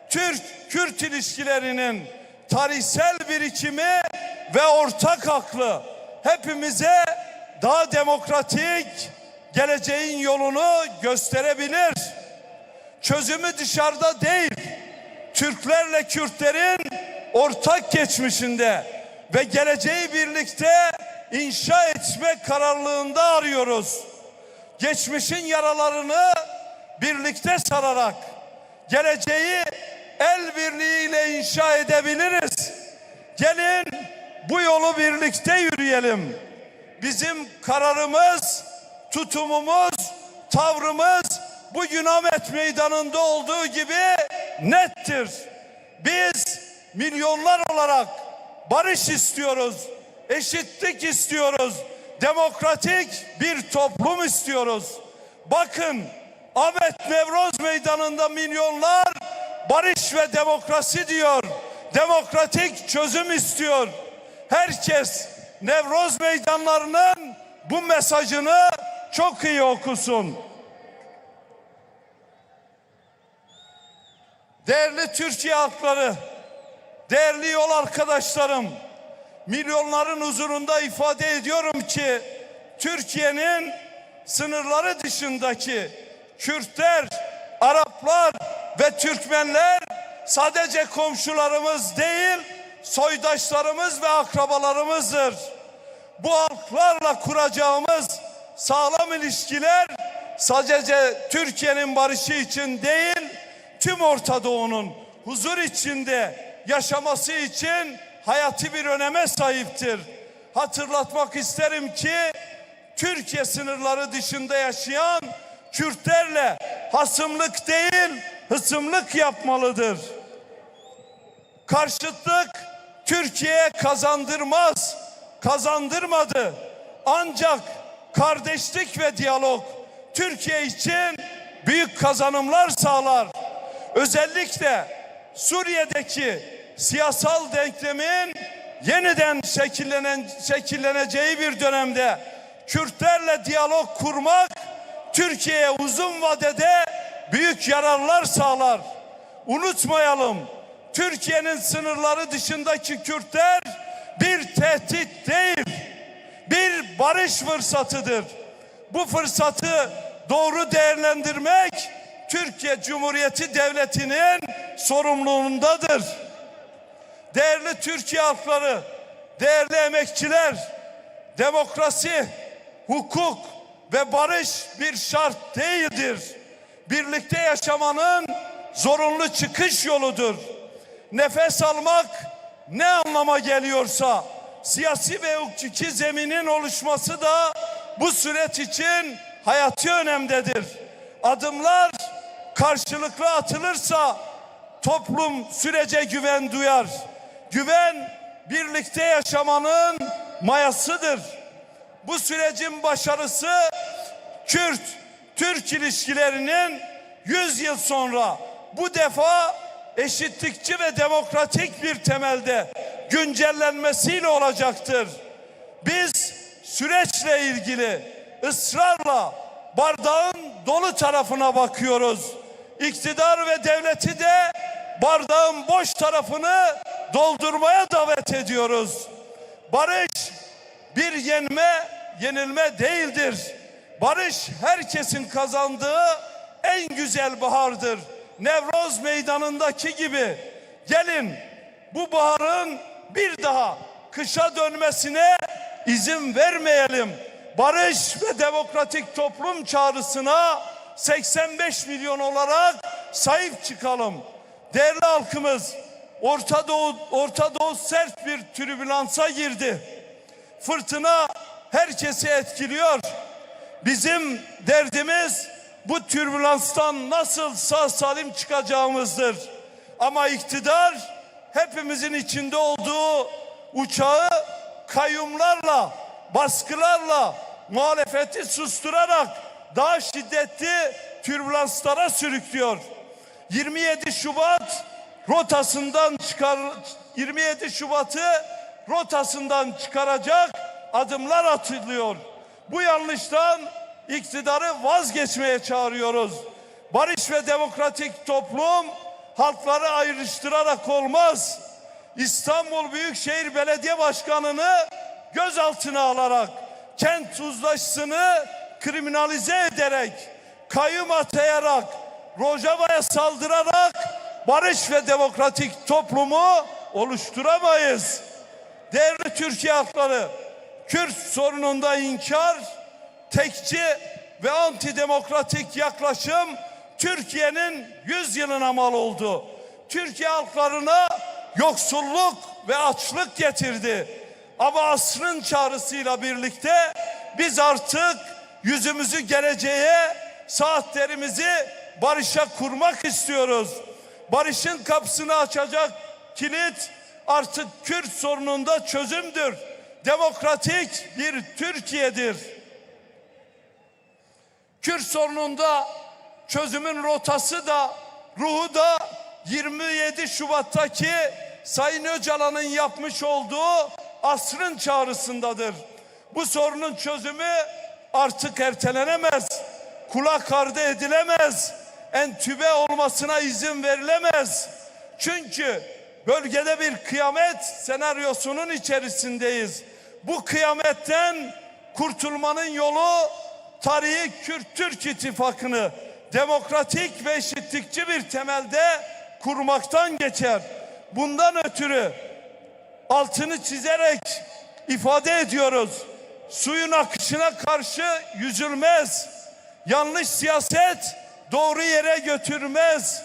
Türk-Kürt ilişkilerinin tarihsel birikimi ve ortak aklı hepimize daha demokratik geleceğin yolunu gösterebilir. Çözümü dışarıda değil, Türklerle Kürtlerin ortak geçmişinde ve geleceği birlikte inşa etme kararlılığında arıyoruz. Geçmişin yaralarını birlikte sararak geleceği el birliğiyle inşa edebiliriz. Gelin bu yolu birlikte yürüyelim. Bizim kararımız, tutumumuz, tavrımız bugün Ahmet Meydanı'nda olduğu gibi nettir. Biz milyonlar olarak barış istiyoruz, eşitlik istiyoruz, demokratik bir toplum istiyoruz. Bakın, Ahmet Nevroz Meydanı'nda milyonlar barış ve demokrasi diyor, demokratik çözüm istiyor. Herkes Nevroz Meydanları'nın bu mesajını çok iyi okusun. Değerli Türkiye halkları, değerli yol arkadaşlarım, milyonların huzurunda ifade ediyorum ki Türkiye'nin sınırları dışındaki Kürtler, Araplar ve Türkmenler sadece komşularımız değil, soydaşlarımız ve akrabalarımızdır. Bu halklarla kuracağımız sağlam ilişkiler sadece Türkiye'nin barışı için değil, tüm Orta Doğu'nun huzur içinde yaşaması için hayati bir öneme sahiptir. Hatırlatmak isterim ki Türkiye sınırları dışında yaşayan Kürtlerle hasımlık değil, hısımlık yapmalıdır. Karşıtlık Türkiye'ye kazandırmaz, kazandırmadı. Ancak kardeşlik ve diyalog Türkiye için büyük kazanımlar sağlar. Özellikle Suriye'deki siyasal denklemin yeniden şekillenen, şekilleneceği bir dönemde Kürtlerle diyalog kurmak Türkiye'ye uzun vadede büyük yararlar sağlar. Unutmayalım, Türkiye'nin sınırları dışındaki Kürtler bir tehdit değil, bir barış fırsatıdır. Bu fırsatı doğru değerlendirmek Türkiye Cumhuriyeti Devleti'nin sorumluluğundadır. Değerli Türkiye halkları, değerli emekçiler, demokrasi, hukuk ve barış bir şart değildir. Birlikte yaşamanın zorunlu çıkış yoludur. Nefes almak ne anlama geliyorsa, siyasi ve hukuki zeminin oluşması da bu süreç için hayati önemdedir. Adımlar karşılıklı atılırsa toplum sürece güven duyar. Güven birlikte yaşamanın mayasıdır. Bu sürecin başarısı Kürt-Türk ilişkilerinin yüz yıl sonra bu defa eşitlikçi ve demokratik bir temelde güncellenmesiyle olacaktır. Biz süreçle ilgili ısrarla bardağın dolu tarafına bakıyoruz. İktidar ve devleti de bardağın boş tarafını doldurmaya davet ediyoruz. Barış bir yenme, yenilme değildir. Barış herkesin kazandığı en güzel bahardır. Nevroz meydanındaki gibi. Gelin bu baharın bir daha kışa dönmesine izin vermeyelim. Barış ve demokratik toplum çağrısına seksen beş milyon olarak sahip çıkalım. Değerli halkımız, Orta Doğu, Orta Doğu sert bir türbülansa girdi. Fırtına herkesi etkiliyor. Bizim derdimiz bu türbülanstan nasıl sağ salim çıkacağımızdır. Ama iktidar hepimizin içinde olduğu uçağı kayyumlarla, baskılarla, muhalefeti susturarak daha şiddetli türbülanslara sürüklüyor. yirmi yedi Şubat rotasından çıkar, yirmi yedi Şubat'ı rotasından çıkaracak adımlar atılıyor. Bu yanlıştan iktidarı vazgeçmeye çağırıyoruz. Barış ve demokratik toplum halkları ayrıştırarak olmaz. İstanbul Büyükşehir Belediye Başkanı'nı gözaltına alarak, kent uzlaşısını kriminalize ederek, kayyum atayarak, Rojava'ya saldırarak barış ve demokratik toplumu oluşturamayız. Değerli Türkiye halkları, Kürt sorununda inkar, tekçi ve antidemokratik yaklaşım Türkiye'nin yüz yılına mal oldu. Türkiye halklarına yoksulluk ve açlık getirdi. Ama asrın çağrısıyla birlikte biz artık yüzümüzü geleceğe, saatlerimizi barışa kurmak istiyoruz. Barışın kapısını açacak kilit artık Kürt sorununda çözümdür. Demokratik bir Türkiye'dir. Kürt sorununda çözümün rotası da, ruhu da yirmi yedi Şubat'taki Sayın Öcalan'ın yapmış olduğu asrın çağrısındadır. Bu sorunun çözümü artık ertelenemez, kulak ardı edilemez, entübe olmasına izin verilemez. Çünkü bölgede bir kıyamet senaryosunun içerisindeyiz. Bu kıyametten kurtulmanın yolu tarihi Kürt-Türk ittifakını demokratik ve eşitlikçi bir temelde kurmaktan geçer. Bundan ötürü altını çizerek ifade ediyoruz. Suyun akışına karşı yüzülmez. Yanlış siyaset doğru yere götürmez.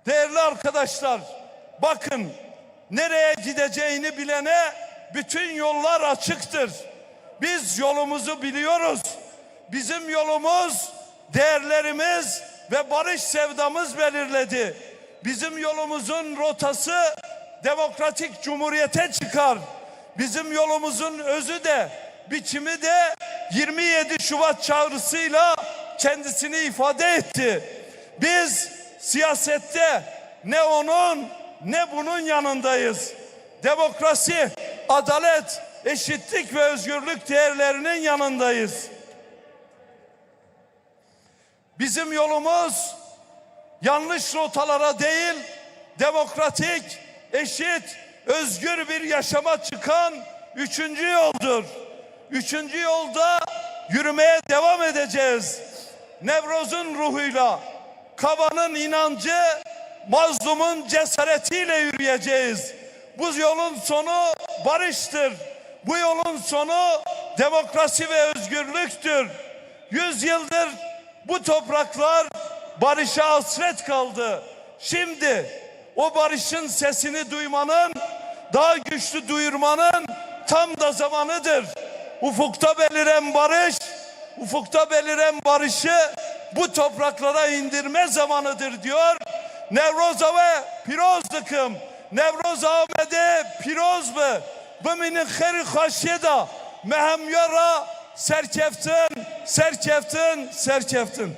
Değerli arkadaşlar, bakın, nereye gideceğini bilene bütün yollar açıktır. Biz yolumuzu biliyoruz. Bizim yolumuz, değerlerimiz ve barış sevdamız belirledi. Bizim yolumuzun rotası demokratik cumhuriyete çıkar. Bizim yolumuzun özü de, biçimi de yirmi yedi Şubat çağrısıyla kendisini ifade etti. Biz siyasette ne onun ne bunun yanındayız. Demokrasi, adalet, eşitlik ve özgürlük değerlerinin yanındayız. Bizim yolumuz yanlış rotalara değil, demokratik, eşit, özgür bir yaşama çıkan üçüncü yoldur. Üçüncü yolda yürümeye devam edeceğiz. Nevroz'un ruhuyla, Kavan'ın inancı, Mazlum'un cesaretiyle yürüyeceğiz. Bu yolun sonu barıştır. Bu yolun sonu demokrasi ve özgürlüktür. Yüz yıldır bu topraklar barışa hasret kaldı. Şimdi o barışın sesini duymanın, daha güçlü duyurmanın tam da zamanıdır. Ufukta beliren barış, ufukta beliren barışı bu topraklara indirme zamanıdır diyor. Newroza we pîroz dikim. Newroza Amedê pîroz be. Bimînin xêr û xweşiyê de. Me hemûya re serkeftin, serkeftin, serkeftin.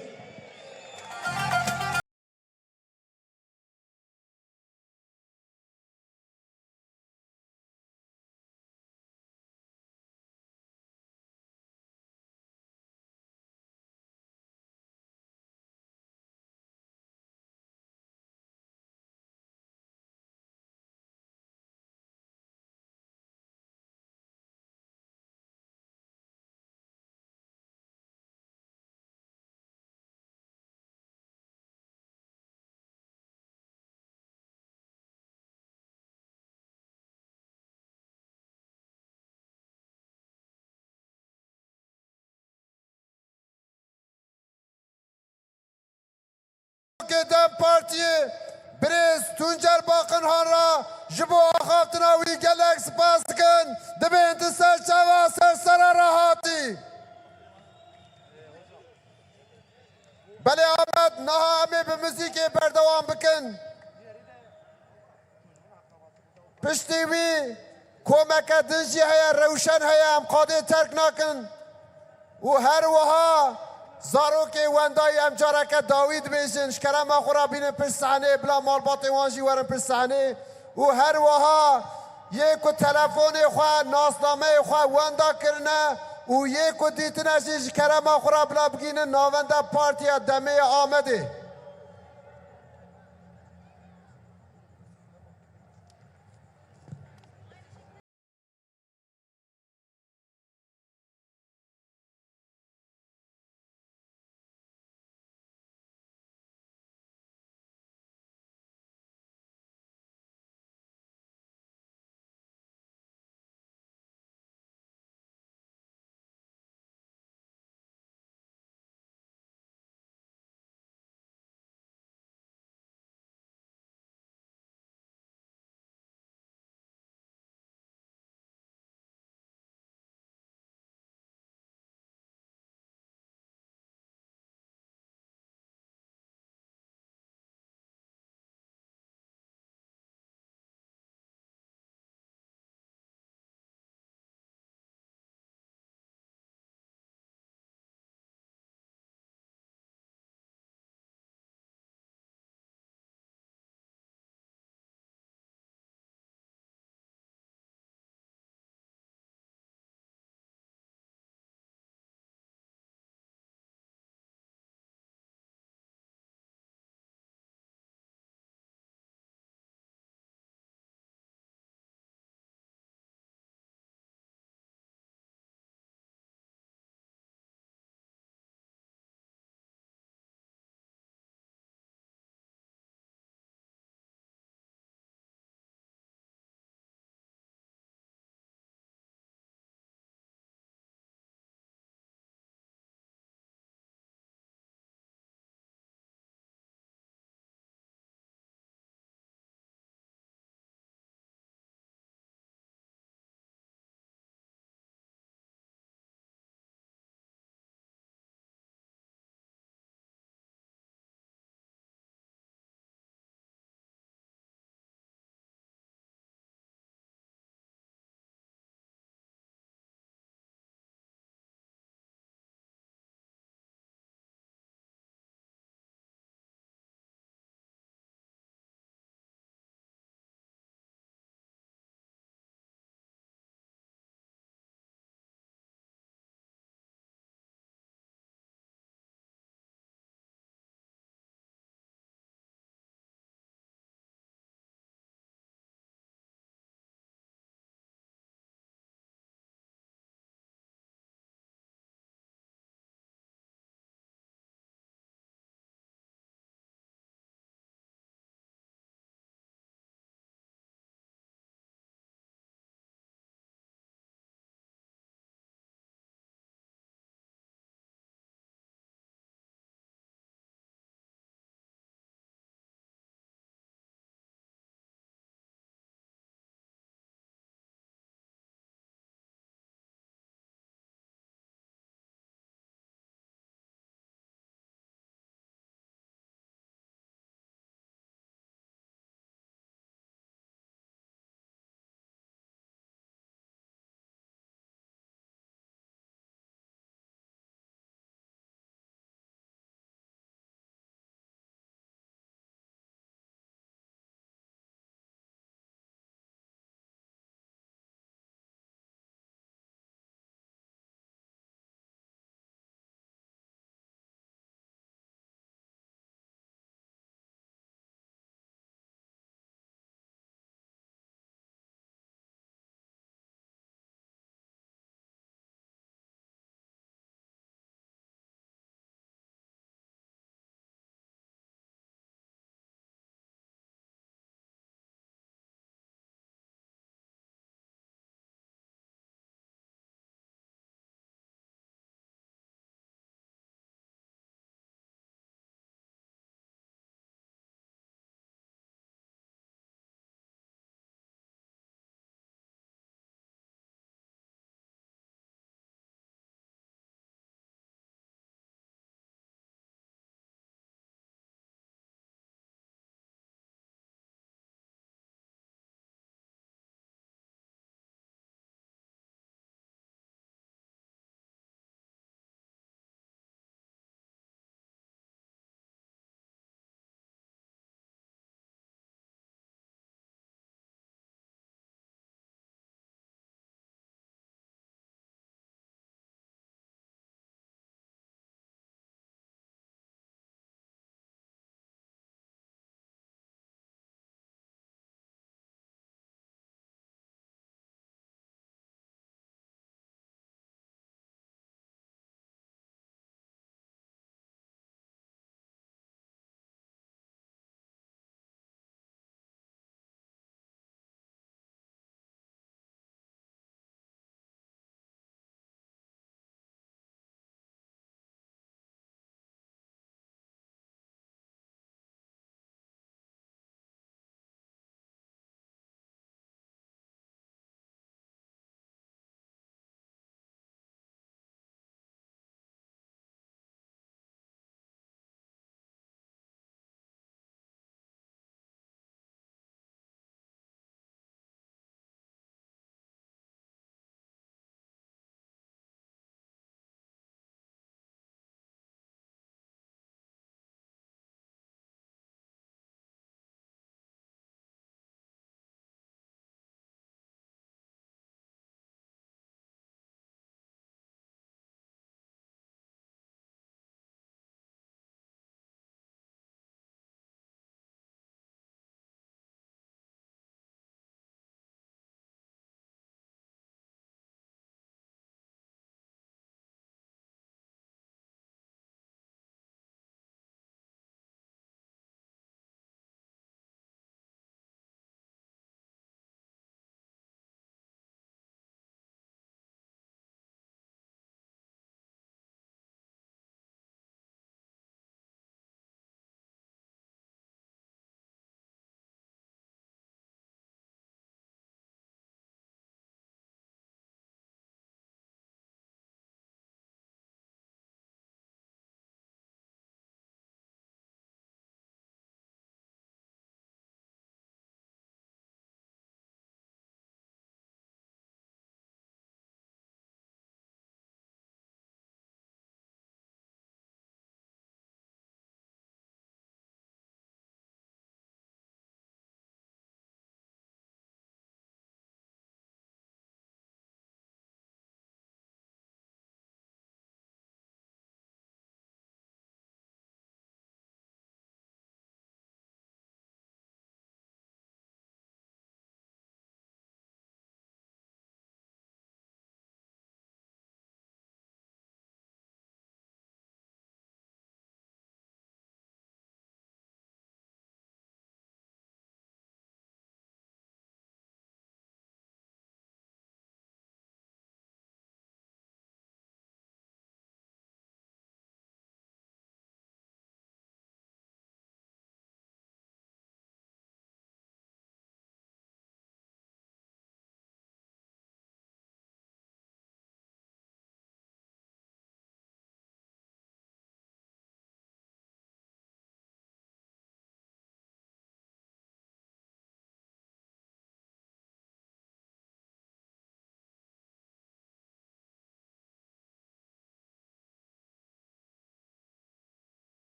Ke DEM Partiyê birêz Tuncer Bakinhan re ji bo axaftina wî gelek spas dikin, dibên di ser çava ser sera re hatî. Belê Amed, niha em ê bi muzîkê berdewam bikin. Piştî wî komeke din jî heye, rewşen heye, em qadê terk nakin. Û her wiha zarokê wendayî em careke dawî dibêjin, ji kerema xwe re bînin pişt sehnê, bila malbatên wan jî werin pişt sehnê. Û her wiha yê ku telefonê xwe, nasnameyê xwe wenda kirine û yê ku dîtine jî ji kerema xwe re bila bigihînin navenda Partiya DEMê ya Amedê.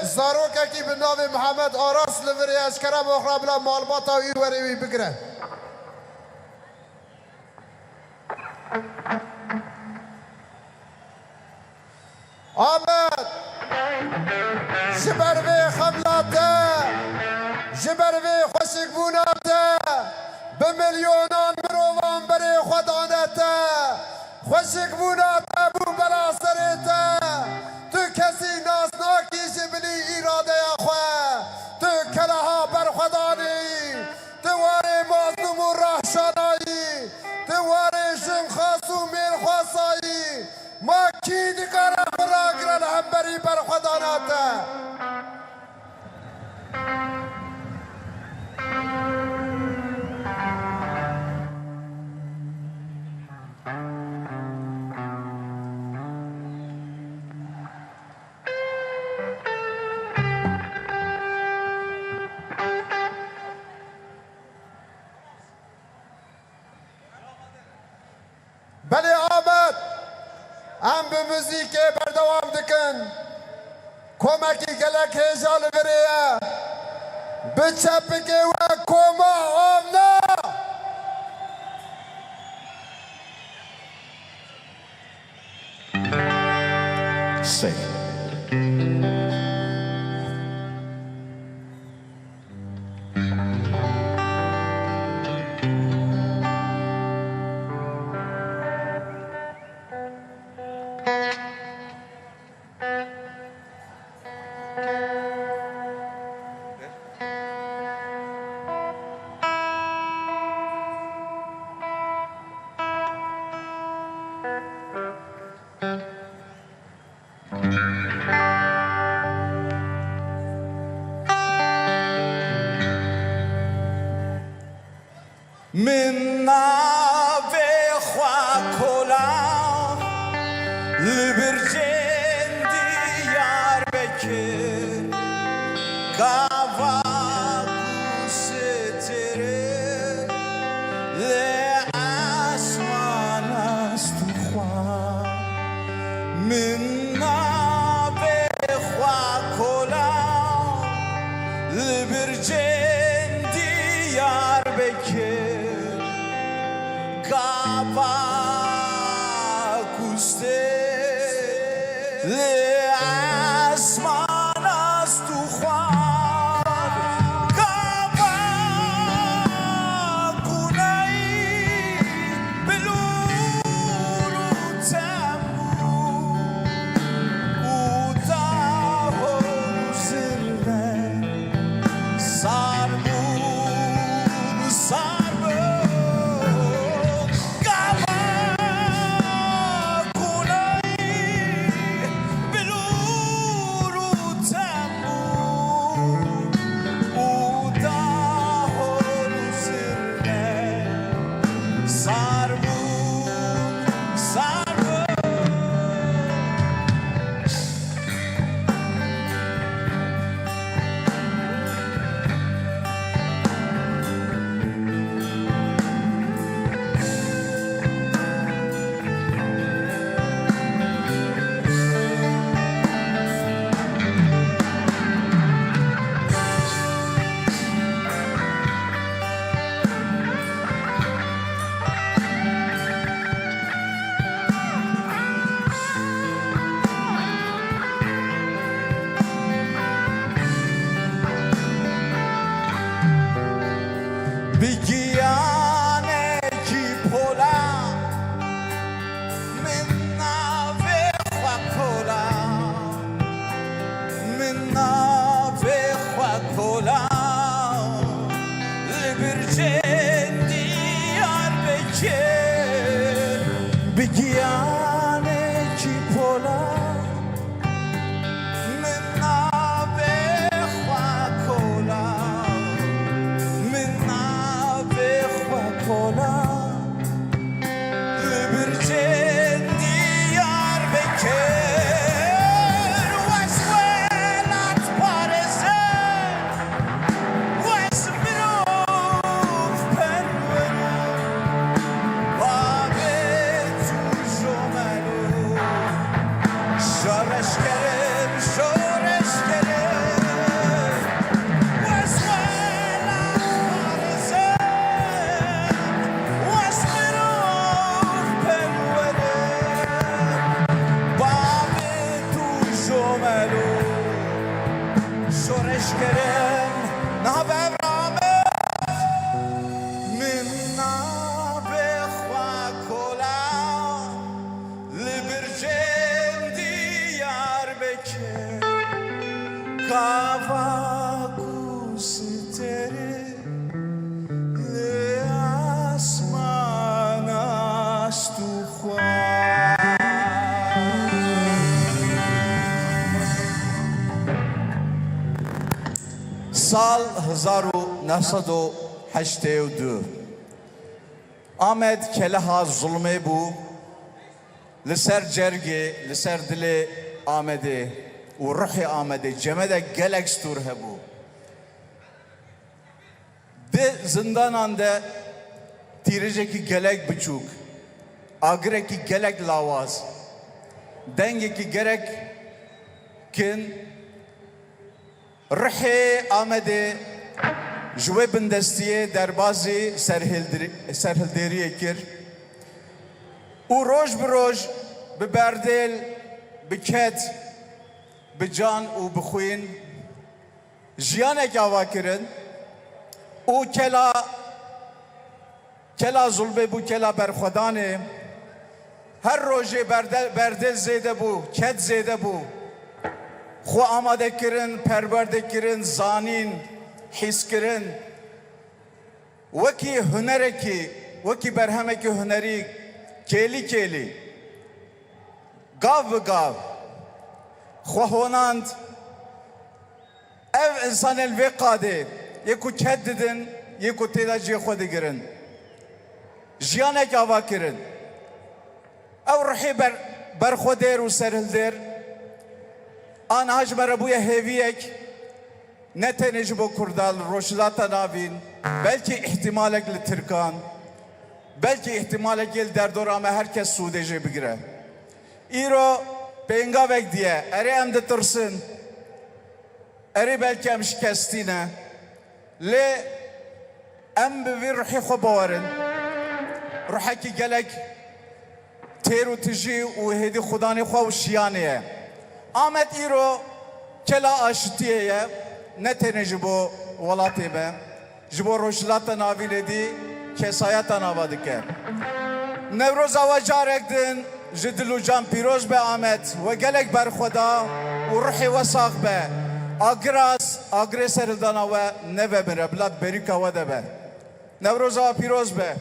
zarokekî bi navê Mihemed Aras li vir e, ez kerema xwe bila malbata wî were wî bigire. Amed, ji ber vê xemla te, ji ber vê xweşikbûna te, bi milyonan mirovan berê xwe dane te. Xweşikbûna te bû bela serê te. Tu kesî nas nakî ji bilî îradeya xwe. Tu keleha berxwedanê yî. Tu warê mazlûm û rehşanayî. Tu warê jinxas û mêrxwasayî. Ma kî dikare xwe ragire li hemberî berxwedana te? Belê Amed, em bi muzîkê berdewam dikin. Komekî gelek hêja li virê ye. Bi çepikê we koma avna. Sê. Min navê xwe kola li bircên Diyarbekir, gava ku sitirin li esman est û xwe. Min navê xwe kola li bircên Diyarbekir, gava ku stêr li esman est û xwar, gava ku neyî bilûr û tembûr û dahol û zirve, sar bûn, sar bûn, gava ku neyî bilûr û tembûr û dahol û zirve, sar bûn, sar bûn. Bi giyanekî pola min navê xwe kola. Min navê xwe kola li bircên Diyarbekir, bi giyanekî pola. Min navê xwe kola, min navê xwe kola. Li bircên Diyarbekir, wes welat Reşkerem, navê Amed, min navê xwe kola, li bircên Diyarbekir, gava ku siterê, li asmana stûxwa. Sal hezar û neh sed û heştê û du. Amed keleha zulmê bû. Li ser cergê, li ser dilê Amedê û ruhê Amedê cemedek gelek stûr hebû. Di zindanan de tîrêjekî gelek biçûk, agirekî gelek lawaz, dengekî gelek kin, rihê Amedê ji wê bindestiyê derbazî serhildir-, serhildêriyê kir û roj bi roj bi berdêl, bi ked, bi can û bi xwîn jiyanek ava kirin û kela, kela zulmê bû, kela berxwedanê. Her rojê berde-, berdêl zêde bû, ked zêde bû. Xwe amade kirin, perwerde kirin, zanîn, hîs kirin. Wekî hunerekî, wekî berhemekî hunerî kêlî kêlî, gav bi gav xwe honand. Ev însanên vê qadê yê ku ked didin, yê ku tê de cihê xwe digirin, jiyanek ava kirin. Ew ruhê ber-, berxwedêr û serhildêr a niha ji me re bûye hêviyek, ne tenê ji bo Kurdan li Rojhilata Navîn, belkî îhtimalek li Tirkan, belkî îhtimalekê li derdora me her kes sûdê jê bigire. Îro pêngavek diye, erê em ditirsin, erê belkî em şikestî ne. Lê em bi vî ruhê xwe bawer in. Ruhekî gelek têr û tijî û hêdî xudanê xwe û şiyanê ye. Amed îro kela aşitiyê ye, ne tenê ji bo welatê me, ji bo Rojhilata Navînê dî kesayeta nava dike. Newroza we carek din ji dil û can pîroz be Amed. We gelek berxwe da û ruhê we sax be. Agiras, agirê serhildana we nevemire, bila di berîka we de be. Newroza we pîroz be.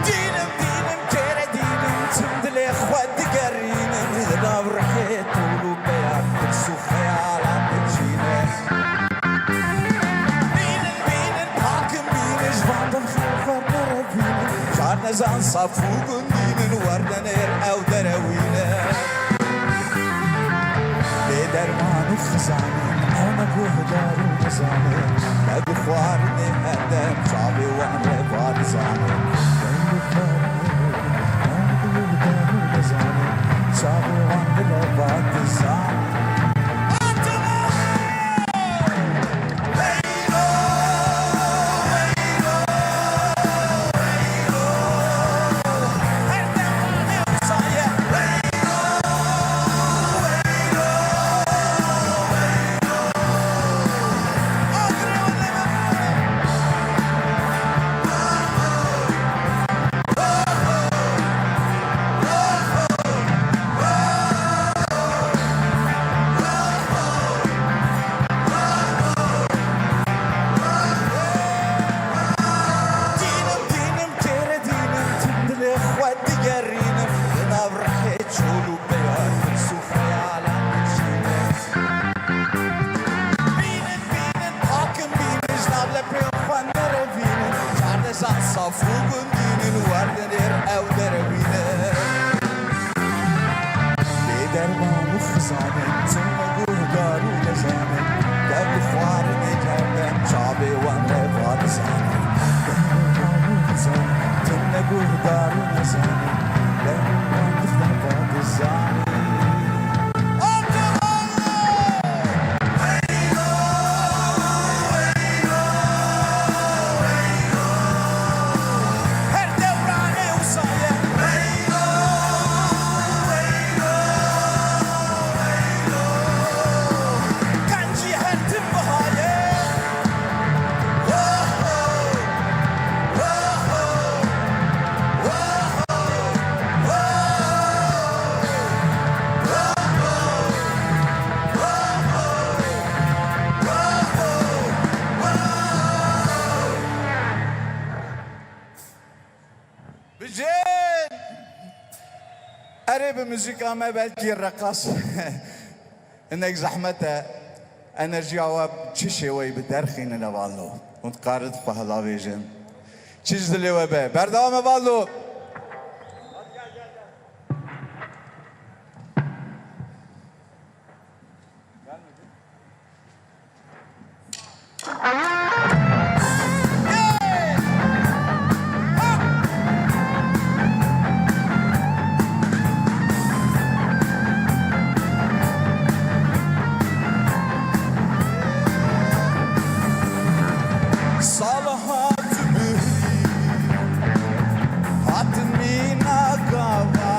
Dînim, dînim, kêre dînim, çim dilê xwe digerînim, li nav rihê tol û peyan, tirs û xeyalan diçîne. Bînin, bînin, pakim bînin, ji van dilxê xwe nerevînin, car nezan saf û gundînin, werne nêr ew derewîne. Bê derman û xizanê, ew ne guhdar û nizanê, ne bi xwarinê her dem çavê wan reva dizanê. Ew ne guhdar û nizanê, çavê wan reva dizanê. Afû gundî min werdinêr ew derewîne. Bê derman û xizan in, tim me guhdar û nezan in. Dev dixwarinê cerdem, çavê wan reva dizanin. Derman û xizan in, tim me guhdar û nezan in. Dev wan dixwarin reva dizanin. Her dewranê wisa ye. Qencî her tim biha ye. Bijên! Erê, bi muzîka me belkî reqas hinek zehmet e. Enerjiya we bi çi şêweyî bi derxînin hevalno? Hûn dikarin xwe hilavêjin. Çi ji dilê we be. Berdewam hevalno. Sal hat bihî, hatin mîna gava.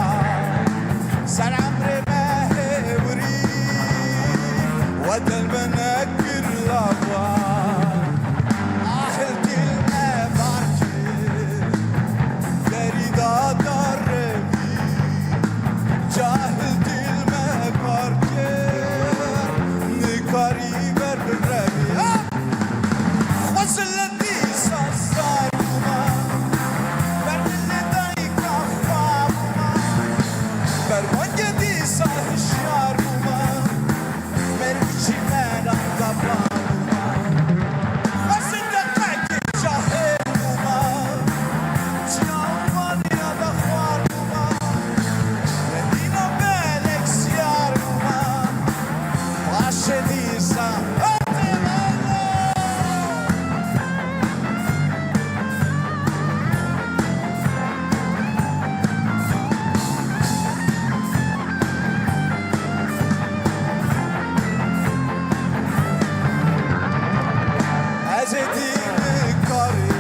Ser emrê me hêwirî, we dil me nekir lava. Ahil dil me bar kir, derî da darevî. Cahil dil me bar kir, nikarî ber birevî. Xwezile dîsa zar bûma, ber dilê dayika xwe bûma, ber bangê dîsa hişyar bûma, ber biçî me nanda bar bûma. Xwezile qekê cahil bûma, çiya û vaniya de xwar bûma, Medîna belek siyar bûma. Paşê dîsa hatê mala. Ez ê dî nikarî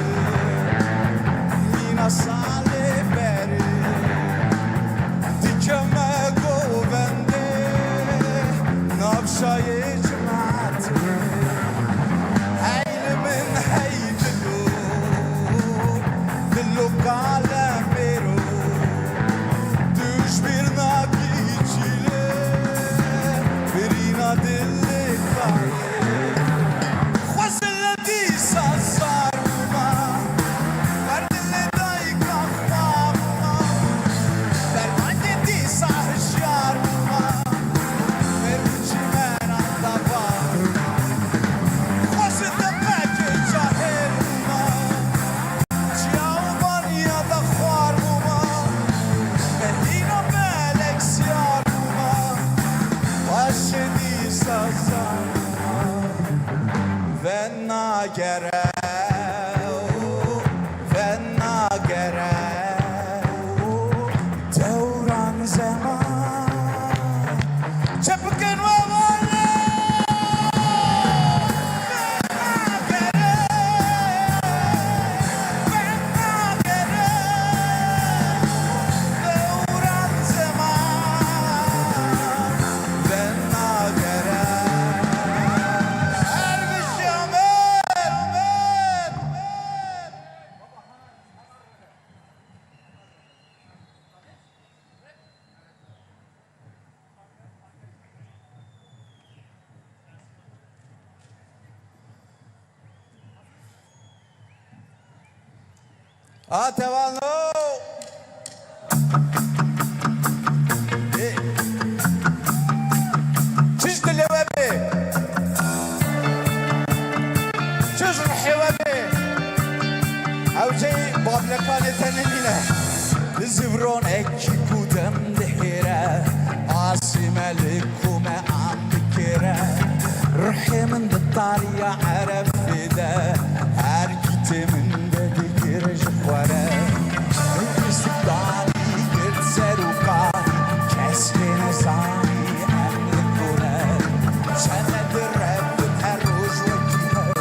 mîna salê berê. Dike me govendê navşayê cimatê. Hey li min hey dilo, dilo kalemêro. Tu ji bîr nakî çîlê, birîna dilê karê. Xwezile dîsa zar bûma, ber dilê dayika xwe bûma, ber bangê dîsa hişyar bûma, ber biçî me nanda bar bûma. Xwezile qekê cahil bûma, çiya û vaniya de xwar bûma, Medîna belek siyar bûma, paşê dîsa zar bûma. Venagere, venagere, dewran zeman. Çepikin we vale! Venagere, venagere, dewran zeman. Venagere. Her bijî Amed. A, tevan lo. Ê. Çi ji dilê we bê. Çi ji ruhê we bê. Ew cey ba Lekanê tenê nîne. Bi zivronekî ku dem dihêre, asê me li ku me an dikêre. Ruhê min di tariya Erefê de, her kîtê min de digire ji xwe re. Min pirsik danî girt ser û kanî, kes kê nezanî em li ku ne. Çene direvin her roj wekî hev,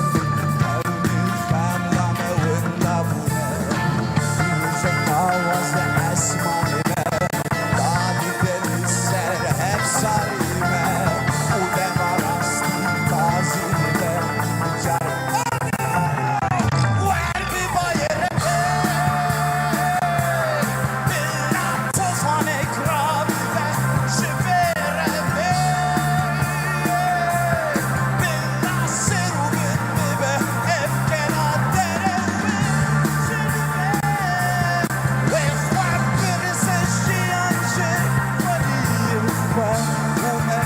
ew nîv xemla me winda bûne. Rojek awaz li esmanê me, dadî de li ser hevsarê me û dema rastî tazî dibe. Car Wer bi bayê re be, bila tofanek rabibe, ji vê re be, bila ser û bin bibe, ev kena dere û bin jiribe. Wê xwe birise jiyan ji xwediyê xwe û me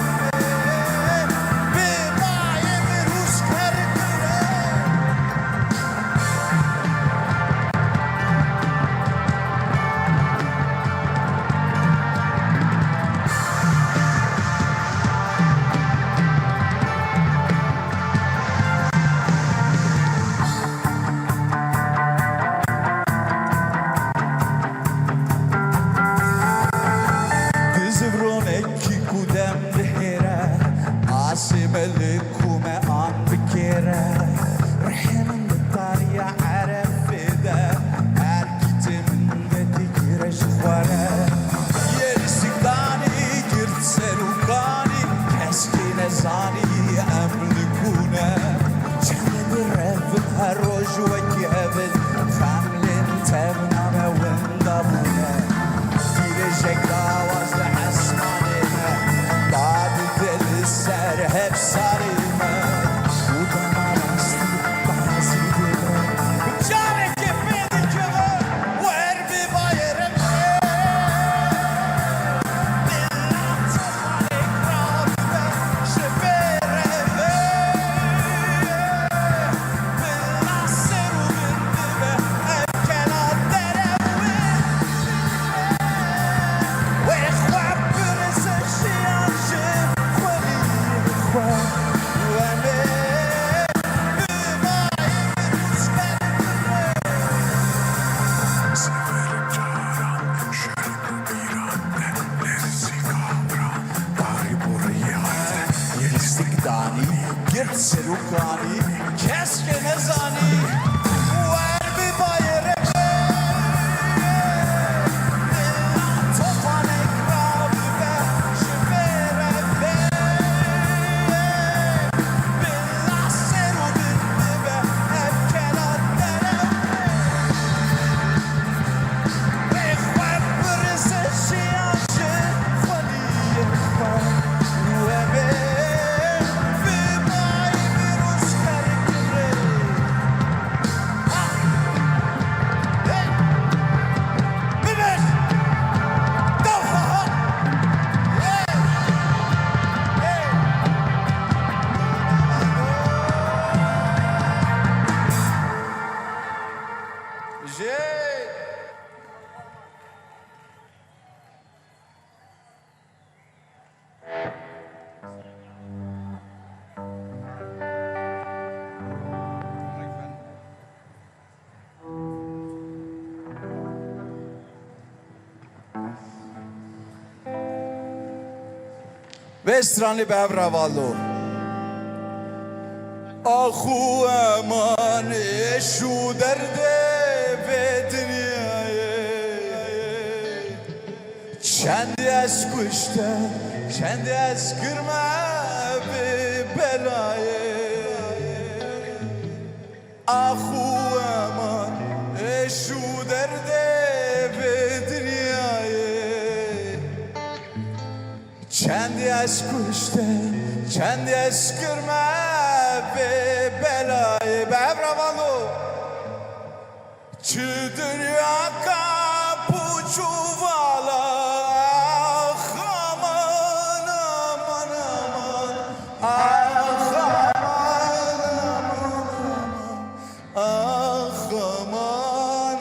bi bayê min rûzker kire. Di zivronekî ku dem dihêre, asê me li ku me an bikêre. Rihê min di tariya Erefê de, her kîtê min de digire ji xwe re. Yê lîstik danî girt ser û kanî, kes kê nezanî em li ku ne. Çend direvin her roj wekî hev in, xem lê tevna me winda bûne. Dîrêjek awaz li esmanê me, dadî de li ser hevsarê me û dema rastî tazî dibe. Carekê pê dikeve, wer bi bayê re be. Bila tomarek rabibe, ji vê re be. Bila ser û bin bibe, ev kena dere wê. Wê xwe birise jiyan ji xwediyê xwe. Wê me bi bayê min rûzker kire. Yê lîstik danî, girt ser û kanî, kes kê nezanî, wer bi bayê re be. Bila tofanek rabibe, ji vê re be. Bila ser û bin bibe, ev kena dere. Wê xwe birise jiyan ji xwediyê xwe. Wê bê bi bayê min rûzker kire. Ha! Hey! Bibêj! Dewxa ha! Hey! Hey! Jê! Vê stranê bi hev re valo. Ax û eman êş û derdê vê dinyayê. Çendî ez kuşte, çendî ez kirme vê belayê. Ax û eman êş û derdê vê dinyayê. Çendî ez kuşte, çendî ez kirme vê belayê. Bi hev re valo. Çi diryaka pûç û vala, ax aman, aman, aman, ax aman, aman, aman. Ax aman,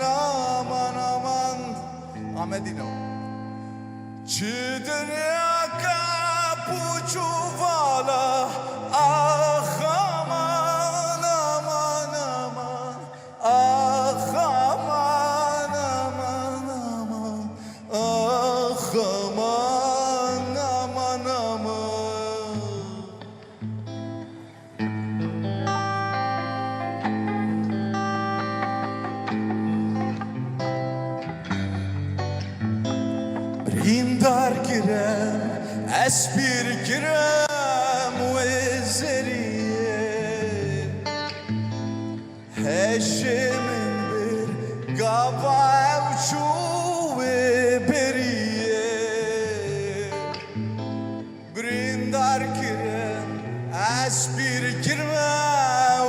Ez pîr kirim wê zeriyê. Heşê min bir gava ew çû wê beriyê. Birîndar kirim, ez pîr kirime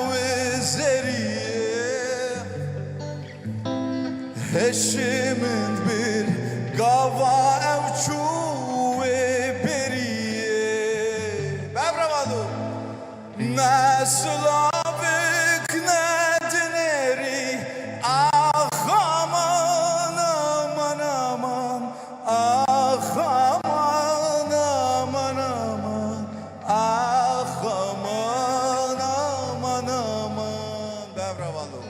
wê zeriyê. Heşê min bir gava ew çû wê beriyê. Bebrevado. Ne silavik ne dinêrî, ax aman, aman, aman, ax aman, aman, aman, ax aman, aman, aman. Bebrevado.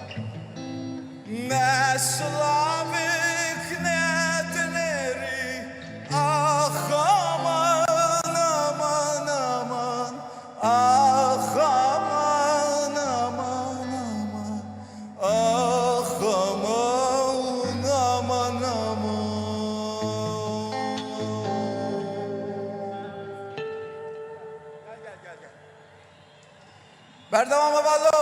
Ne silavik ne dinêrî, ax aman, aman, aman, ax aman, aman, aman, ax aman, aman, aman. Berdewam e valo.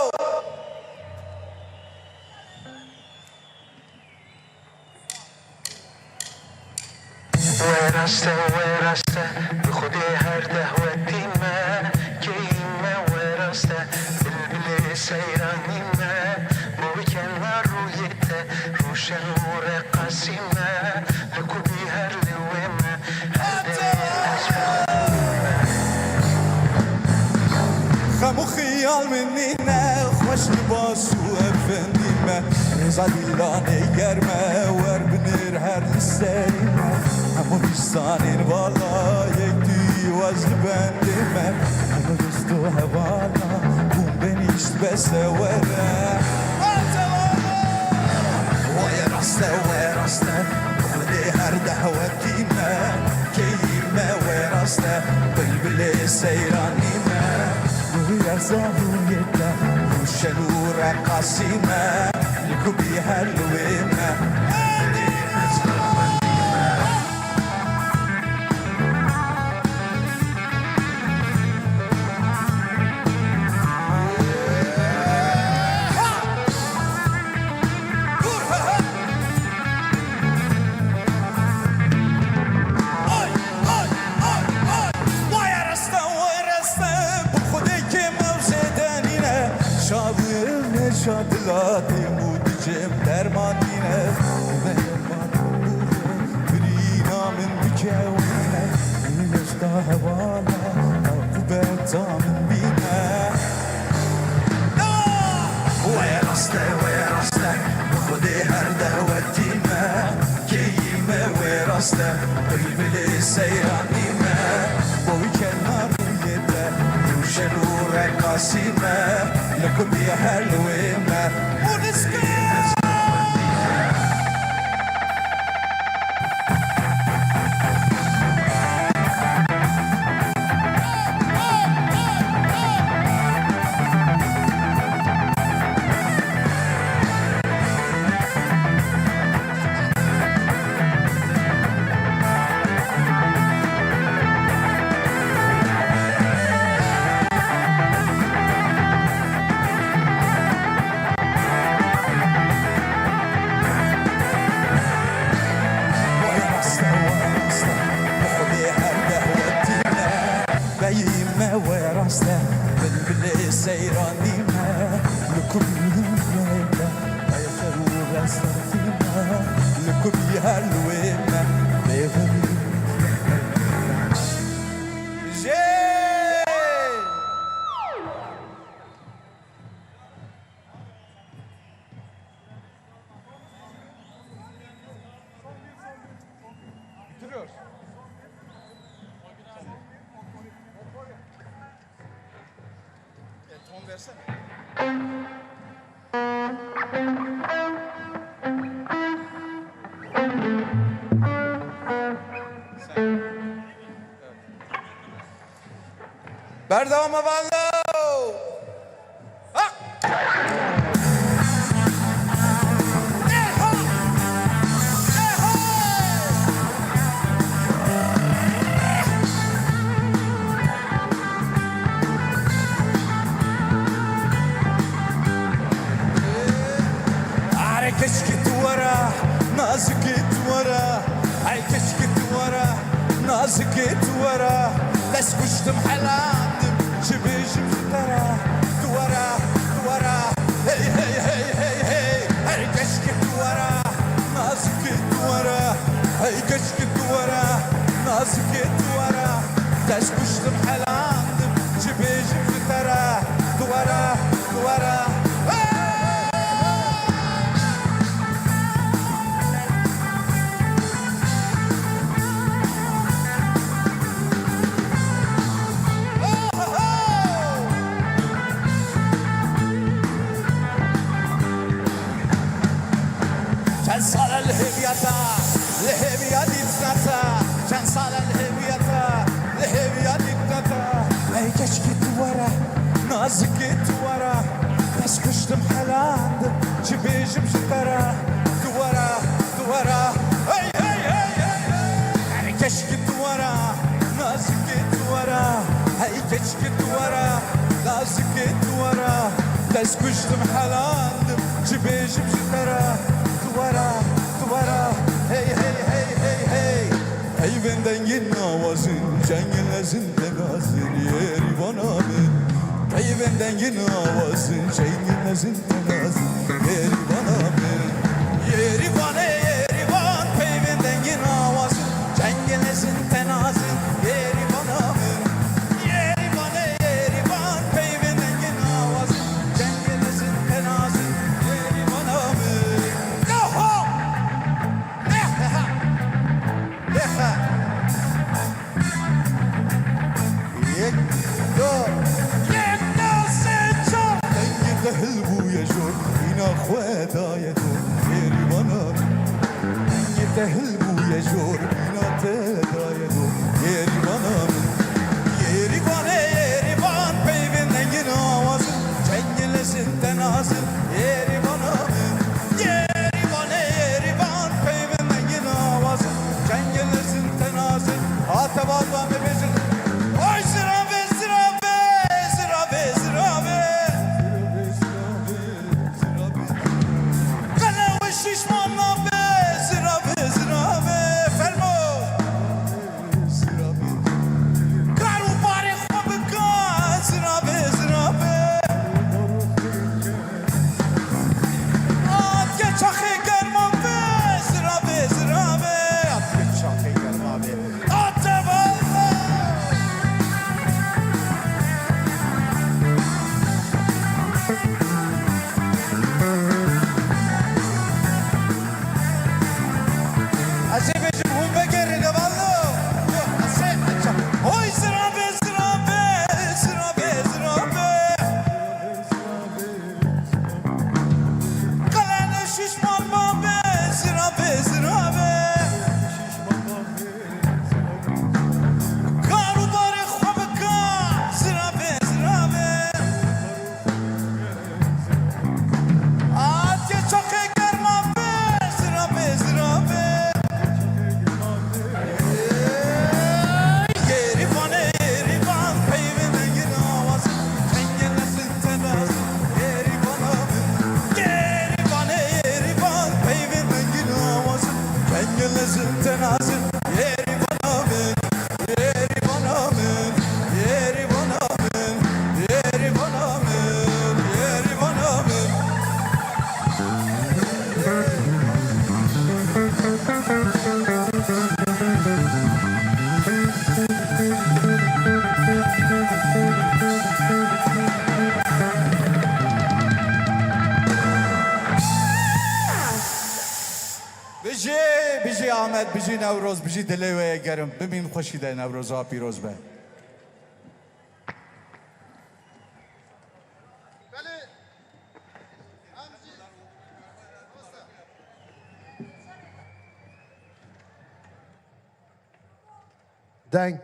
Wê rast e, wê rast e, bi Xwedê her dehwetî me, keyî me, wê rast e, bilbilê seyranî me, bo wî kena rûyê te, rûşen û reqasî me, li ku bî her li wê me, her demê ez bi Xem û xiyal min nîne, xweş libas û efendî me. Rêza dîlanê germe, wer binêr her li serî me. Hemû dîsanên vala yek dîwaz li bendê me. Hemû dost û hevala bûn benîşt bese were. Wê rast e, wê rast e, Xwedê her dehwetî me, keyî me wê rast e, bilbilê seyranî me. Rûya zarûyê te, rûşen û reqasî me, li ku bî her li wê me. Ay, ay, ay, ay. Waya rasta, waya rasta, bi Xwedê kêm ew zêde nîne. Şa bû me, şa dila têm û dicêm derman nîne. Birîna min bikewîne, hêşta hevala, aqûbeta min bîne. Wê rast e, wê rast e, bi Xwedê her dehwetî me, keyî me wê rast e, bilbilê seyranî me, bo wî kena rûyê te, rûşen û reqasî me, li ku bî her li wê me. Û niske! Wê rast e, wê rast e, bi Xwedê her dehwetî me. Beyî me wê rast e, bilbilê seyranî me, li ku bî her li wê me. Ey xew û rastî me, li ku bî her li wê me. Bêxemî. Jê! Bitiriyoruz. E, ton versene. Sen. Evet. Berdewam e valo. Ha! Eha! Eha! Zikê tu were, hey keşkê tu were, nazikê tu were, dest kuştim helandim, çi bêjim ji te re, tu were, tu were, hey, hey, hey, hey, hey, hey keşkê tu were, nazikê tu were, hey keşkê tu were, nazikê tu were, dest kuştim helandim, çi bêjim ji te re, tu were, tu were, hey! Çend sal e li hêviya te, li hêviya dîtina te. Çend sal e li hêviya te, li hêviya dîtina te. Ey keşkê tu were, nazikê tu were. Dest kuştim helandim, çi bêjim ji te re. Tu were, tu were. Hey, hey, hey, hey, hey. Ey keşkê tu were, nazikê tu were. Hey keşkê tu were, nazikê tu were. Dest kuştim helandim, çi bêjim ji te re. Tu were, tu were. Hey, hey, hey, hey, hey. Peyvên dengên awazin, cengên lezin tenazin, yêrîvana min. Peyvên dengên awazin, cengên lezin tenazin, yêrîvana min. Yêrîvanê yêrîvan, peyvên dengên awazin, cengên lezin tenazin, yêrîvana min. Yêrîvanê yêrîvan, peyvên dengên awazin, cengên lezin tenazin, yêrîvana min. Yaho! Yaho! Yek, du, yek, du, sê, çar. Dengê te hilbûye jor, mîna xwe daye dor. Yêrîvana min. Dengê te hilbûye jor, mîna te daye dor. Yêrîvana min. Yêrîvanê yêrîvan, peyvên dengên awazin, cengên lezin tenazin. Yêrîvana min. Yêrîvanê yêrîvan, peyvên dengên awazin, cengên lezin tenazin. Hate baldan bibêjin. Oy ziravê, ziravê, ziravê, ziravê. Qelewe şişman nabe, ziravê, ziravê. Fermo. Kar û barê xwe bike, ziravê, ziravê. Hatiye çaxê germa be, ziravê, ziravê. Hatiye çaxê germa be. Hatiye valla. Ez ê bêjim hûn vegerîne valla. Oy ziravê, ziravê, ziravê, ziravê. Qelene şişman mabe, ziravê, ziravê. Kar û barê xwe bike, ziravê, ziravê. Hatiye çaxê germa be, ziravê, ziravê. Yêrîvanê yêrîvan, peyvên dengên awazin, cengên lezin tenazin, yêrîvana min. Yêrîvanê yêrîvan, peyvên dengên awazin, cengên lezin tenazin, yêrîvana min. Yêrîvana min, yêrîvana min, yêrîvana min, yêrîvana min. Bijî, bijî Amed, bijî Newroz, bijî dilê we ye germ. Bimîn xweşî de, Newroza pîroz be. Deng.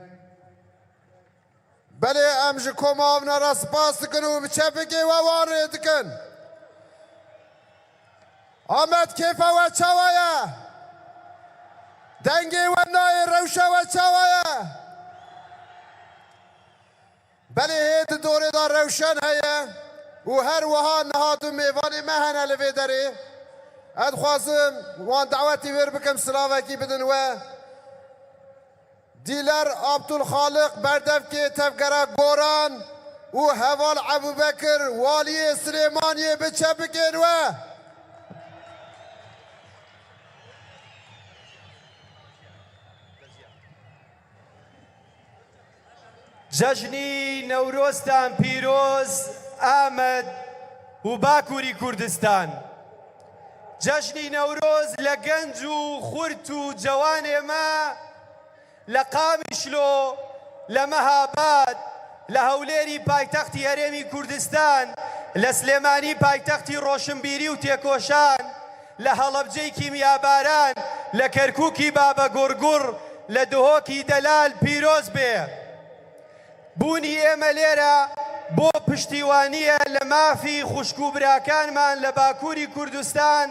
Belê, em ji koma Avna re spas dikin û bi çepikê we wan rê dikin. Amed, kêfa we çawa ye? Dengê we nayê, rewşa we çawa ye? Belê, hê di dorê de rewşen heye û her wiha niha du mêvanê me hene li vê derê. Ez dixwazim wan dawetî wêr bikim, silavekî bidin we. Dîler Abdulxaliq berdevkê tevgera Goran û heval Ebubekir, waliyê Silêmaniyê, bi çepikên we. Cejnî Newroztan pîroz, Amed û Bakurî Kurdistan. Cejnî Newroz le genc û xurt û cewanê me, le Qamişlo, le Mehabad, le Hewlêrî paytextî Herêmî Kurdistan, le Silêmanî paytextî roşinbîrî û têkoşan, le Helebceyî kîmyabaran, le Kerkûkî Baba Gurgur, le Duhokî delal pîroz bê. Bûnî ئێمە لێرە بۆ پشتیوانییە لە مافی خوشک و براکانمان لە باکووری کوردستان،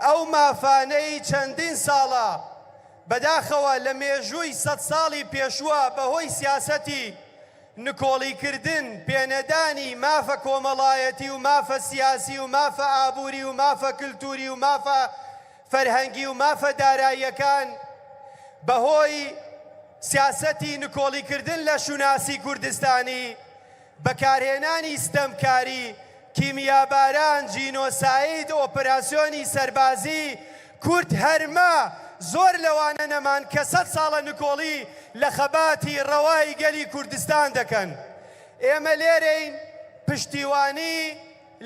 ئەو مافانەی چەندین ساڵە بەداخەوە لە مێژووی سەد ساڵی پێشووە بەهۆی سیاسەتی نکۆڵیکردن، پێنەدانی مافە کۆمەڵایەتی و مافە سیاسی و مافە ئابووری و مافە کلتوری و مافە فەرهەنگی و مافە داراییەکان، بەهۆی سیاسەتی نکۆڵیکردن لە شوناسی کوردستانی، بەکارهێنانی ستەمکاری، کیمیاباران، جینۆساید، ئۆپەراسیۆنی سەربازی، کورد هەرمە زۆر لەوانە نەمان کە سەد ساڵە نکۆڵی لە خەباتی ڕەوای گەلی کوردستان دەکەن. ئێمە لێرەین پشتیوانی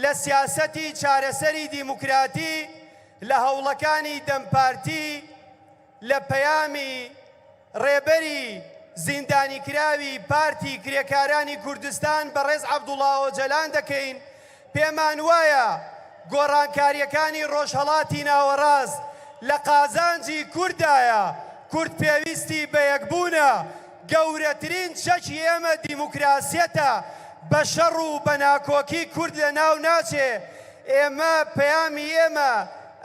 لە سیاسەتی چارەسەری دیموکراتی، لە هەوڵەکانی دەم پارتی، لە پەیامی ڕێبەری زیندانیکراوی پارتی کرێکارانی کوردستان بەڕێز عەبدوڵا ئۆجەلان دەکەین. پێمان وایە گۆڕانکارییەکانی ڕۆژهەڵاتی ناوەڕاست لە قازانجی کورددایە. کورد پێویستی بە یەکبوونە. گەورەترین چەکی ئێمە دیموکراسیەتە، بە شەڕ و بە ناکۆکی کورد لە ناو ناچێ. ئێمە، پەیامی ئێمە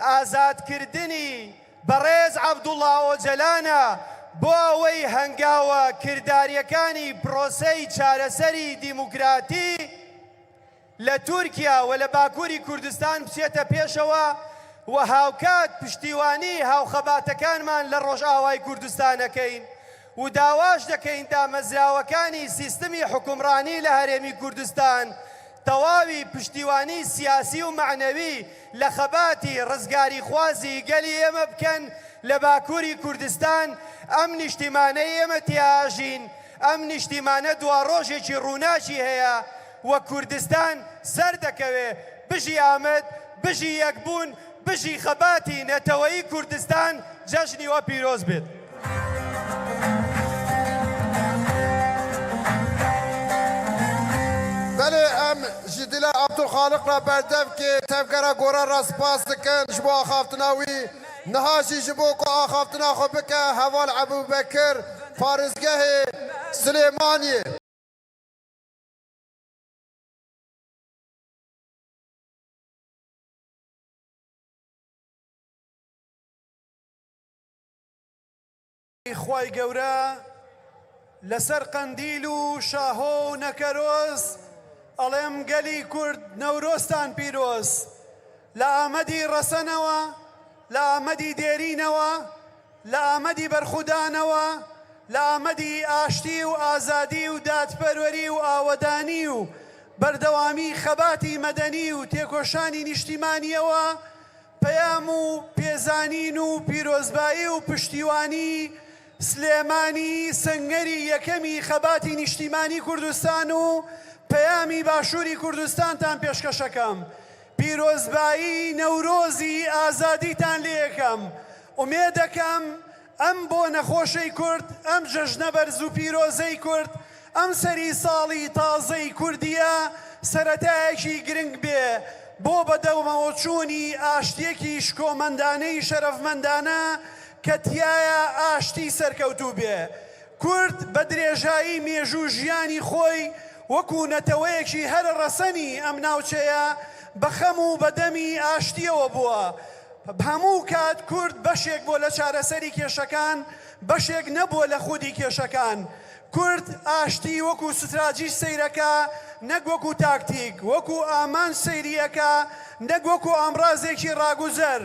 ئازادکردنی بەڕێز عەبدوڵا ئۆجەلانە بۆ ئەوەی هەنگاوە کردارییەکانی پرۆسەی چارەسەری دیموکراتی لە تورکیا و لە باکووری کوردستان بچێتە پێشەوە و هاوکات پشتیوانی هاوخەباتەکانمان لە ڕۆژئاوای کوردستان ئەکەین و داواش دەکەین دامەزراوەکانی سیستمی حوکمڕانی لە هەرێمی کوردستان تەواوی پشتیوانی سیاسی و مەعنەوی لە خەباتی ڕزگاریخوازی گەلی ئێمە بکەن لە باکووری کوردستان. ئەم نیشتیمانەی ئێمە تێیاژین، ئەم نیشتیمانە دواڕۆژێکی ڕووناکی هەیە و کوردستان سەردەکەوێ. بژی ئامەد، بژی یەکبوون، بژی خەباتی نەتەوەیی کوردستان، جەژنی وە پیرۆز بێت. Belê, em ji Dîler Abdulxaliq re berdevkê tevgera Goran re spas dikin ji bo axaftina wî. Niha jî ji bo ku axaftina xwe bike, heval Ebûbekir, Parêzgehê Silêmaniyê. خوای گەورە لەسەر قەندیل و شاهۆ و نەکەرۆز ئەڵێم، گەلی کورد، نەورۆزتان پیرۆز. لە ئامەدی ڕەسەنەوە، لە ئامەدی دێرینەوە، لە ئامەدی بەرخودانەوە، لە ئامەدی ئاشتی و ئازادی و دادپەروەری و ئاوەدانی و بەردەوامی خەباتی مەدەنی و تێکۆشانی نیشتیمانیەوە، پەیام و پێزانین و پیرۆزبایی و پشتیوانی سلێمانی، سەنگەری یەکەمی خەباتی نیشتیمانی کوردستان و پەیامی باشووری کوردستانتان پێشکەشەکەم. پیرۆزبایی نەورۆزی ئازادیتان لێ یەکەم. ئومێدەکەم ئەم بۆنە خۆشەی کورد، ئەم جەژنە بەرز و پیرۆزەی کورد، ئەم سەری ساڵی تازەی کوردیە، سەرەتایەکی گرنگ بێ بۆ بەدەومەوەچوونی ئاشتیەکی شکۆمەندانەی شەرەفمەندانە کە تیایە ئاشتی سەرکەوتوو بێ. کورد بە درێژایی مێژوو ژیانی خۆی وەکو نەتەوەیەکی هەر ڕەسەنی ئەم ناوچەیە بە خەم و بە دەمی ئاشتیەوە بووە. هەموو کات کورد بەشێک بووە لە چارەسەری کێشەکان، بەشێک نەبووە لە خودی کێشەکان. کورد ئاشتی وەکو ستراتیژ سەیرەکە، نەک وەکو تاکتیک، وەکو ئامانج سەیریەکە، نەک وەکو ئامڕازێکی ڕاگوزەر.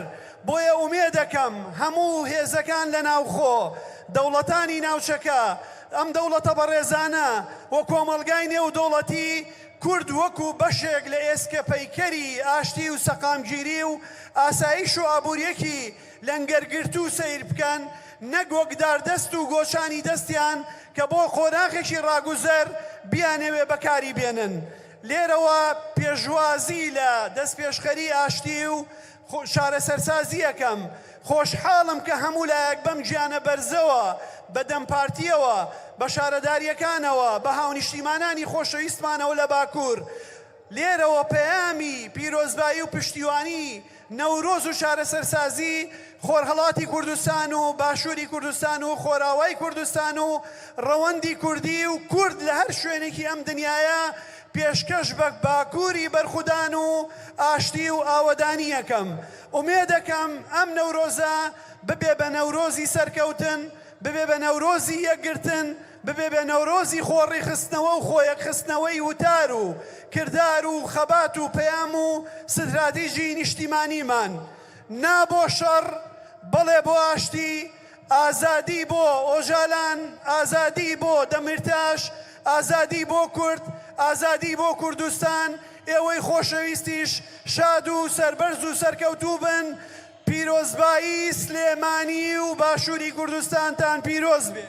بۆیە ئومێدەکەم هەموو هێزەکان لە ناوخۆ، دەوڵەتانی ناوچەکە، ئەم دەوڵەتە بەڕێزانە و کۆمەڵگای نێودەوڵەتی، کورد وەکو بەشێک لە ئێسکە پەیکەری ئاشتی و سەقامگیری و ئاسایش و ئابووریەکی لەنگەرگرتوو سەیر بکەن، نەک وەک داردەست و گۆچانی دەستیان کە بۆ قۆناغێکی ڕاگوزەر بیانەوێ بەکاری بێنن. لێرەوە پێشوازی لە دەستپێشخەری ئاشتی و خۆ-، شارەسەرسازی یەکەم. خۆشحاڵم کە هەموو لایەک بەم گیانە بەرزەوە، بە دەم پارتیەوە، بە شارەداریەکانەوە، بە هاونیشتیمانانی خۆشەویستمانەوە لە باکوور، لێرەوە پەیامی پیرۆزبایی و پشتیوانی نەورۆز و شارەسەرسازی خۆرهەڵاتی کوردستان و باشووری کوردستان و خۆراوای کوردستان و ڕەوەندی کوردی و کورد لە هەر شوێنێکی ئەم دنیایە پێشکەش بە باکووری بەرخودان و ئاشتی و ئاوەدانی یەکەم. ئومێدەکەم ئەم نەورۆزە ببێ بە نەورۆزی سەرکەوتن، ببێ بە نەورۆزی یەکگرتن، ببێ بە نەورۆزی خۆڕیخستنەوە و خۆیەکخستنەوەی وتار و کردار و خەبات و پەیام و ستراتیژی نیشتیمانیمان. نا بۆ شەڕ، بەڵێ بۆ ئاشتی، ئازادی بۆ ئۆجالان، ئازادی بۆ دەمیرتاش، ئازادی بۆ کورد، ئازادی بۆ کوردستان. ئێوەی خۆشەویستیش شاد و سەربەرز و سەرکەوتوو بن. پیرۆزبایی سلێمانی و باشووری کوردستانتان پیرۆز بێ.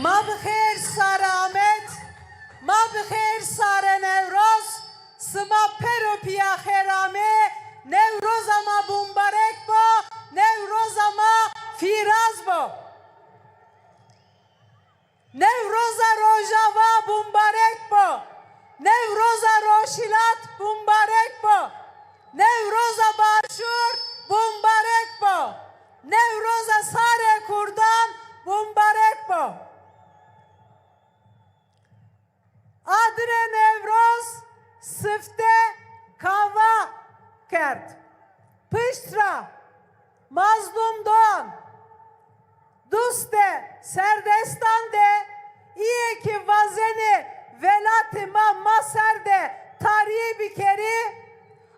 Ma bi xêr sare Amed, ma bi xêr sare Newroz, sima per û piya xêr amê, Newroza ma bûmbarek bo, Newroza ma fîraz bo. Newroza Rojava bûmbarek bo. Newroza Rojhilat bûmbarek bo. Newroza Başûr bûmbarek bo. Newroza Sarê Kurdan bûmbarek bo. Adirê Newroz sifte kava kerd. Pişt ra Mazlûm Doğan, dustê serdestan de, îyê ki vazenê welatê ma ma ser de tarîyê bikerî,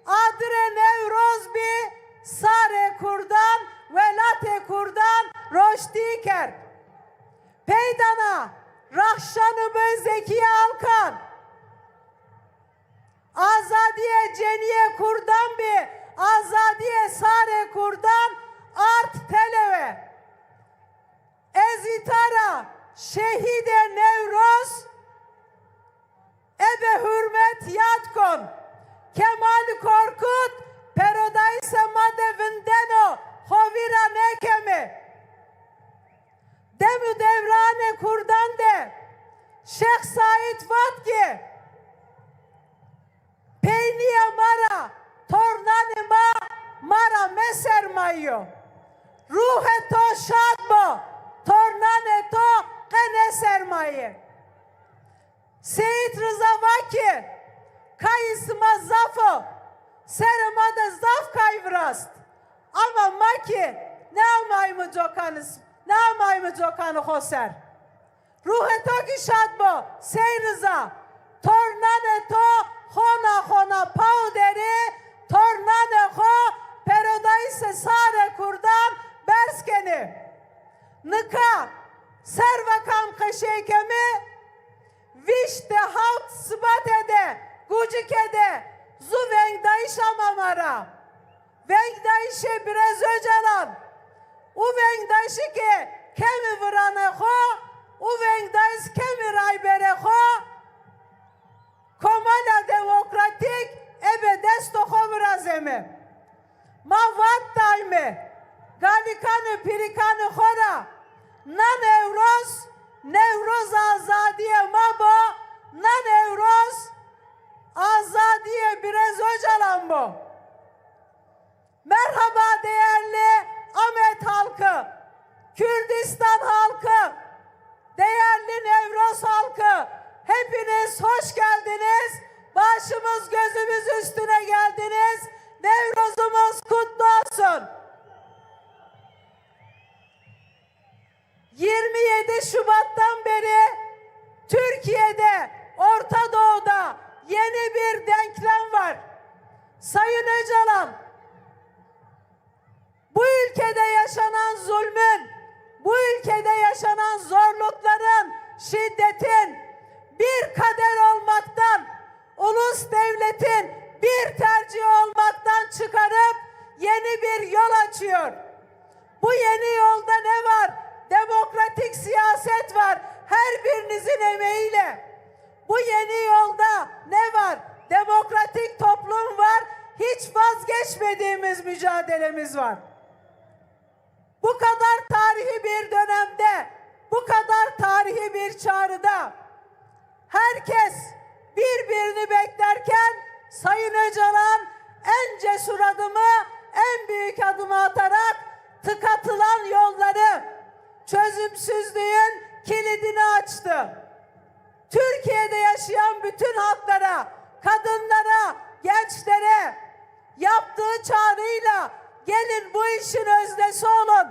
adirê Newroz bî, sarê kurdan, welatê kurdan roştî kerd. Peydana Rahşan û Bey Zekî Alkan. Azadiyê ceniyê kurdan bî, azadiyê sarê kurdan ard telewe. Ez îta ra şehîdê Newroz ebe hurmet yad kon. Kemal Korkut perodayîsê ma de vindeno, xo vîra nekeme. Dem û dewranê kurdan de Şêx Saîd vat ki, peynîya ma ra, tornanê ma, ma ra mesermayî yo. Ruhê to şad bo, tornanê to qe nesermayî. Seyîd Riza va ki, kayî sima zaf o, serê ma de zaf kay virast. Ama ma ki neamayîme cokan is-, Damayme cokanê xo ser. Ruhê to kî şad bo, Sey Riza. Tornanê to xona xona paw derê, tornanê xo paradîsê sarê kurdan berz kenê. Nika serva kam qeşey keme, vîst û hewt Sibatê de, Gucikê de, zu vengdayîş ama ma ra. Vengdayîşê Birêz Ocalan û vengdayîşê ke kemî viranê xo û vengdayîş kemî rayberê xo, Komala Demokratîk ebe desto xo virazeme. Ma vat dayme, galikan û pîrikanê xo ra, na Newroz, Newroz azadiyê ma bo, na Newroz azadiyê Birêz Ocalan bo. Merhaba değerli Ahmet halkı, Kürdistan halkı, değerli Newroz halkı, hepiniz hoş geldiniz. Başımız gözümüz üstüne geldiniz. Newrozumuz kutlu olsun. Yirmi yedi Şubat'tan beri Türkiye'de, Orta Doğu'da yeni bir denklem var. Sayın Öcalan, bu ülkede yaşanan zulmün, bu ülkede yaşanan zorlukların, şiddetin bir kader olmaktan, ulus devletin bir tercih olmaktan çıkarıp yeni bir yol açıyor. Bu yeni yolda ne var? Demokratik siyaset var. Her birinizin emeğiyle. Bu yeni yolda ne var? Demokratik toplum var. Hiç vazgeçmediğimiz mücadelemiz var. Bu kadar tarihi bir dönemde, bu kadar tarihi bir çağrıda herkes birbirini beklerken Sayın Öcalan en cesur adımı, en büyük adımı atarak tıkatılan yolları, çözümsüzlüğün kilidini açtı. Türkiye'de yaşayan bütün halklara, kadınlara, gençlere yaptığı çağrıyla "Gelin bu işin öznesi olun.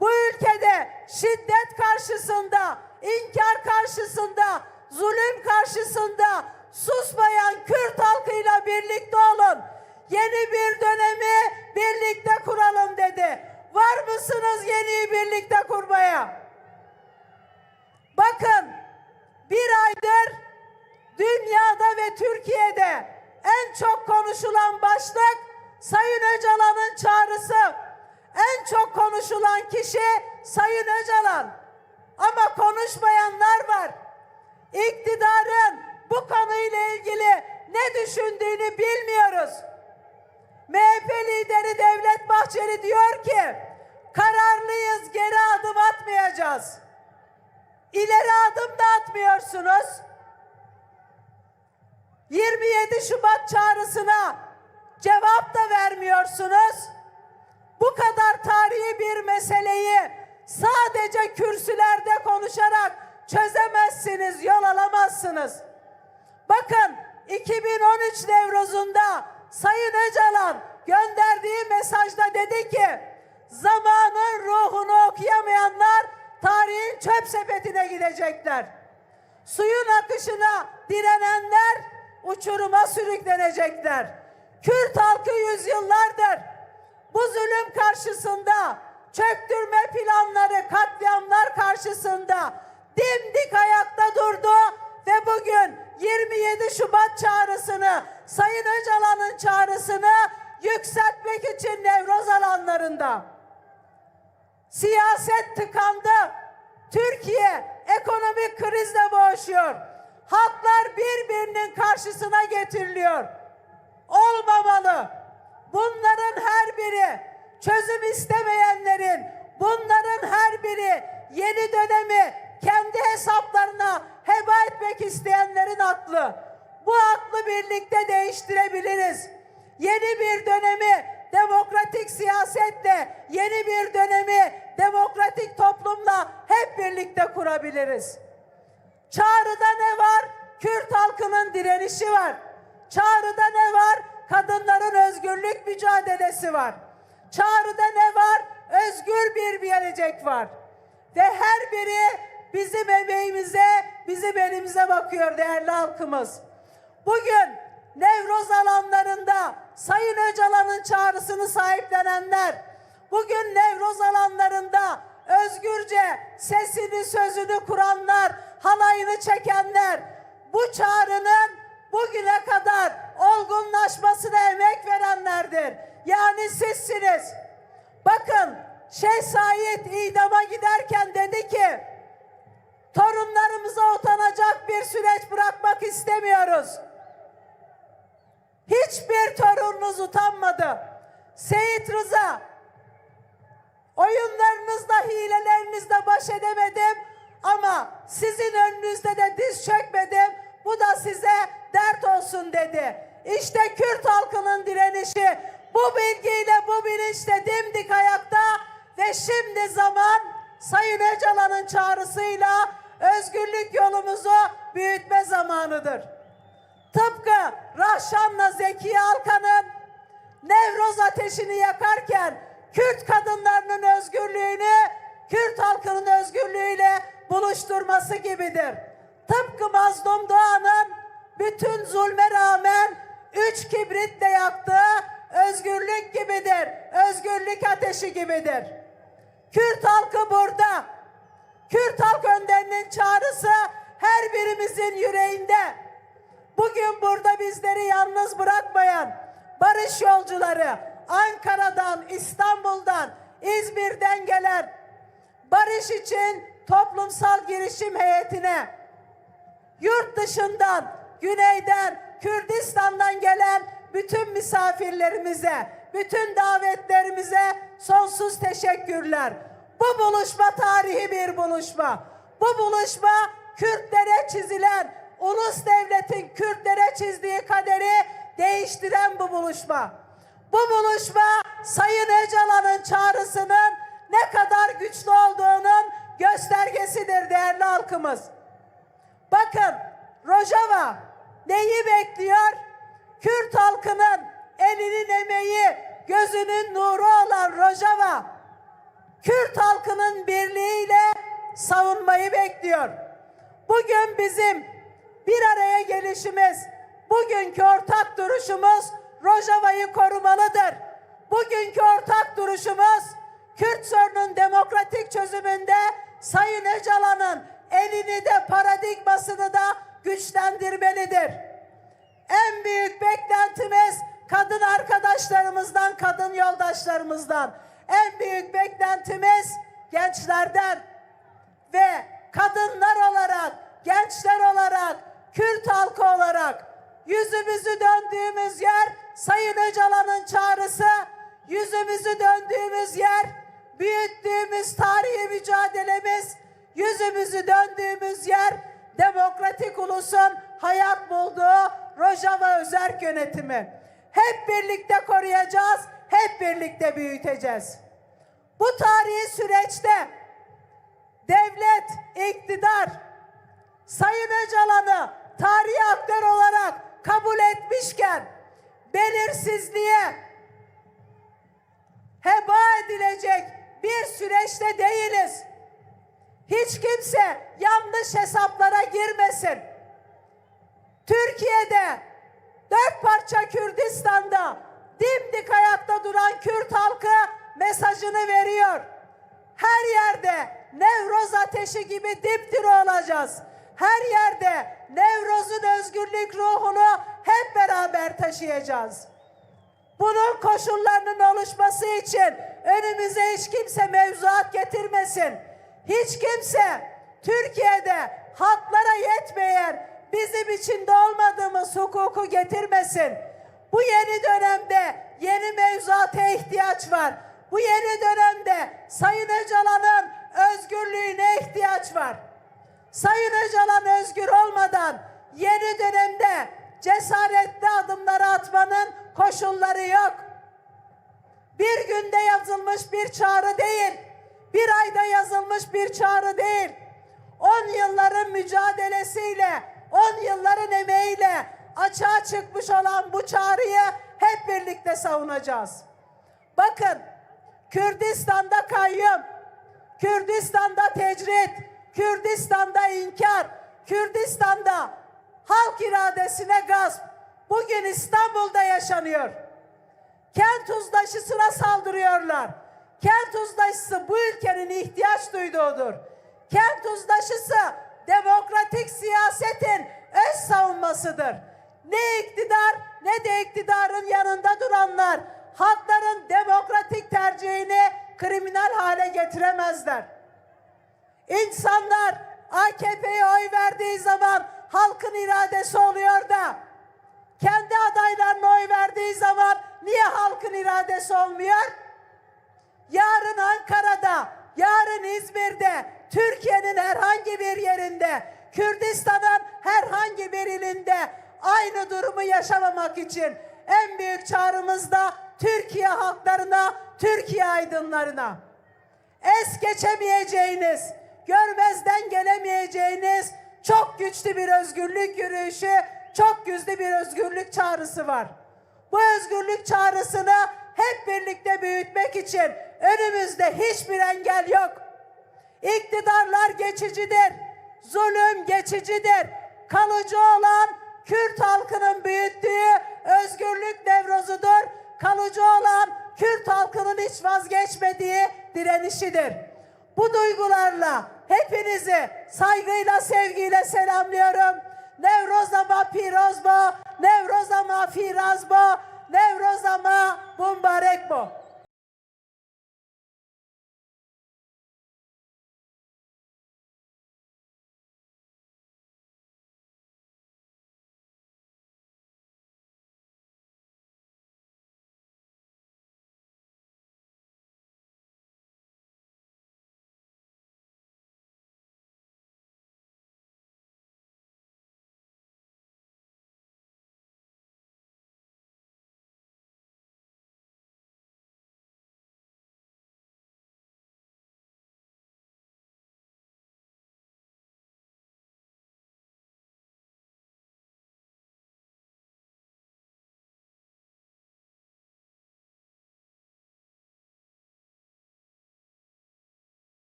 Bu ülkede şiddet karşısında, inkar karşısında, zulüm karşısında susmayan Kürt halkıyla birlikte olun. Yeni bir dönemi birlikte kuralım." dedi. Var mısınız yeni birlikte kurmaya? Bakın, bir aydır dünyada ve Türkiye'de en çok konuşulan başlık Sayın Öcalan'ın çağrısı. En çok konuşulan kişi Sayın Öcalan. Ama konuşmayanlar var. İktidarın bu konuyla ilgili ne düşündüğünü bilmiyoruz. M H P lideri Devlet Bahçeli diyor ki, "Kararlıyız, geri adım atmayacağız." İleri adım da atmıyorsunuz. Yirmi yedi Şubat çağrısına cevap da vermiyorsunuz. Bu kadar tarihi bir meseleyi sadece kürsülerde konuşarak çözemezsiniz, yol alamazsınız. Bakın, iki bin on üç Nevroz'unda Sayın Öcalan gönderdiği mesajda dedi ki, "Zamanın ruhunu okuyamayanlar tarihin çöp sepetine gidecekler. Suyun akışına direnenler uçuruma sürüklenecekler." Kürt halkı yüzyıllardır bu zulüm karşısında, çöktürme planları, katliamlar karşısında dimdik ayakta durdu ve bugün yirmi yedi Şubat çağrısını, Sayın Öcalan'ın çağrısını yükseltmek için Nevroz alanlarında. Siyaset tıkandı. Türkiye ekonomik krizle boğuşuyor. Halklar birbirinin karşısına getiriliyor. Olmamalı. Bunların her biri, çözüm istemeyenlerin, bunların her biri yeni dönemi kendi hesaplarına heba etmek isteyenlerin aklı. Bu aklı birlikte değiştirebiliriz. Yeni bir dönemi demokratik siyasetle, yeni bir dönemi demokratik toplumla hep birlikte kurabiliriz. Çağrıda ne var? Kürt halkının direnişi var. Çağrıda ne var? Kadınların özgürlük mücadelesi var. Çağrıda ne var? Özgür bir gelecek var. Ve her biri bizim emeğimize, bizim elimize bakıyor değerli halkımız. Bugün Nevroz alanlarında Sayın Öcalan'ın çağrısını sahiplenenler, bugün Nevroz alanlarında özgürce sesini sözünü kuranlar, halayını çekenler, bu çağrının bugüne kadar olgunlaşmasına emek verenlerdir. Yani sizsiniz. Bakın, Şeyh Said idama giderken dedi ki, torunlarımıza utanacak bir süreç bırakmak istemiyoruz. Hiçbir torununuz utanmadı. Seyit Rıza, oyunlarınızla, hilelerinizle baş edemedim ama sizin önünüzde de diz çökmedim. Bu da size dert olsun dedi. İşte Kürt halkının direnişi. Bu bilgiyle, bu bilinçle dimdik ayakta ve şimdi zaman Sayın Öcalan'ın çağrısıyla özgürlük yolumuzu büyütme zamanıdır. Tıpkı Rahşan'la Zekiye Alkan'ın Nevroz ateşini yakarken Kürt kadınlarının özgürlüğünü Kürt halkının özgürlüğüyle buluşturması gibidir. Tıpkı Mazlum Doğan'ın bütün zulme rağmen üç kibritle yaktığı özgürlük gibidir, özgürlük ateşi gibidir. Kürt halkı burada. Kürt halk önderinin çağrısı her birimizin yüreğinde. Bugün burada bizleri yalnız bırakmayan barış yolcuları, Ankara'dan, İstanbul'dan, İzmir'den gelen barış için toplumsal girişim heyetine, yurt dışından, güneyden, Kürdistan'dan gelen bütün misafirlerimize, bütün davetlerimize sonsuz teşekkürler. Bu buluşma tarihi bir buluşma. Bu buluşma Kürtlere çizilen, ulus devletin Kürtlere çizdiği kaderi değiştiren bu buluşma. Bu buluşma Sayın Öcalan'ın çağrısının ne kadar güçlü olduğunun göstergesidir değerli halkımız. Bakın, Rojava neyi bekliyor? Kürt halkının elinin emeği, gözünün nuru olan Rojava, Kürt halkının birliğiyle savunmayı bekliyor. Bugün bizim bir araya gelişimiz, bugünkü ortak duruşumuz Rojava'yı korumalıdır. Bugünkü ortak duruşumuz Kürt sorunun demokratik çözümünde Sayın Öcalan'ın elini de paradigmasını da güçlendirmelidir. En büyük beklentimiz kadın arkadaşlarımızdan, kadın yoldaşlarımızdan. En büyük beklentimiz gençlerden. Ve kadınlar olarak, gençler olarak, Kürt halkı olarak yüzümüzü döndüğümüz yer Sayın Öcalan'ın çağrısı, yüzümüzü döndüğümüz yer büyüttüğümüz tarihi mücadelemiz, yüzümüzü döndüğümüz yer demokratik ulusun hayat bulduğu Rojava Özerk Yönetimi. Hep birlikte koruyacağız, hep birlikte büyüteceğiz. Bu tarihi süreçte devlet, iktidar Sayın Öcalan'ı tarihi aktör olarak kabul etmişken belirsizliğe heba edilecek bir süreçte değiliz. Hiç kimse yanlış hesaplara girmesin. Türkiye'de dört parça Kürdistan'da dimdik ayakta duran Kürt halkı mesajını veriyor. Her yerde Nevroz ateşi gibi dipdiri olacağız. Her yerde Nevroz'un özgürlük ruhunu hep beraber taşıyacağız. Bunun koşullarının oluşması için önümüze hiç kimse mevzuat getirmesin. Hiç kimse Türkiye'de haklara yetmeyen, bizim içinde olmadığımız hukuku getirmesin. Bu yeni dönemde yeni mevzuata ihtiyaç var. Bu yeni dönemde Sayın Öcalan'ın özgürlüğüne ihtiyaç var. Sayın Öcalan özgür olmadan yeni dönemde cesaretli adımları atmanın koşulları yok. Bir günde yazılmış bir çağrı değil, bir ayda yazılmış bir çağrı değil. On yılların mücadelesiyle, on yılların emeğiyle açığa çıkmış olan bu çağrıyı hep birlikte savunacağız. Bakın, Kürdistan'da kayyum, Kürdistan'da tecrit, Kürdistan'da inkar, Kürdistan'da halk iradesine gasp bugün İstanbul'da yaşanıyor. Kent uzlaşısına saldırıyorlar. Kent uzlaşısı bu ülkenin ihtiyaç duyduğudur. Kent uzlaşısı demokratik siyasetin öz savunmasıdır. Ne iktidar ne de iktidarın yanında duranlar halkların demokratik tercihini kriminal hale getiremezler. İnsanlar A K P'ye oy verdiği zaman halkın iradesi oluyor da kendi adaylarına oy verdiği zaman niye halkın iradesi olmuyor? Yarın Ankara'da, yarın İzmir'de, Türkiye'nin herhangi bir yerinde, Kürdistan'ın herhangi bir ilinde aynı durumu yaşamamak için en büyük çağrımız da Türkiye halklarına, Türkiye aydınlarına. Es geçemeyeceğiniz, görmezden gelemeyeceğiniz çok güçlü bir özgürlük yürüyüşü, çok güçlü bir özgürlük çağrısı var. Bu özgürlük çağrısını hep birlikte büyütmek için önümüzde hiçbir engel yok. İktidarlar geçicidir. Zulüm geçicidir. Kalıcı olan Kürt halkının büyüttüğü özgürlük Nevrozudur. Kalıcı olan Kürt halkının hiç vazgeçmediği direnişidir. Bu duygularla hepinizi saygıyla, sevgiyle selamlıyorum. Newroza ma pîroz bo, Newroza ma fîraz bo, Newroza ma bumbarek bo.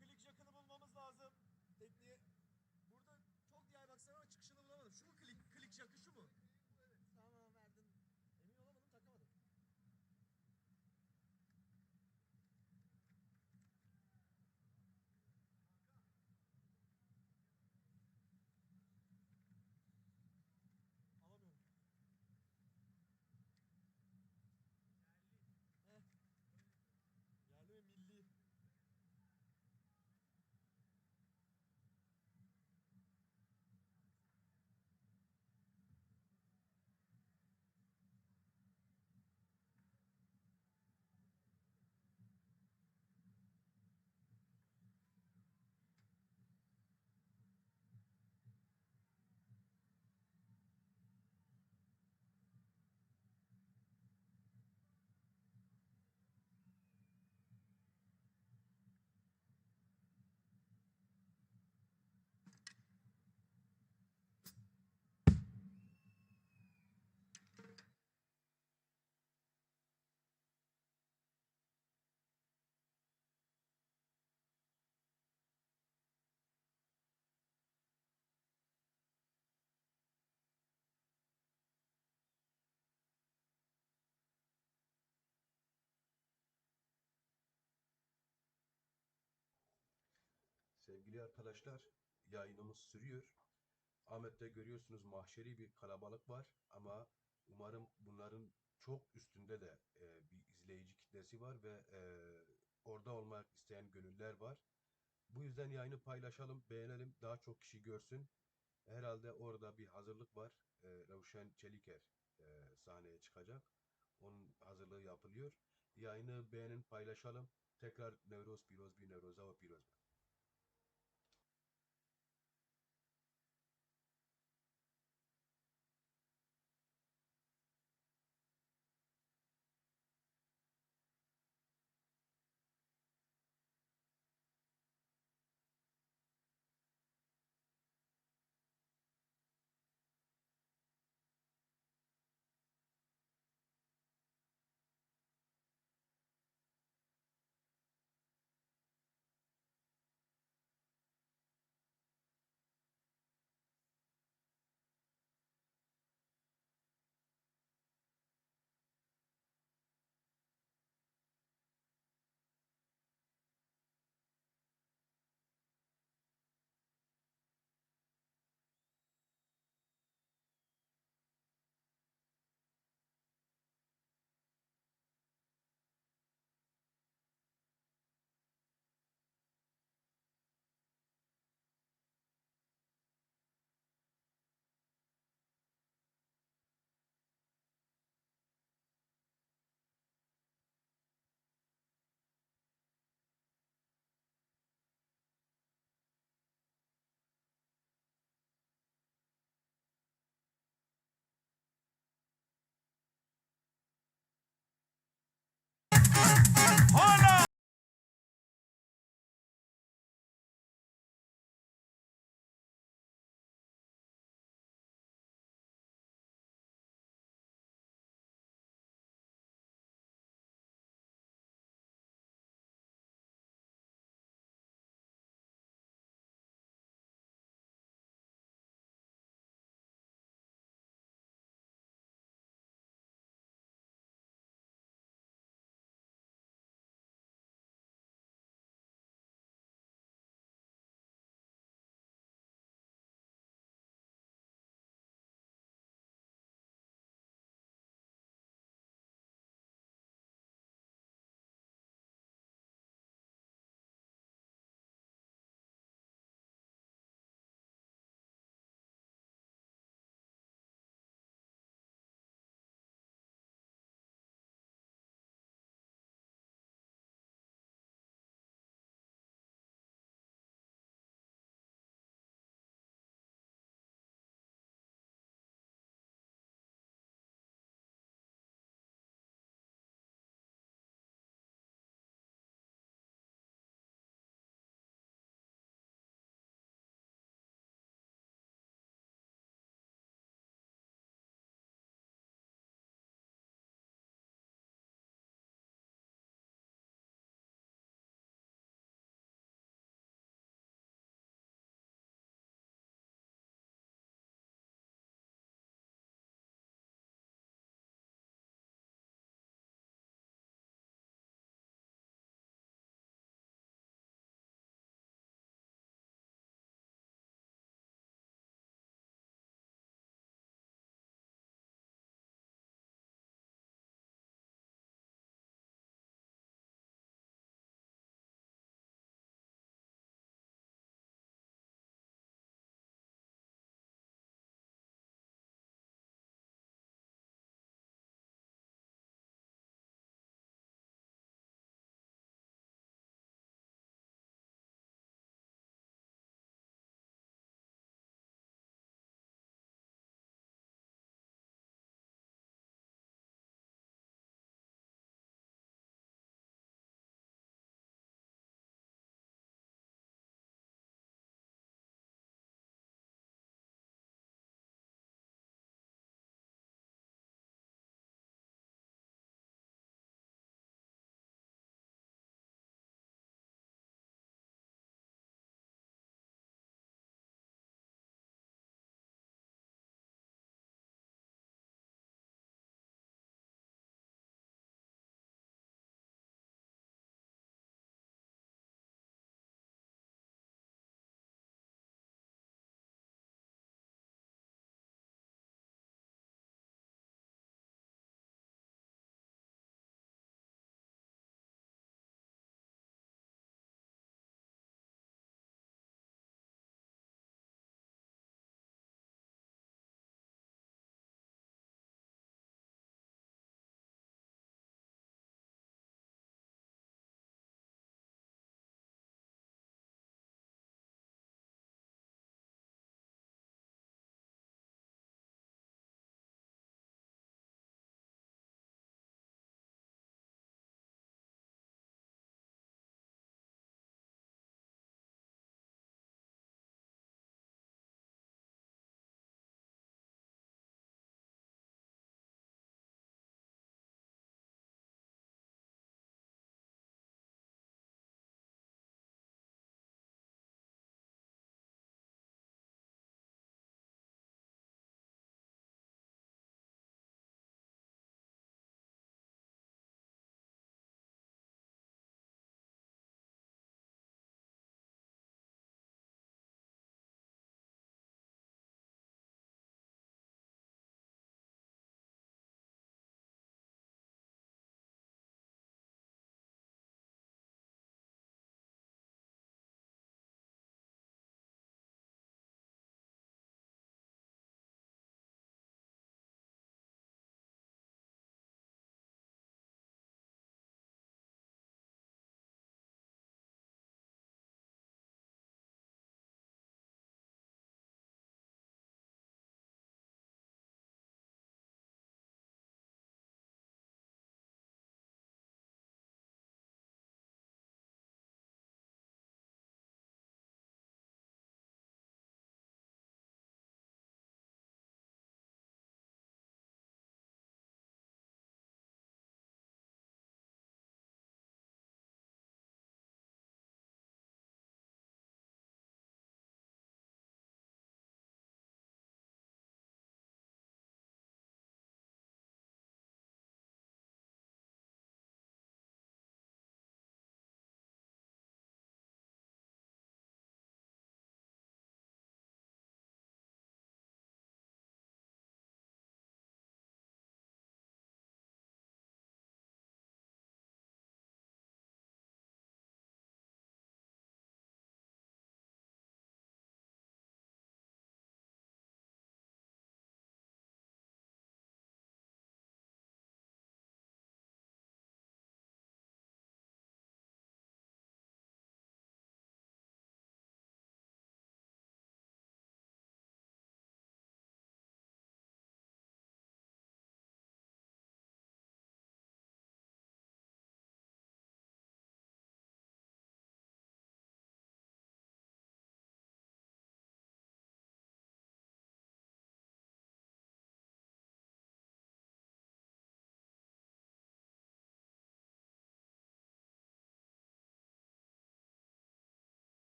Klik Jack'ını bulmamız lazım. Tekniğe. Burada çok diğer baksana ama çıkışını bulamadım. Şu mu klik, klik Jack'ı şu mu? Evet, tamam verdin. Emin olamadım, takamadım. Alamıyorum. Heh. Yerli ve milli. Arkadaşlar, yayınımız sürüyor. Ahmet'te görüyorsunuz, mahşeri bir kalabalık var ama umarım bunların çok üstünde de e, bir izleyici kitlesi var ve e, orada olmak isteyen gönüller var. Bu yüzden yayını paylaşalım, beğenelim, daha çok kişi görsün. Herhalde orada bir hazırlık var. E, Rewşen Çeliker e, sahneye çıkacak. Onun hazırlığı yapılıyor. Yayını beğenin, paylaşalım. Tekrar Newroz pîroz bî, Newroza we pîroz be.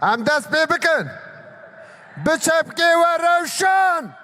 Em dest pê bikin. Bi çepkê we rewşan.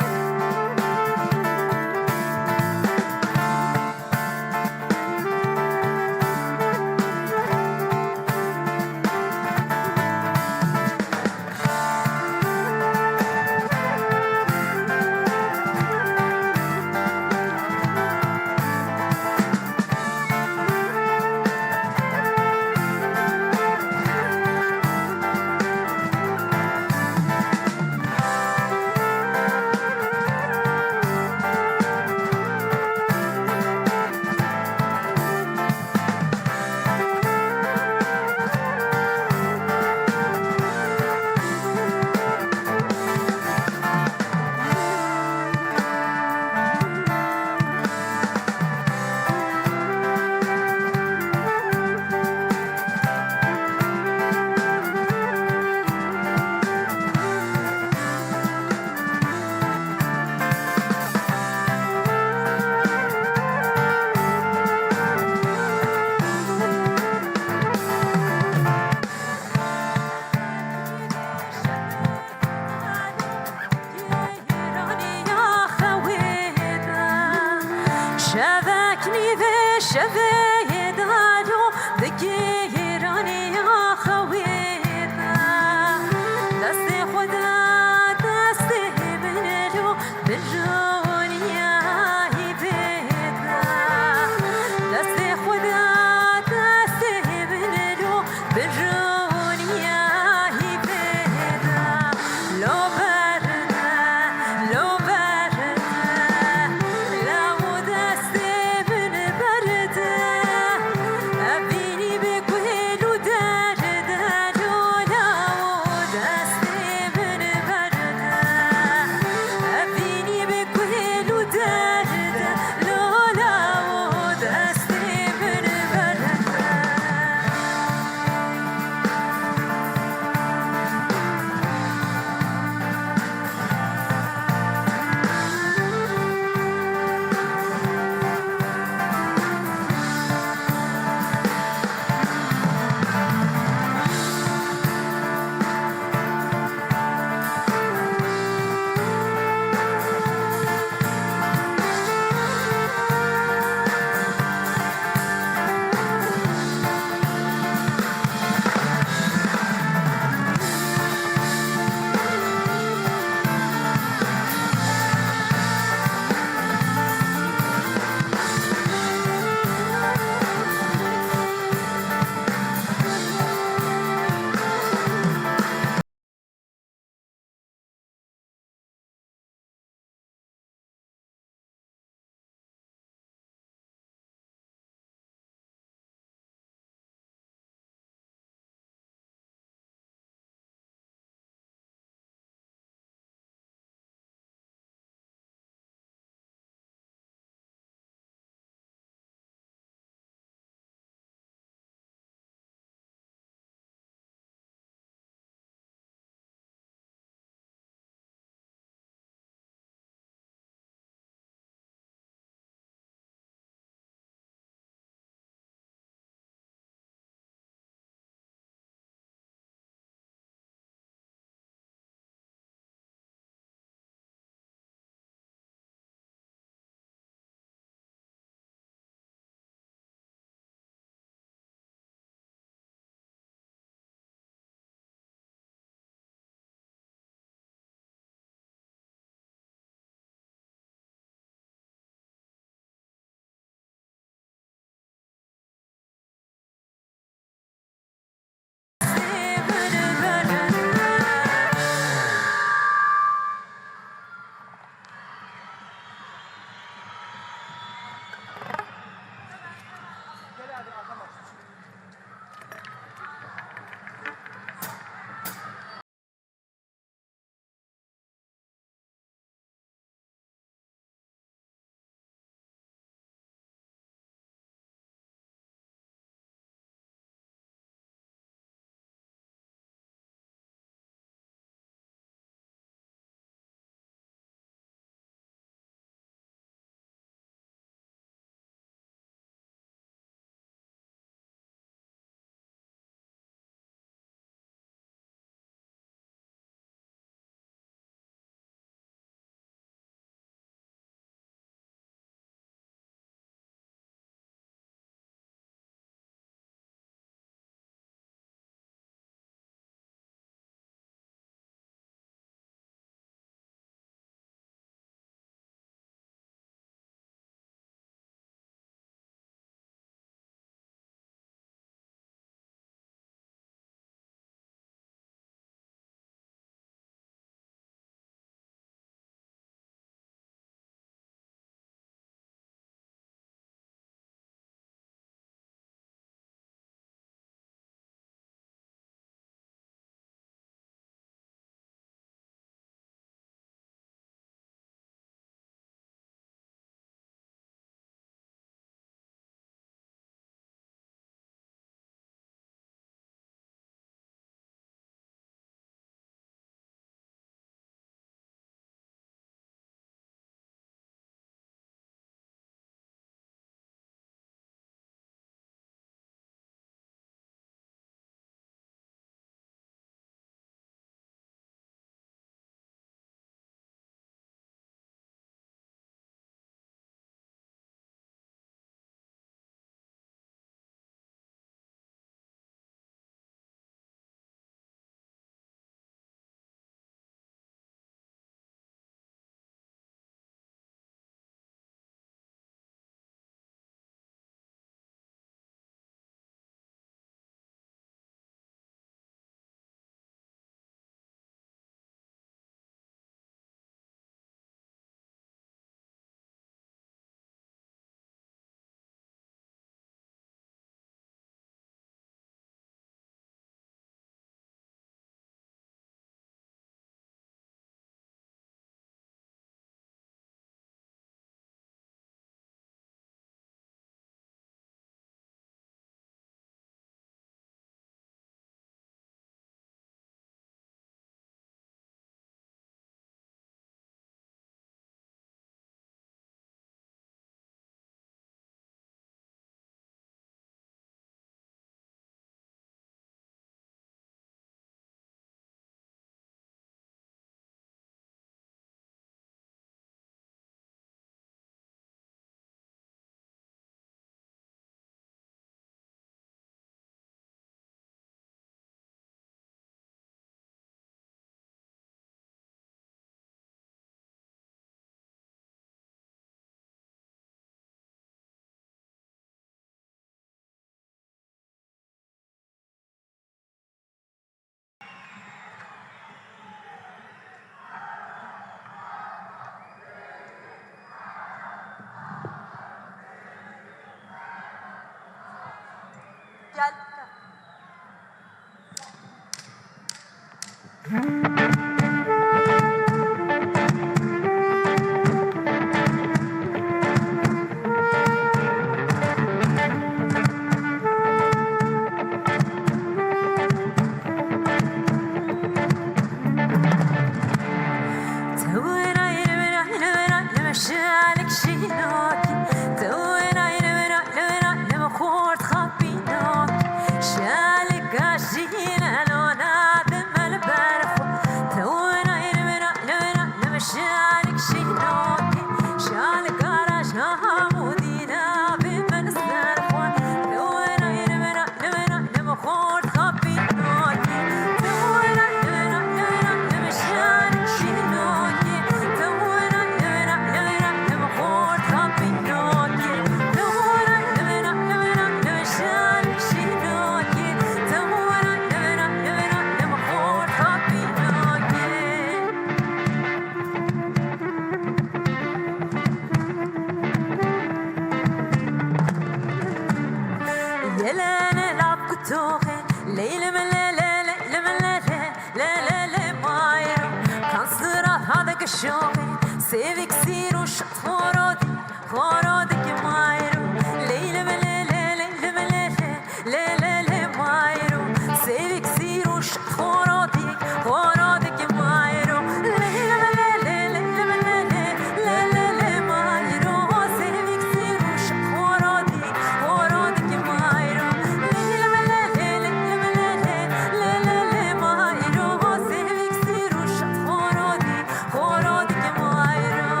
Şoqê, sêvik sîr û şit xorodî, xorodikî mayro. Leylim lê lê, leylim lê lê, lê lê lê mayro. Sêvik sîr û şit xorodî, xorodikî mayro. Leylim lê lê, leylim lê lê, lê lê lê mayro. Sêvik sîr û şit xorodî, xorodikî mayro. Leylim lê lê, leylim lê lê, lê lê lê mayro. Sêvik sîr û şit xorodî, xorodikî mayro.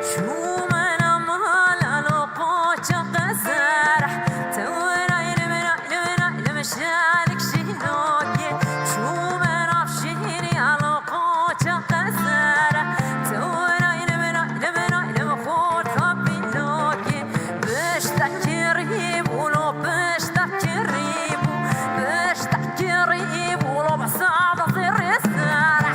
Çûme na mala lo qoça qezer, tewra limra limra limşalik şînokê. Çûme na şînî alo qoça qezer, tewra limra limra lim xorta pînokê. Piştekî rî bû lo, piştekî rî bû, piştekî rî bû lo, bi sed zêrê ser.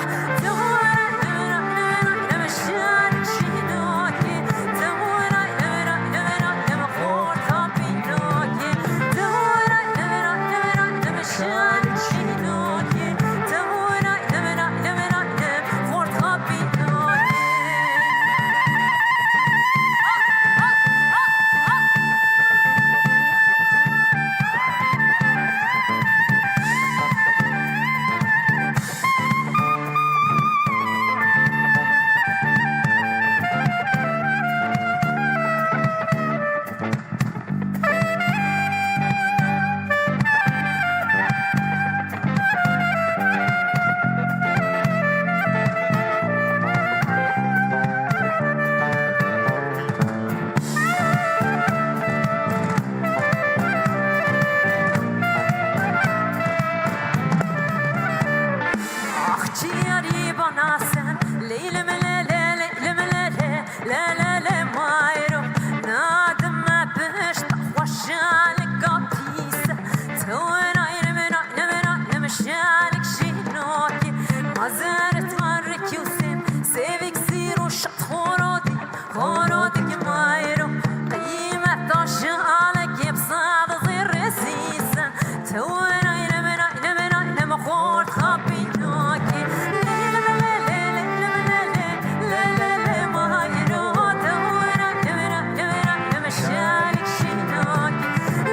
Axçiyarî bana sen, leylim lê lê, leylim lê lê, lê lê lê mayro. Nadim me pişt xweşanika pîse, tewra limra limra limşalik şînokê. Mazeret marikî û sêv, sêvik sîr û şit xorodî, xorodikî mayro. Qîmeta şalekê bi sed zêrê sîse. Tewra limra limra lim xort xapînokê. Lê lê lê lê, lê lê lê lê, lê lê lê mayro. Tewra limra limra limşalik şînokê.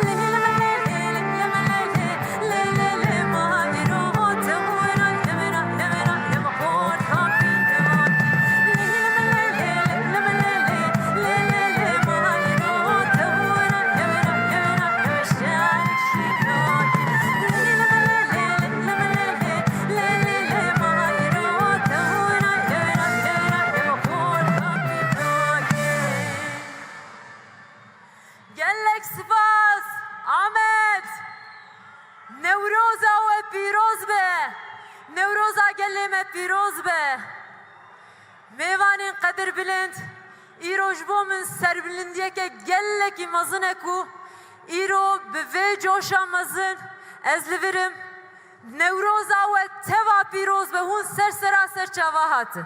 Lê lê lê lê, lê lê lê lê, lê lê lê mayro. Tewra limra limra lim xort xapînokê. Lê lê lê lê, lê lê lê mayro. Tewra limra limra limşalik şînokê. Gelek spas, Amed. Newroza we pîroz be. Newroza gelê me pîroz be. Mêvanên qedirbilind, îro ji bo min serbilindiyeke gelekî mezin e ku îro bi vê coşa mezin ez li vir im. Newroza we teva pîroz be, hûn ser sera ser çava hatin.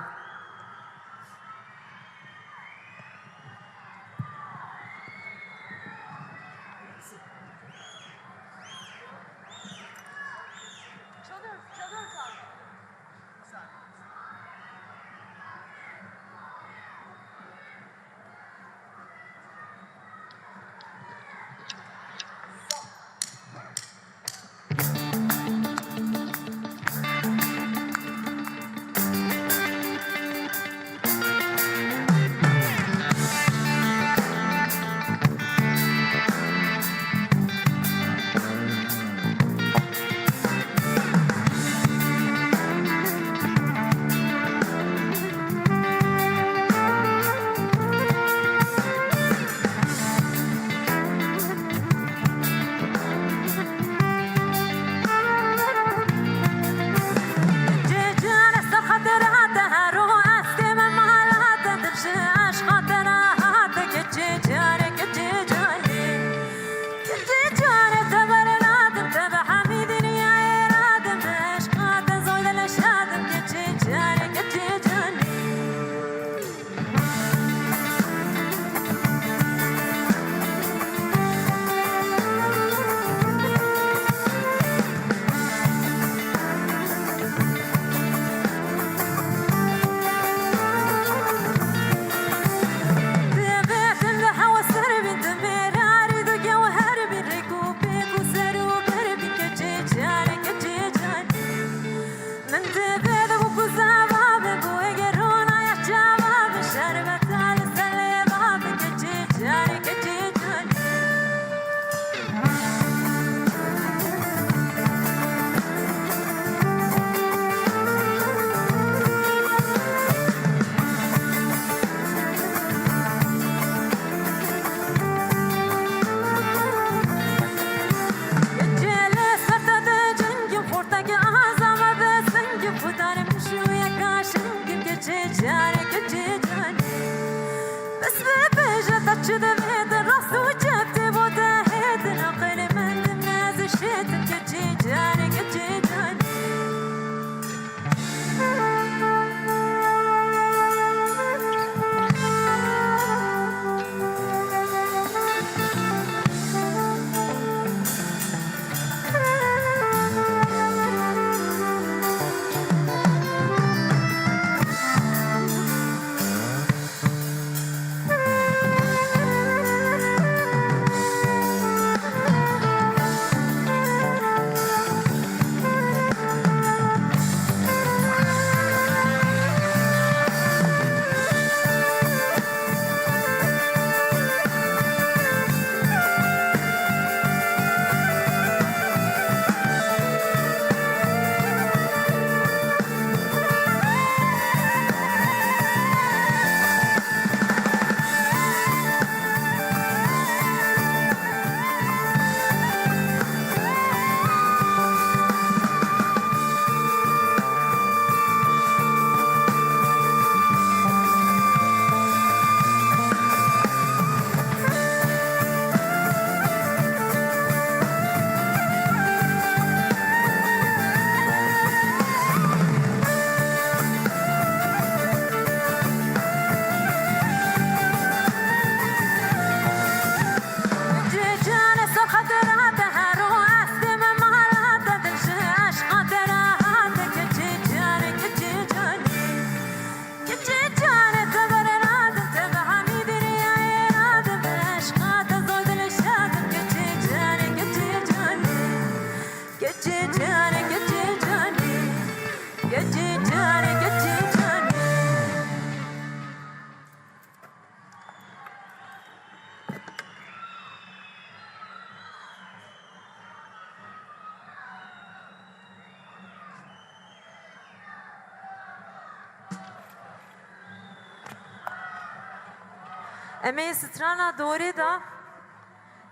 Em ê strana dorê de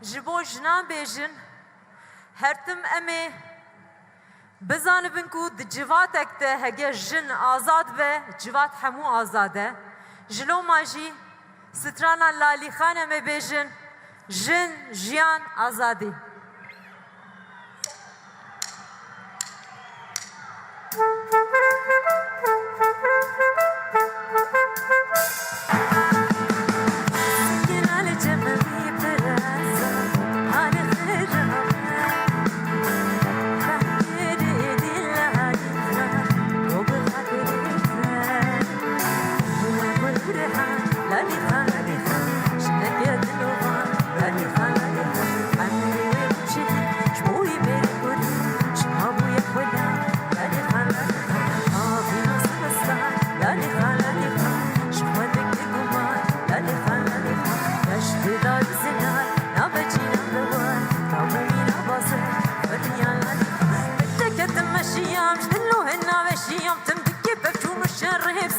ji bo jinan bêjin. Her tim em ê bizanibin ku di civatek de hege jin azad be, civat hemû azad e. Ji loma jî strana Lalîxan em ê bêjin, Jin, jiyan, azadî.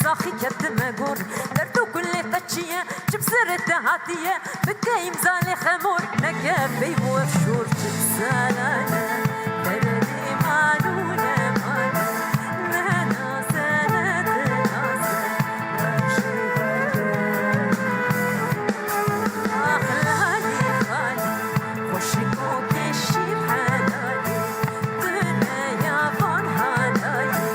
Saxî ketime gor, derd û kulê te çi ye? Çi bi serê te hatiye? Bike îmza lê xemor, neke peyv û ev şor çi salane. Derdê malûne mane, ne naze, ne dinaze, ne jî derde. Ax lalî xalî, xweşik û kêşî helalî, dineya van halayî.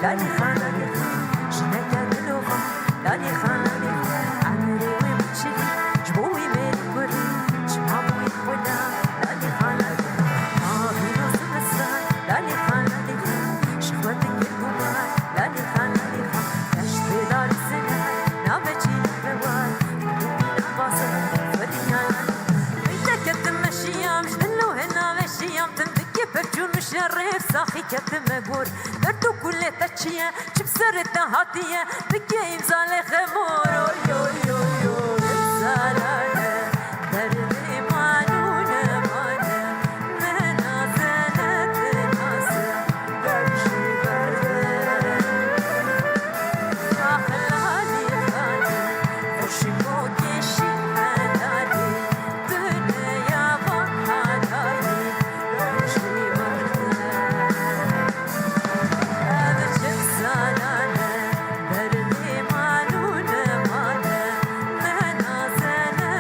Lalî xan, lalî xan, jineke dilova. Lalî xan, lalî xan, emirê wê biçikî, ji bo wî mêrî kurî, çima bûyî xweda? Lalî xan, lalî xan, avîno zimistan. Lalî xan, lalî xan, ji xwe dikir gumar. Lalî xan, lalî xan, deşt bêdarî sinar, nabe çî nabe war, dûmî nabase, firiya lalî xan. Min te ketim meşiyam, ji dil û hena meşiyam, tim dikî pevçûn min şerê, saxî ketime gor. Derd û kulê te çi ye? Çi bi serê te hatiye? Bike îmza lê xemor. Oy, oy, oy, oy. Zalane, derdê malûne mane. Ne naze, ne dinaze, berjî berde. Ax lalî xalî, xweşik û kêşî helalî. Dineya van halayî, berjî berde. Ev çi zalane, derdê malûne mane, ne naze, ne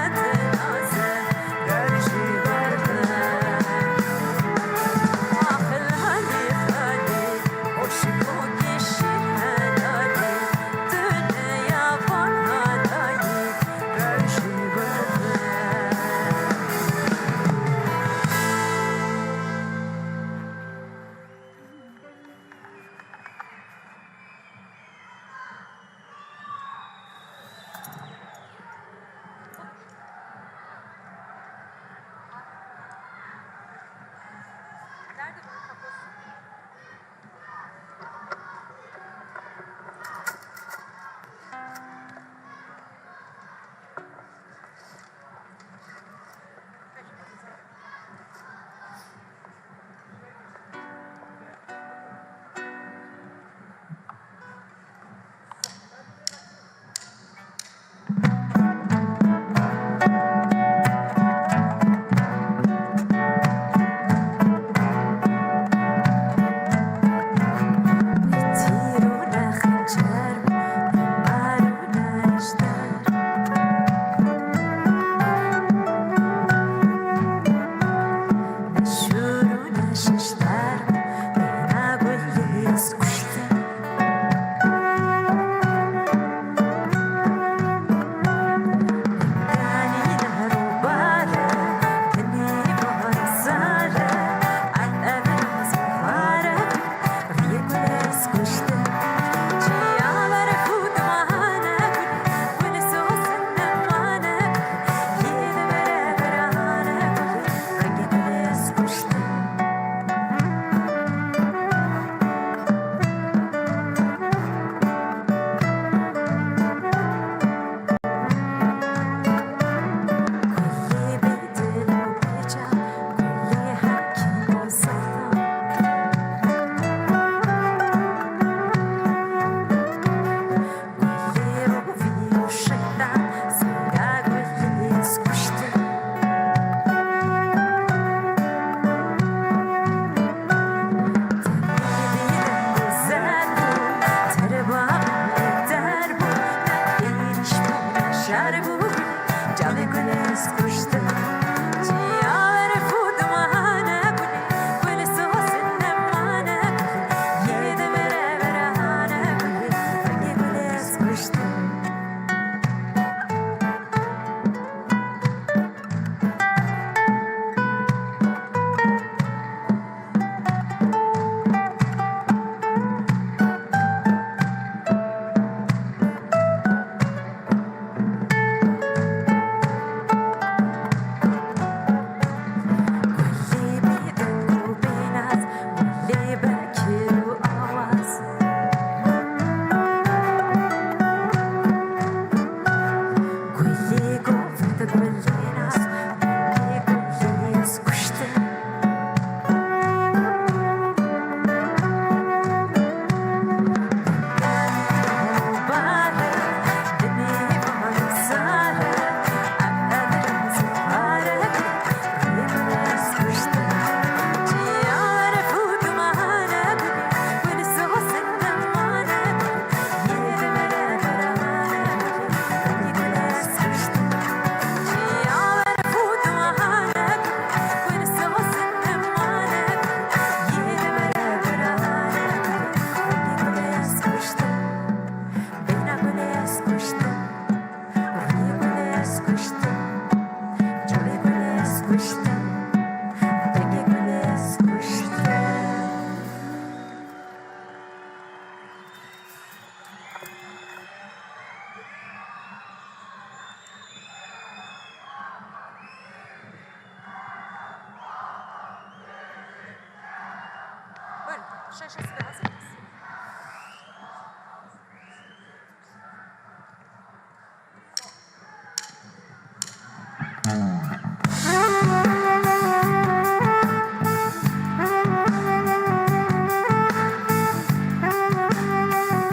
Şaşası ve hazır mısın?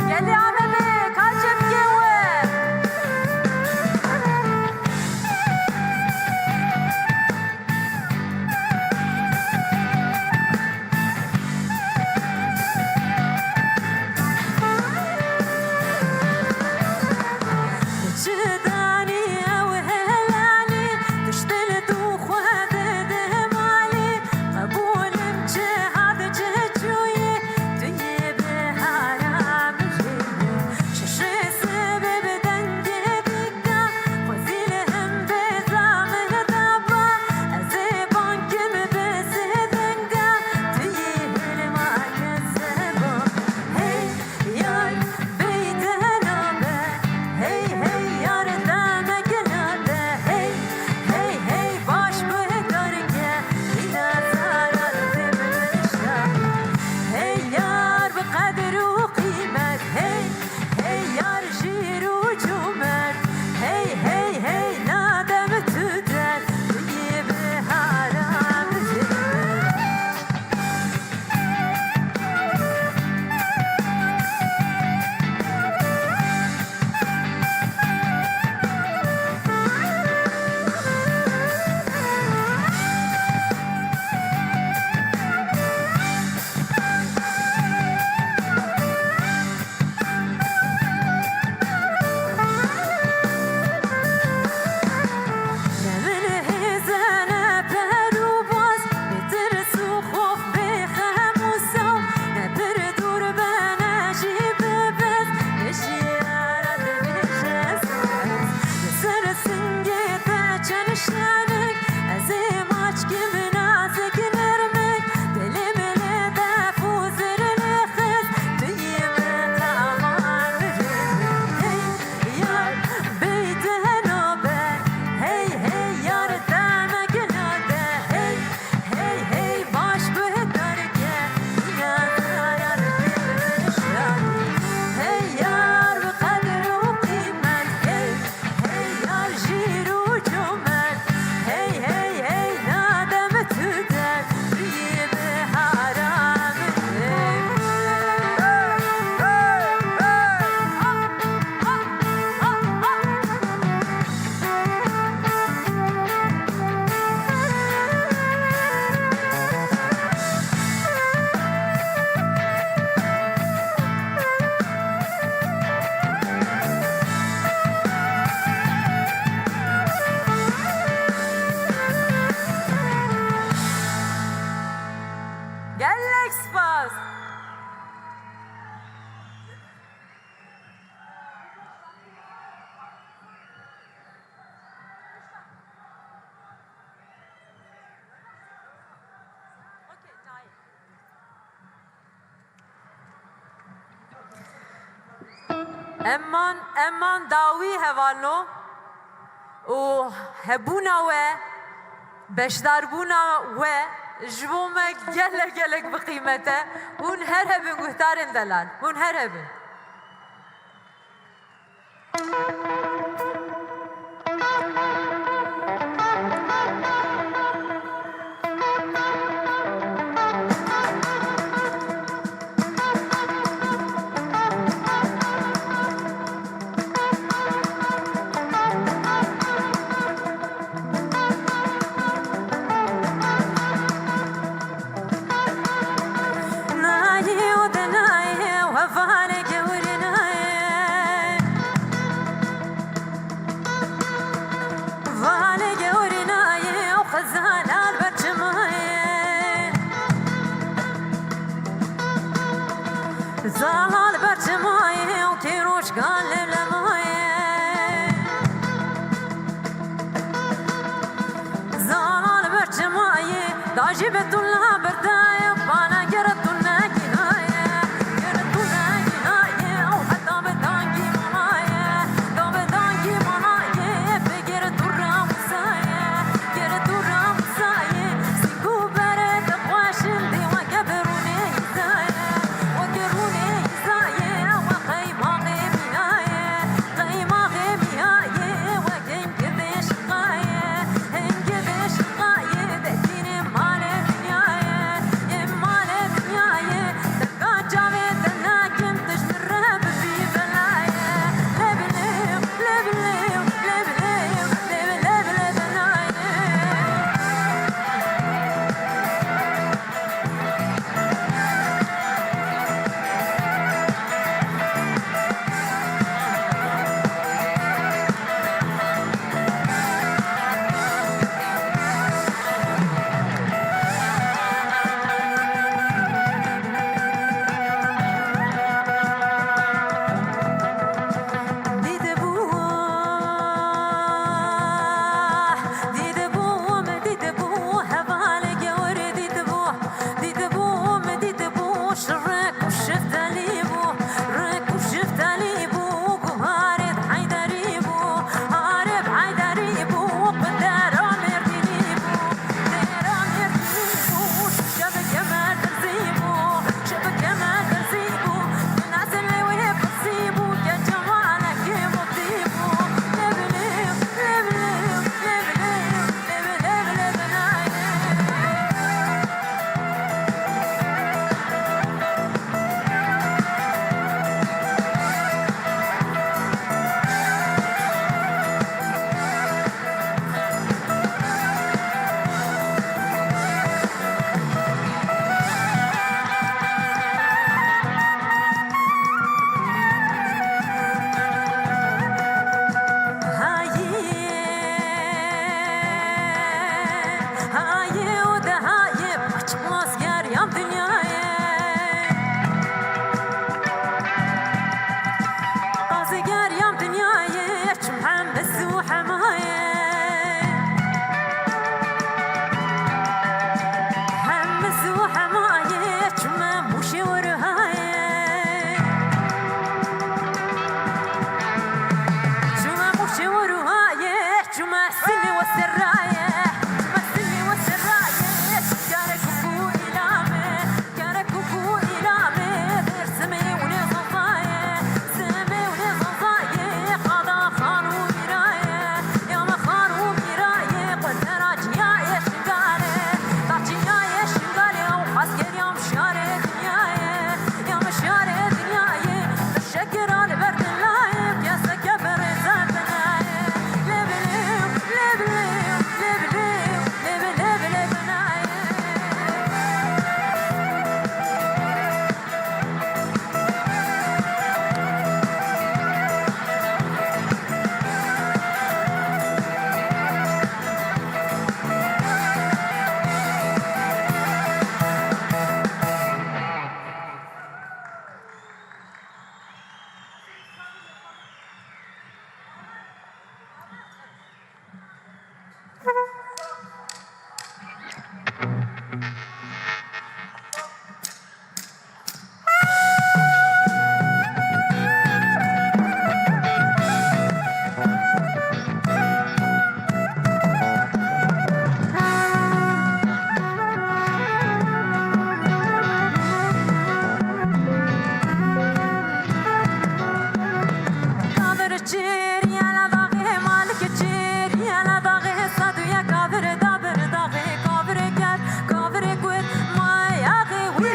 Gelê Amedê, ka çepkê we. Çi danî ew helalî, tiştê li dû xwe dide malî, qebûlim çi hat çi çûyî, tu yê bihara min yî. Şişê sibê bi dengê dika, xwezî li him bêza min daba, ez ê bankim bi sê denga, tu yî hilma kezeba. Hey, Yar beytena be, hey hey, yar demek nade, hey hey hey, baş bi derke, îna zarar tê bi şa. Hey yar bi qedir û qîmet, hey hey, yar jîr û cûmert, hey hey hey, nadem tu der, tu yê bihara min. Ne min hêze, ne per û baz, bê tirs û xof, bê xem û saw, ne pir dûr be, ne jî bi bez, ne jî ara dibêje ez. Li ser singê te çend şenik, ez ê maçkim nazik nermik, dilê min li def û zirnê xist, tu yî min qeman birin. Hey, Yar beyteno be, hey hey, yar demek nade, hey hey hey, baş bi derke, yar yar bêşan. Hey yar bi qedir û qîmet, hey hey, yar jîr û cûmert, hey hey hey, nadem tu der, tu yî bihara min. Gelek spas. Em man, em man dawî hevalno û hebûna we, beşdarbûna we ji bo me gelek gelek bi qîmet e. Hûn her hebin guhdarên delal, hûn her hebin. Nayê û dinayê û hevalê gewrî nayê. Valê gewrî nayê û xizana li ber çimayê. Zala li ber çimayê û kêroşkan li lemayê. Zala li ber çimayê, dajî bi tûna birdaye, bana gere tûne gînaye, gere tûne gînaye, û heta bi dangî manaye, da bi dangî manaye, bi gere tû ramsaye, gere tû ramsaye, sîkû bere dixweşin dê weke bi rûnê îzaye.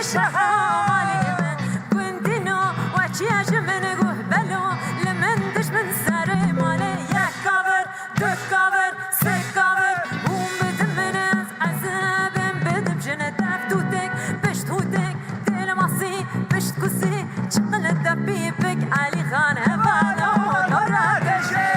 Şeha malê min gundîno, weçiye ji min guh belo, li min dijmin serê malê. Yek kavir, du kavir, sê kavir, hûn bidin min ez, ez ê bêm bidim jin. Def tûtêk, pişt hûtêk, dêl masî, pişt kusî, çiqil def pîpik, Elî Xan hevano, dora deşê.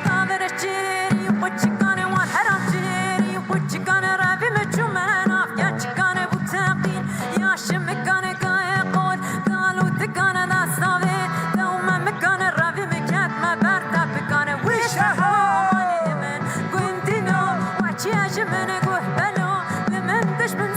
Kavir çêrî û çikanê wan heram çêrî û çikanê revî min çû me nav ya çikanê bû teqîn ya şimikanê gayê qol dal û dikanê destavê dew me mikanê revî min ket me ber tepikanê wî şeha malê min gundîno weçiye ji min guh belo li min dijmin